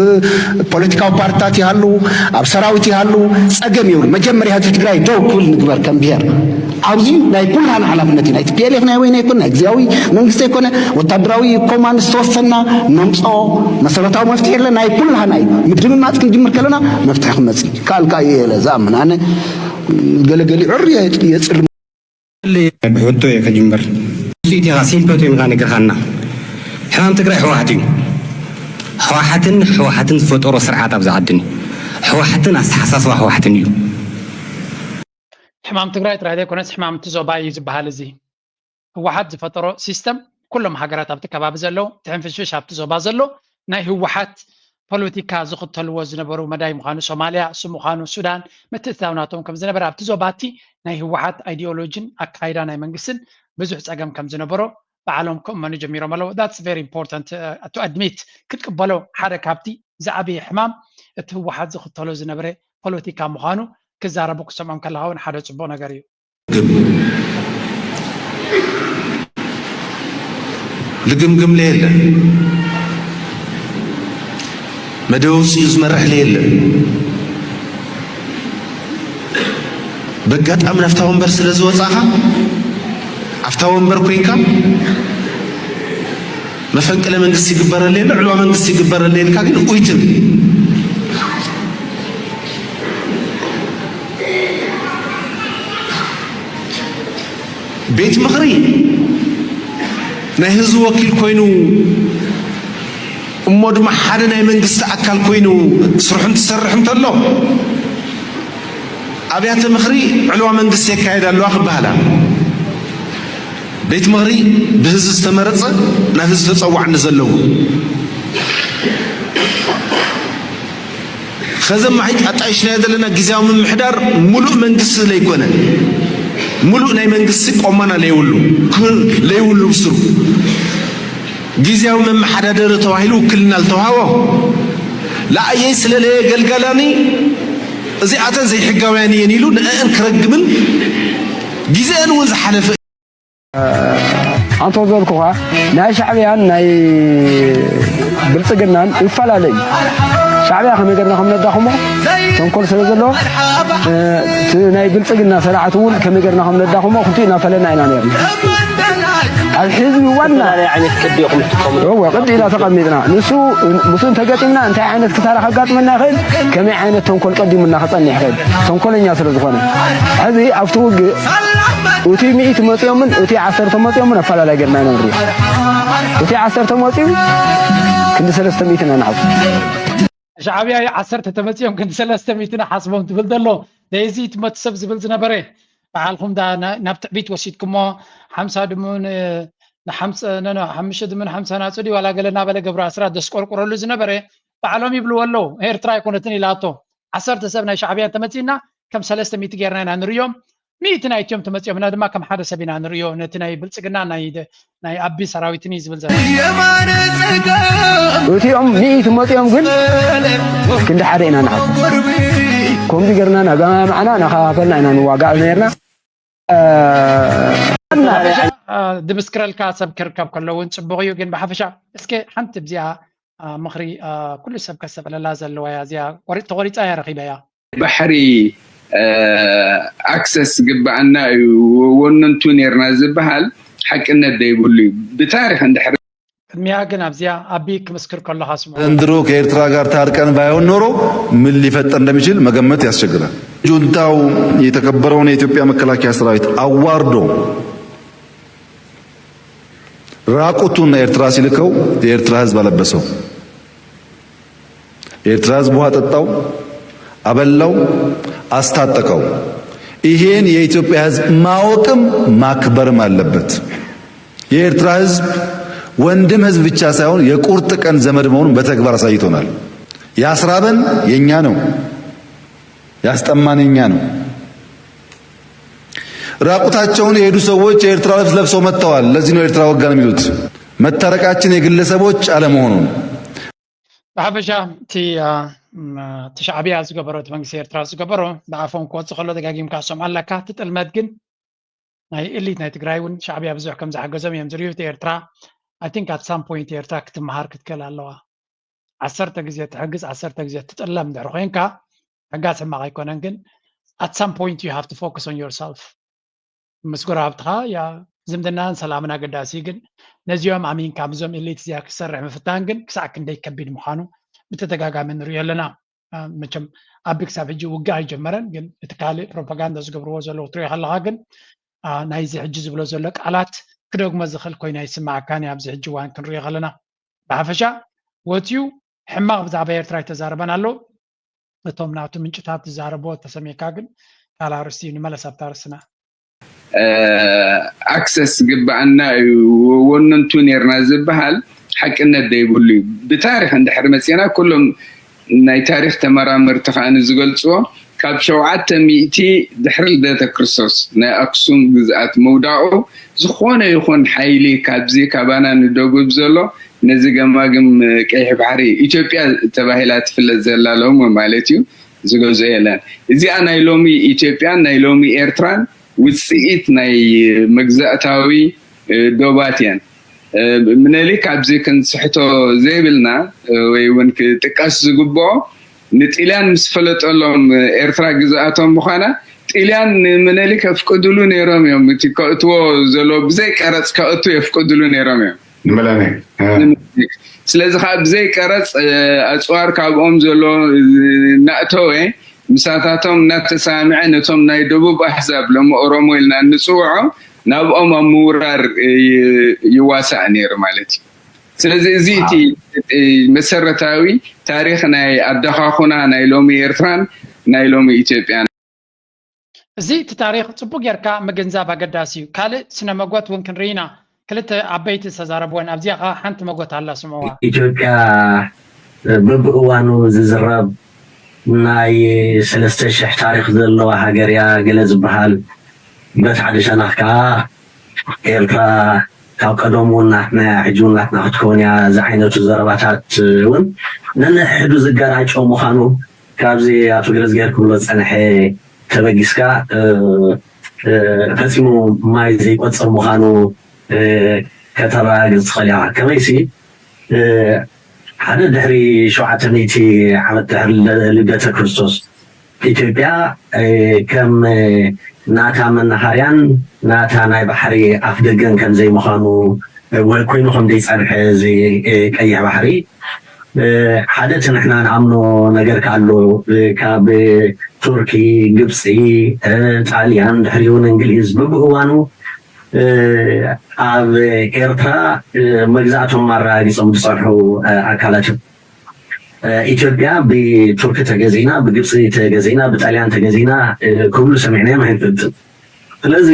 ፖለቲካዊ ፓርትታት ይሃሉ፣ ኣብ ሰራዊት ይሃሉ፣ ፀገም የብሉ። መጀመርያ ህዝቢ ትግራይ ደው ክብል ንግበር ከም ብሄር። ኣብዚ ናይ ኩላና ሓላፍነት እዩ። ናይ ቲፒኤልኤፍ ናይ ወይነ ይኮን ናይ ግዜያዊ መንግስቲ ይኮነ ወታደራዊ ኮማንድ ዝተወሰና ነምፅኦ መሰረታዊ መፍትሒ የለ ናይ ኩላና እዩ። ምድምማፅ ክንጅምር ከለና መፍትሒ ክመፅእ ይከኣል ከዓ እየ ኢለ ዝኣምን ኣነ። ገለገሊ ዕር የፅልም ብሕቶ እየ ከጅምር። ውፅኢት ኢኻ ሲምፐቲ ምኻ ነግርኻና። ሕማም ትግራይ ህወሓት እዩ። ህወሓትን ህወሓትን ዝፈጠሮ ስርዓት ኣብዚ ዓድን ህወሓትን ኣስተሓሳስባ ህወሓትን እዩ። ሕማም ትግራይ ጥራይ ዘይኮነስ ሕማም እቲ ዞባ እዩ ዝበሃል። እዚ ህወሓት ዝፈጠሮ ሲስተም ኩሎም ሃገራት ኣብቲ ከባቢ ዘለዉ ትሕንፍሽፍሽ ኣብቲ ዞባ ዘሎ ናይ ህወሓት ፖለቲካ ዝኽተልዎ ዝነበሩ መዳይ ምዃኑ ሶማልያ እሱ ምዃኑ ሱዳን ምትእትታው ናቶም ከም ዝነበረ ኣብቲ ዞባ እቲ ናይ ህወሓት ኣይዲዮሎጂን ኣካይዳ ናይ መንግስትን ብዙሕ ፀገም ከም ዝነበሮ ባዕሎም ክእመኑ ጀሚሮም ኣለዉ። That's very important to admit ክትቅበሎ ሓደ ካብቲ ዝዓበየ ሕማም እቲ ህወሓት ዝኽተሎ ዝነበረ ፖለቲካ ምዃኑ ክዛረቡ ክሰምዖም ከለኻ እውን ሓደ ፅቡቕ ነገር እዩ። ልግምግም ለየለ መደብ ውፅኡ ዝመርሕ ለየለ በጋጣሚ ናፍታ ወንበር ስለ ዝወፃኻ ኣብታ ወንበር ኮይንካ መፈንቅለ መንግስቲ ይግበረለይ ኣሎ ዕልዋ መንግስቲ ይግበረለይ ኢልካ ግን ኡይ ትብል ቤት ምኽሪ ናይ ህዝቢ ወኪል ኮይኑ እሞ ድማ ሓደ ናይ መንግስቲ ኣካል ኮይኑ ስርሑ እንትሰርሕ እንተሎ፣ ኣብያተ ምኽሪ ዕልዋ መንግስቲ የካየዳ ኣለዋ ክበሃላ። ቤት ምኽሪ ብህዝቢ ዝተመረፀ፣ ናብ ህዝቢ ተፀዋዕነት ዘለዎ፣ ከዘም ማሒት ኣጣይሽናዮ ዘለና ግዝያዊ ምምሕዳር ሙሉእ መንግስቲ ለይኮነ፣ ሙሉእ ናይ መንግስቲ ቆመና ለይብሉ፣ ለይብሉ ብስሩ ግዝያዊ መመሓዳደሪ ተባሂሉ ውክልና ዝተዋሃቦ፣ ለኣየይ ስለ ለየገልገላኒ እዚኣተን ዘይሕጋውያን እየን ኢሉ ንእአን ክረግምን ግዜአን እውን ዝሓለፈ። ኣንተ ዝበልኩኻ ናይ ሻዕብያን ናይ ብልፅግናን ይፈላለ እዩ። ሻዕብያ ከመይ ገርና ከም ነዳኽሞ ተንኮል ስለ ዘለዎ፣ እቲ ናይ ብልፅግና ሰራዓት እውን ከመይ ገርና ከም ነዳኽሞ ክልቲኡ እናፈለና ኢና ነርና። ኣብ ሕዝቢ ዋና ናይ ዓይነት ቅዲ ኢኹም ትጥቀሙ። እወ ቅዲ ኢና ተቐሚጥና። ንሱ ምስኡ እንተገጢምና እንታይ ዓይነት ክሳራ ከጋጥመና ይኽእል፣ ከመይ ዓይነት ተንኮል ቀዲሙና ክፀንሕ ይኽእል፣ ተንኮለኛ ስለ ዝኾነ። ሕዚ ኣብቲ ውግእ እቲ ሚእቲ መፂኦምን እቲ ዓሰርተ መፂኦምን ኣፈላላይ ገርና ኢና ንሪኦ። እቲ ዓሰርተ መፂኡ ክንዲ ሰለስተ ሚእቲ ኢና ንሓስቦ። ሻዕብያ እዩ ዓሰርተ ተመፂኦም ክንዲ ሰለስተ ሚእቲ ንሓስቦም ትብል ዘሎ። ነዚ ትመት ሰብ ዝብል ዝነበረ በዓልኹም ዳ ናብ ትዕቢት ወሲድኩሞ ሓምሳ ድሙን ንሓምፀ ነነ ሓምሽተ ድሙን ሓምሳ ናፅዲ ዋላ ገለ እናበለ ገብሩ ኣስራት ዘስቆርቁረሉ ዝነበረ ባዕሎም ይብልዎ ኣለዉ። ኤርትራ ኣይኮነትን ኢላቶ ዓሰርተ ሰብ ናይ ሻዕብያ እንተመፂና ከም ሰለስተ ሚእቲ ጌርና ኢና ንርእዮም። ሚእቲ ናይትዮም ተመፂኦምና ድማ ከም ሓደ ሰብ ኢና ንርእዮ። ነቲ ናይ ብልፅግና ናይ ናይ ኣቢ ሰራዊትን እዩ ዝብል ዘሎ። እቲኦም ሚእቲ መፂኦም ግን ክንዲ ሓደ ኢና ንሓስቦ። ከምዚ ገርና ናጋማምዓና ናኸፋፈልና ኢና ንዋጋእ ነርና። ድምስክረልካ ሰብ ክርከብ ከሎ እውን ፅቡቕ እዩ። ግን ብሓፈሻ እስከ ሓንቲ ብዚኣ ምኽሪ ኩሉ ሰብ ከሰብለላ ዘለዋ እያ። እዚኣ ተቆሪፃ እያ ረኺበያ። ባሕሪ ኣክሰስ ዝግበኣና እዩ ወነንቱ ነርና ዝበሃል ሓቅነት ዘይብሉ እዩ። ብታሪኽ እንድሕር ቅድሚያ ግን ኣብዚኣ ኣቢ ክምስክር ከለኻ ስምዑ። ዘንድሮ ከኤርትራ ጋር ታርቀን ባይሆን ኖሮ ምን ሊፈጠር እንደሚችል መገመት ያስቸግራል። ጁንታው የተከበረውን የኢትዮጵያ መከላከያ ሰራዊት አዋርዶ ራቁቱን ኤርትራ ሲልከው የኤርትራ ህዝብ አለበሰው። የኤርትራ ህዝብ ውሃ አጠጣው፣ አበላው፣ አስታጠቀው። ይሄን የኢትዮጵያ ህዝብ ማወቅም ማክበርም አለበት። የኤርትራ ህዝብ ወንድም ህዝብ ብቻ ሳይሆን የቁርጥ ቀን ዘመድ መሆኑን በተግባር አሳይቶናል። ያስራበን የኛ ነው፣ ያስጠማን የኛ ነው። ራቁታቸውን የሄዱ ሰዎች የኤርትራ ልብስ ለብሰው መጥተዋል። ለዚህ ነው ኤርትራ ወጋን የሚሉት። መታረቃችን የግለሰቦች አለመሆኑን ብሓፈሻ እቲ እቲ ሻዕብያ ዝገበሮ እቲ መንግስቲ ኤርትራ ዝገበሮ ብኣፎም ክወፅእ ከሎ ደጋጊምካ ዝሰምዖ ኣለካ። እቲ ጥልመት ግን ናይ ኤሊት ናይ ትግራይ እውን ሻዕብያ ብዙሕ ከም ዝሓገዞም እዮም ዝርእዩ። እቲ ኤርትራ I think at some point ኤርትራ ክትመሃር ክትክእል ኣለዋ። ዓሰርተ ግዜ ትሕግዝ ዓሰርተ ግዜ ትጥለም ድሕሪ ኮይንካ ሕጋዝ ሕማቕ ኣይኮነን። ግን at some point you have to focus on yourself ምስ ጎረባብትኻ ያ ዝምድናን ሰላምን ኣገዳሲ እዩ። ግን ነዚኦም ኣሚንካ ምስዞም ኤሊት እዚኣ ክትሰርሕ ምፍታን ግን ክሳዕ ክንደይ ከቢድ ምዃኑ ብተደጋጋሚ ንሪኦ ኣለና። መቸም ኣቢ ክሳብ ሕጂ ውግእ ኣይጀመረን፣ ግን እቲ ካልእ ፕሮፓጋንዳ ዝገብርዎ ዘለዉ ክትሪኦ ከለኻ ግን ናይዚ ሕጂ ዝብሎ ዘሎ ቃላት ክደግሞ ዝኽእል ኮይኑ ኣይስምዓካን እዩ። ኣብዚ ሕጂ እዋን ክንሪኦ ከለና ብሓፈሻ ወትዩ ሕማቕ ብዛዕባ ኤርትራ ኣይተዛረበን ኣሎ። እቶም ናቱ ምንጭታት ዝዛረብዎ ተሰሚዕካ ግን ካልእ ኣርእስቲ እዩ። ንመለስ ኣብታ ኣርእስትና። ኣክሰስ ዝግበኣና እዩ ወነንቱ ነርና ዝበሃል ሓቅነት ዘይብሉ እዩ። ብታሪኽ እንድሕር መፂና ኩሎም ናይ ታሪኽ ተመራመርቲ ከዓ ዝገልፅዎ ካብ ሸውዓተ ሚእቲ ድሕሪ ልደተ ክርስቶስ ናይ ኣክሱም ግዝኣት ምውዳቑ ዝኾነ ይኹን ሓይሊ ካብዚ ካባና ንደቡብ ዘሎ ነዚ ገማግም ቀይሕ ባሕሪ ኢትዮጵያ ተባሂላ ትፍለጥ ዘላ ሎሚ ማለት እዩ ዝገዝኦ የለን። እዚኣ ናይ ሎሚ ኢትዮጵያን ናይ ሎሚ ኤርትራን ውፅኢት ናይ መግዛእታዊ ዶባት እየን። ምነሊክ ኣብዚ ክንስሕቶ ዘይብልና ወይ እውን ክጥቀስ ዝግብኦ ንጥልያን ምስ ፈለጠሎም ኤርትራ ግዝኣቶም ምዃና ጥልያን ንምነሊክ የፍቅድሉ ነይሮም እዮም። እቲ ከእትዎ ዘሎ ብዘይ ቀረፅ ከእቱ የፍቅድሉ ነይሮም እዮም። ንመላነ ስለዚ ከዓ ብዘይ ቀረፅ ኣፅዋር ካብኦም ዘሎ እናእተወ ምሳታቶም እናተሳምዐ ነቶም ናይ ደቡብ ኣሕዛብ ሎሚ ኦሮሞ ኢልና እንፅውዖ ናብኦም ኣብ ምውራር ይዋሳእ ነይሩ ማለት እዩ። ስለዚ እዚ እቲ መሰረታዊ ታሪኽ ናይ ኣደኻኹና ናይ ሎሚ ኤርትራን ናይ ሎሚ ኢትዮጵያን። እዚ እቲ ታሪኽ ጽቡቅ ጌርካ ምግንዛብ ኣገዳሲ እዩ። ካልእ ስነ መጎት እውን ክንርኢ ኢና። ክልተ ዓበይቲ ዝተዛረብወን ኣብዚኣ ከኣ ሓንቲ መጎት ኣላ ስምዕዋ። ኢትዮጵያ በብእዋኑ ዝዝረብ ናይ ሰለስተ ሽሕ ታሪኽ ዘለዋ ሃገር እያ ገለ ዝበሃል። በቲ ሓደ ሸነኽ ከኣ ኤርትራ ካብ ቀደም እውን ናትና እያ፣ ሕጂ እውን ናትና ክትከውን እያ ዝዓይነቱ ዘረባታት እውን ነንሕዱ ዝገራጮ ምዃኑ ካብዚ ኣቶ ገረዝግሄር ክብሎ ዝጸንሐ ተበጊስካ ፈጺሙ ማይ ዘይቆጽር ምዃኑ ከተረጋግጽ ትኽእል ኢኻ። ከመይሲ ሓደ ድሕሪ ሸውዓተ ሚእቲ ዓመት ድሕሪ ልደተ ክርስቶስ ኢትዮጵያ ከም ናታ መናሃርያን ናታ ናይ ባሕሪ ኣፍ ደገን ከም ዘይምዃኑ ወይ ኮይኑ ከም ዘይጸንሐ እዚ ቀይሕ ባሕሪ ሓደ እቲ ንሕና ንኣምኖ ነገር ኣሎ ካብ ቱርኪ፣ ግብፂ፣ ጣልያን ድሕሪኡ ንእንግሊዝ ብብእዋኑ ኣብ ኤርትራ መግዛእቶም ኣረጋጊፆም ዝፀንሑ ኣካላት እዮም። ኢትዮጵያ ብቱርኪ ተገዚእና፣ ብግብፂ ተገዚእና፣ ብጣልያን ተገዚእና ክብሉ ሰሚዕናዮም ኣይንፈልጥን። ስለዚ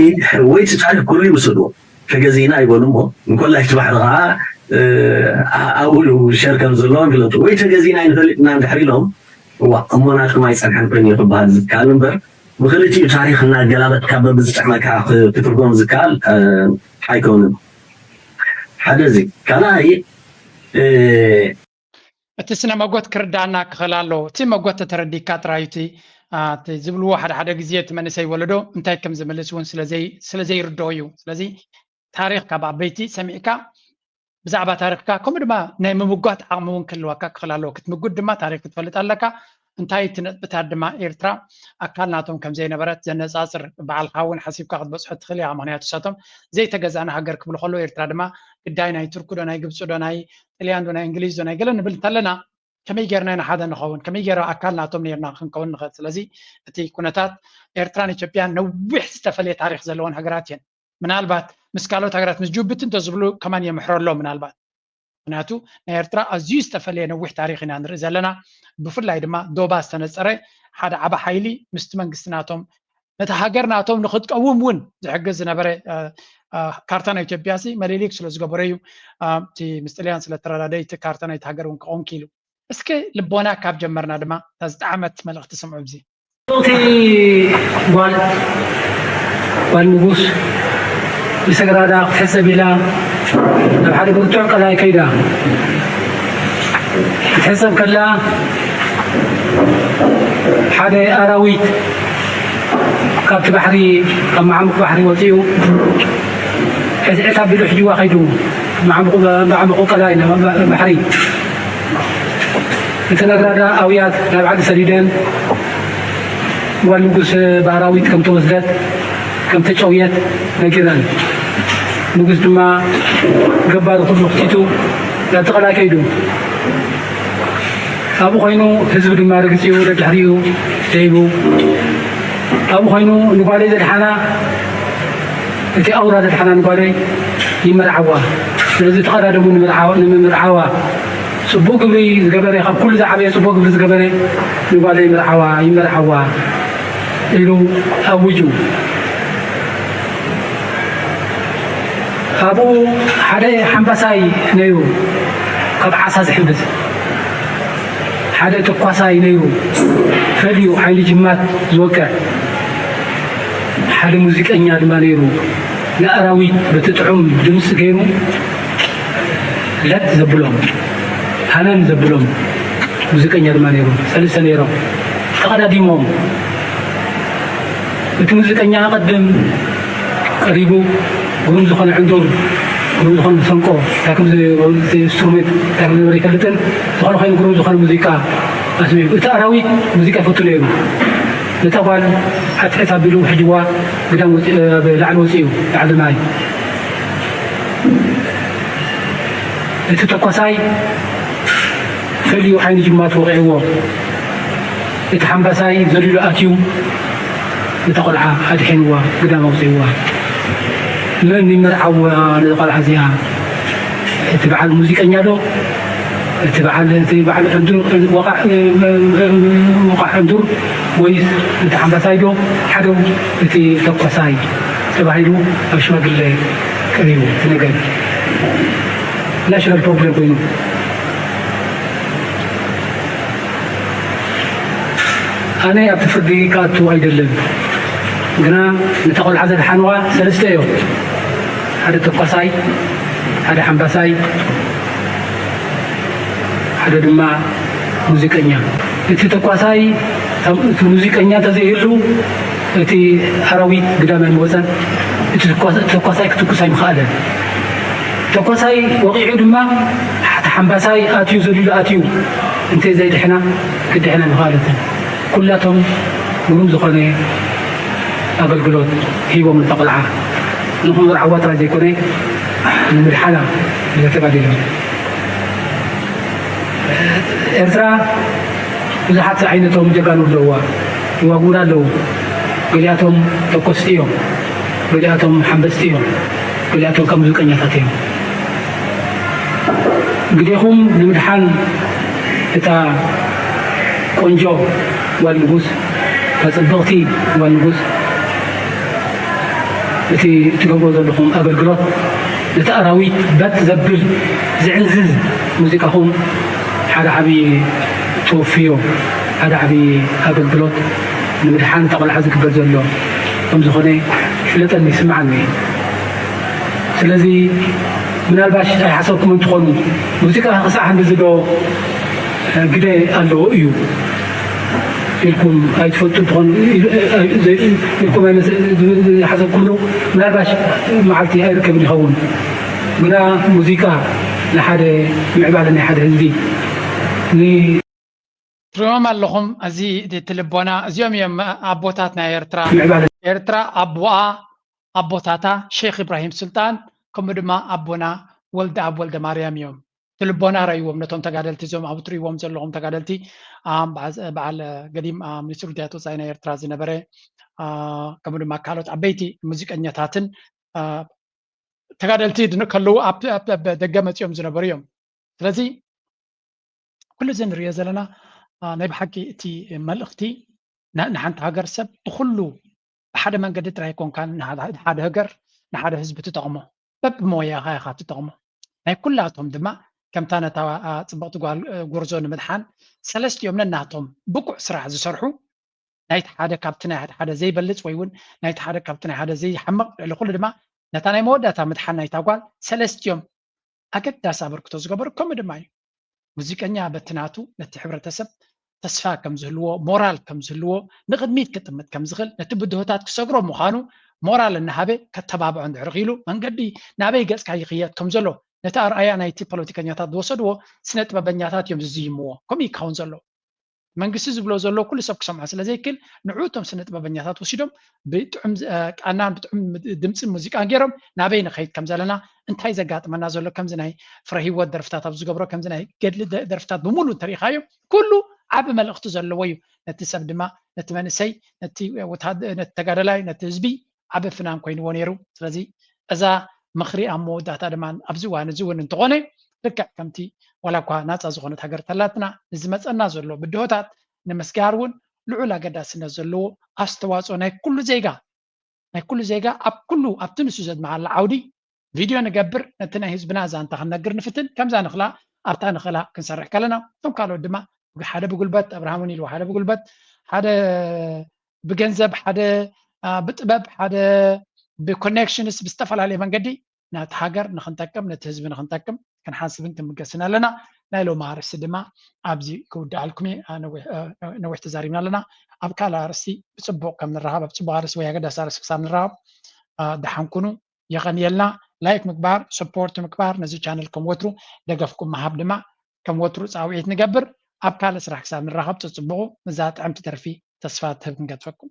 ወይ እቲ ታሪክ ኩሉ ይውሰድዎ፣ ተገዚእና ይበሉ እሞ እንኮላይ እቲ ባሕሪ ከዓ ኣብኡ ሸር ከም ዘለዎም ይፍለጡ። ወይ ተገዚእና ኣይንፈልጥና እንድሕር ኢሎም እዋ እሞ ናትኩም ኣይፀንሐን ኮይኑ እዩ ክበሃል ዝከኣል እምበር ብክልቲኡ ታሪክ እናገላበጥካ በብዝጥዕመካ ክትርጎም ዝከኣል ኣይከውንን። ሓደ እዚ ካልኣይ እቲ ስነ መጎት ክርዳእና ክኽእል ኣለዎ። እቲ መጎት ተተረዲካ ጥራይ እቲ ዝብልዎ ሓደ ሓደ ግዜ እቲ መንእሰይ ወለዶ እንታይ ከም ዝምልስ እውን ስለ ዘይርድኦ እዩ። ስለዚ ታሪኽ ካብ ዓበይቲ ሰሚዕካ ብዛዕባ ታሪኽካ ከምኡ ድማ ናይ ምምጓት ዓቕሚ እውን ክህልወካ ክኽእል ኣለዎ። ክትምጉት ድማ ታሪኽ ክትፈልጥ ኣለካ። እንታይ እቲ ነጥብታት ድማ ኤርትራ ኣካል ናቶም ከም ዘይነበረት ዘነጻጽር ባዕልኻ እውን ሓሲብካ ክትበጽሖ ትኽእል ኢኻ። ምኽንያቱ ንሳቶም ዘይተገዛእና ሃገር ክብሉ ከለዉ ኤርትራ ድማ ግዳይ ናይ ቱርኪ ዶ ናይ ግብፂ ዶ ናይ ጥልያን ዶ ናይ እንግሊዝ ዶ ናይ ገለ ንብል እንተለና ከመይ ጌርና ኢና ሓደ ንኸውን? ከመይ ጌረ ኣካል ናቶም ኔርና ክንከውን ንኽእል? ስለዚ እቲ ኩነታት ኤርትራን ኢትዮጵያን ነዊሕ ዝተፈለየ ታሪኽ ዘለወን ሃገራት እየን። ምናልባት ምስ ካልኦት ሃገራት ምስ ጅቡቲ እንተዝብሉ ከማን የምሕረሎ ምናልባት ምክንያቱ ናይ ኤርትራ ኣዝዩ ዝተፈለየ ነዊሕ ታሪኽ ኢና ንርኢ ዘለና። ብፍላይ ድማ ዶባ ዝተነፀረ ሓደ ዓቢ ሓይሊ ምስቲ መንግስቲ ናቶም ነቲ ሃገር ናቶም ንክትቀውም እውን ዝሕግዝ ዝነበረ ካርታ ናይ ኢትዮጵያ ሲ መሌሊክ ስለ ዝገበረ እዩ። እቲ ምስ ጥልያን ስለ ተረዳደ እቲ ካርታ ናይቲ ሃገር እውን ክኸውን ክኢሉ። እስኪ ልቦና ካብ ጀመርና ድማ እታ ዝጠዓመት መልእኽቲ ስምዑ። እዚ እቲ ጓል ጓል ንጉስ ብሰግራዳ ክትሕሰብ ኢላ ናብ ሓደ ብርቱዕ ቀላይ ከይዳ ክትሕሰብ ከላ ሓደ ኣራዊት ካብቲ ባሕሪ ካብ መዓሙቕ ባሕሪ ወፂኡ ሕትሕት ኣቢሉ ሒዝዋ ከይዱ መዓሙቕ ቀላይ ባሕሪ እቲ ነግራዳ ኣውያት ናብ ዓዲ ሰዲደን ጓል ንጉስ ብኣራዊት ከም ተወስደት ከም ተጨውየት ነጊረን። ንጉስ ድማ ገባሩ ኩሉ ክቲቱ ናብቲ ቀላይ ከይዱ። ኣብኡ ኮይኑ ህዝቢ ድማ ርግፂኡ ደድሕሪኡ ደይቡ ኣብኡ ኮይኑ ንጓለይ ዘድሓና እቲ ኣውራ ዘድሓና ንጓለይ ይምርዓዋ። ስለዚ ተቐዳደሙ ንምምርዓዋ። ጽቡቕ ግብሪ ዝገበረ ካብ ኩሉ ዝዓበየ ጽቡቕ ግብሪ ዝገበረ ንጓለይ ምርዓዋ ይመርዓዋ ኢሉ ኣዊጁ። ኣብኡ ሓደ ሓምባሳይ ነይሩ ካብ ዓሳ ዝሕምብስ ሓደ ተኳሳይ ነይሩ ፈልዩ ዓይኒ ጅማት ዝወቅዕ ሓደ ሙዚቀኛ ድማ ነይሩ ንኣራዊት በቲ ጥዑም ድምፂ ገይሩ ለጥ ዘብሎም ሃነን ዘብሎም ሙዚቀኛ ድማ ነይሩ። ሰለስተ ነይሮም ተቐዳዲሞም። እቲ ሙዚቀኛ ኣቐድም ቀሪቡ ግሩም ዝኾነ ዕንዱር፣ ግሩም ዝኾነ መሰንቆ፣ እንታይ ከም ኢንስትሩሜንት እንታይ ከም ዝነበረ ይፈልጥን ዝኾነ ኮይኑ ግሩም ዝኾነ ሙዚቃ ኣስሚዑ። እቲ ኣራዊት ሙዚቃ ይፈቱ ነይሩ። ነታ ጓል ኣትሕት ኣቢሉ ሕጅዋ ግዳም ላዕሊ ወፂኡ ላዕሊ ማይ እቲ ተኳሳይ ፈልዩ ዓይኒ ጅማት ወቒዕዎ። እቲ ሓምባሳይ ዘሊሉ ኣትዩ ነታ ቆልዓ ኣድሒንዋ ግዳም ኣውፂእዋ። መን ይመርዓዋ ነዚ ቆልዓ እዚኣ? እቲ በዓል ሙዚቀኛ ዶ? እቲ በዓል እቲ በዓል ዕንዱር ወቓዕ ወቓዕ ዕንዱር ወይስ እቲ ሓምባሳይ ዶ? ሓደው እቲ ተኳሳይ ተባሂሉ ኣብ ሽማግለ ቀሪቡ። እቲ ነገር ናሽናል ፕሮብሌም ኮይኑ ኣነ ኣብቲ ፍርዲ ክኣቱ ኣይደልን፣ ግና ነታ ቆልዓ ዘድሓንዋ ሰለስተ እዮም። ሓደ ተኳሳይ፣ ሓደ ሓምባሳይ፣ ሓደ ድማ ሙዚቀኛ። እቲ ተኳሳይ፣ እቲ ሙዚቀኛ እንተዘይህሉ እቲ ኣራዊት ግዳም ኣይምወፀን። እቲ ተኳሳይ ክትኩስ ኣይምኸኣለን። ተኳሳይ ወቒዑ ድማ እቲ ሓምባሳይ ኣትዩ ዘሊሉ ኣትዩ እንተዘይድሕና ክድሕና ምኸኣለትን። ኩላቶም ግሩም ዝኾነ ኣገልግሎት ሂቦም ነታ ቆልዓ። ንኽመርዓዋ ጥራይ ዘይኮነ ንምድሓና እዮም ተጋዲሎም። ኤርትራ ብዙሓት ዓይነቶም ጀጋኑ ኣለውዋ፣ ይዋጉና ኣለዉ። ገሊኣቶም ተኮስቲ እዮም፣ ገሊኣቶም ሓንበስቲ እዮም፣ ገሊኣቶም ካብ ሙዚቀኛታት እዮም። ግዴኹም ንምድሓን እታ ቆንጆ ጓል ንጉስ፣ እታ ጽብቕቲ ጓል ንጉስ፣ እቲ ትገብሮ ዘለኹም ኣገልግሎት ነቲ ኣራዊት በት ዘብል ዝዕንዝዝ ሙዚቃኹም ሓደ ዓቢ ተወፍዮ፣ ሓደ ዓቢ ኣገልግሎት ንምድሓን እታ ቆልዓ ዝግበር ዘሎ ከም ዝኾነ ይፍለጠኒ፣ ይስምዓኒ። ስለዚ ምናልባሽ ኣይሓሰብኩም እንትኾኑ፣ ሙዚቃ ክሳዕ ክንድዚ ዶ ግደ ኣለዎ እዩ ኢልኩም ኣይትፈልጡ እንትኾኑ፣ ኢልኩም ኣይሓሰብኩም ዶ? ምናልባሽ መዓልቲ ኣይርከብን ይኸውን፣ ግና ሙዚቃ ንሓደ ምዕባለ ናይ ሓደ ህዝቢ ን- ትሪኦም ኣለኹም። እዚ እቲ ልቦና፣ እዚኦም እዮም ኣቦታት ናይ ኤርትራ። ምዕባለ ኤርትራ ኣቦኣ ኣቦታታ ሼኽ ኢብራሂም ሱልጣን፣ ከምኡ ድማ ኣቦና ወልደኣብ ወልደማርያም እዮም። እቲ ልቦና ረእይዎም ነቶም ተጋደልቲ፣ እዞም ኣብ ትሪእዎም ዘለኹም ተጋደልቲ፣ ኣም፣ በዓ-፣ በዓል ገዲም፣ ኣም፣ ሚኒስትር ጉዳያት ወጻኢ ናይ ኤርትራ ዝነበረ፣ ኣ፣ ከምኡ ድማ ካልኦት ዓበይቲ ሙዚቀኛታትን፣ ኣ፣ ተጋደልቲ ድን-፣ ከለዉ ኣብ፣ ኣብ፣ ኣብ ደገ መጺኦም ዝነበሩ እዮም። ስለዚ ኩሉ እዚ ንሪኦ ዘለና፣ ኣ፣ ናይ ብሓቂ እቲ መልእኽቲ ን-፣ ንሓንቲ ሃገር ሰብ ብኹሉ ብሓደ መንገዲ ጥራይ ኣይኮንካን ንሓደ፣ ንሓደ ሃገር፣ ንሓደ ህዝቢ ትጠቕሞ። በብሞያኻ ኢኻ ትጠቕሞ። ናይ ኩላቶም ድማ ከምታ ነታ፣ ኣ፣ ጽብቕቲ ጓል፣ እ፣ ጎርዞ ንምድሓን ሰለስቲኦም ነናቶም ብቑዕ ስራሕ ዝሰርሑ፣ ናይቲ ሓደ ካብቲ ናይ ሓደ ዘይበልጽ ወይ እውን ናይቲ ሓደ ካብቲ ናይ ሓደ ዘይሓምቕ፣ ልዕሊ ኩሉ ድማ ነታ ናይ መወዳእታ ምድሓን ናይታ ጓል ሰለስቲኦም ኣገዳሲ ኣበርክቶ ዝገበሩ ከምኡ ድማ እዩ። ሙዚቀኛ በቲ ናቱ ነቲ ሕብረተሰብ ተስፋ ከም ዝህልዎ፣ ሞራል ከም ዝህልዎ፣ ንቕድሚት ክጥምት ከም ዝኽእል፣ ነቲ ብድሆታት ክሰግሮ ምዃኑ ሞራል እናሃበ ከተባብዖ እንድሕር ክኢሉ፣ መንገዲ ናበይ ገጽካ ይኽየድ ከም ዘሎ ነቲ ኣርኣያ ናይቲ ፖለቲከኛታት ዝወሰድዎ ስነ ጥበበኛታት እዮም ዝዝይምዎ። ከምኡ እዩ ክኸውን ዘለዎ። መንግስቲ ዝብሎ ዘሎ ኩሉ ሰብ ክሰምዖ ስለ ዘይክእል፣ ንዑ እቶም ስነ ጥበበኛታት ወሲዶም ብጥዑም፣ እ፣ ቃናን ብጥዑም ድምፅን ሙዚቃን ገይሮም ናበይ ንኸይድ ከም ዘለና፣ እንታይ ዘጋጥመና ዘሎ፣ ከምዚ ናይ ፍረ ህይወት ደርፍታት ኣብ ዝገብሮ፣ ከምዚ ናይ ገድሊ ደ-፣ ደርፍታት ብምሉእ እንተሪኢኻዮ፣ ኩሉ ዓቢ መልእኽቲ ዘለዎ እዩ። ነቲ ሰብ ድማ፣ ነቲ መንእሰይ፣ ነቲ ወታደ-፣ ነቲ ተጋዳላይ፣ ነቲ ህዝቢ ዓቢ ፍናን ኮይንዎ ነይሩ። ስለዚ እዛ ምኽሪ ኣብ መወዳእታ ድማ ኣብዚ እዋን እዚ እውን እንተኾነ፣ ልክዕ ከምቲ ዋላ እኳ ናጻ ዝኾነት ሃገር ተላትና፣ ንዝመጸና ዘሎ ብድሆታት ንምስጋር እውን ልዑል ኣገዳስነት ዘለዎ ኣስተዋጽኦ ናይ ኩሉ ዜጋ፣ ናይ ኩሉ ዜጋ ኣብ ኩሉ ኣብቲ ንሱ ዘድመዓሉ ዓውዲ ቪድዮ ንገብር፣ ነቲ ናይ ህዝብና ዛንታ ክንነግር ንፍትን፣ ከምዛ ንኽላ ኣብታ ንኽላ ክንሰርሕ ከለና፣ እቶም ካልኦት ድማ ሓደ ብጉልበት፣ ኣብርሃም እውን ኢልዎ፣ ሓደ ብጉልበት፣ ሓደ ብገንዘብ፣ ሓደ፣ አ፣ ብጥበብ፣ ሓደ ብኮኔክሽንስ፣ ብዝተፈላለየ መንገዲ ነቲ ሃገር ንኽንጠቅም፣ ነቲ ህዝቢ ንኽንጠቅም ክንሓስብን ክንምገስን ኣለና። ናይ ሎሚ ኣርእስቲ ድማ ኣብዚ ክውድኣልኩም እየ። አ፣ ነዊሕ፣ አ፣ ነዊሕ ተዛሪብና ኣለና። ኣብ ካልእ ኣርእስቲ ብጽቡቕ ከም ንራኸብ፣ ኣብ ጽቡቕ ኣርእስቲ ወይ ኣገዳሲ ኣርእስቲ ክሳብ ንራኸብ፣ አ፣ ደሓን ኩኑ። የቐንየልና። ላይክ ምግባር፣ ሰፖርት ምግባር፣ ነዚ ቻነል ከም ወትሩ ደገፍኩም ምሃብ ድማ ከም ወትሩ ጻውዒት ንገብር። ኣብ ካልእ ስራሕ ክሳብ ንራኸብ፣ ጽጽብቑ። ምስዛ ጥዕምቲ ደርፊ ተስፋ ትህብ ክንገድፈኩም።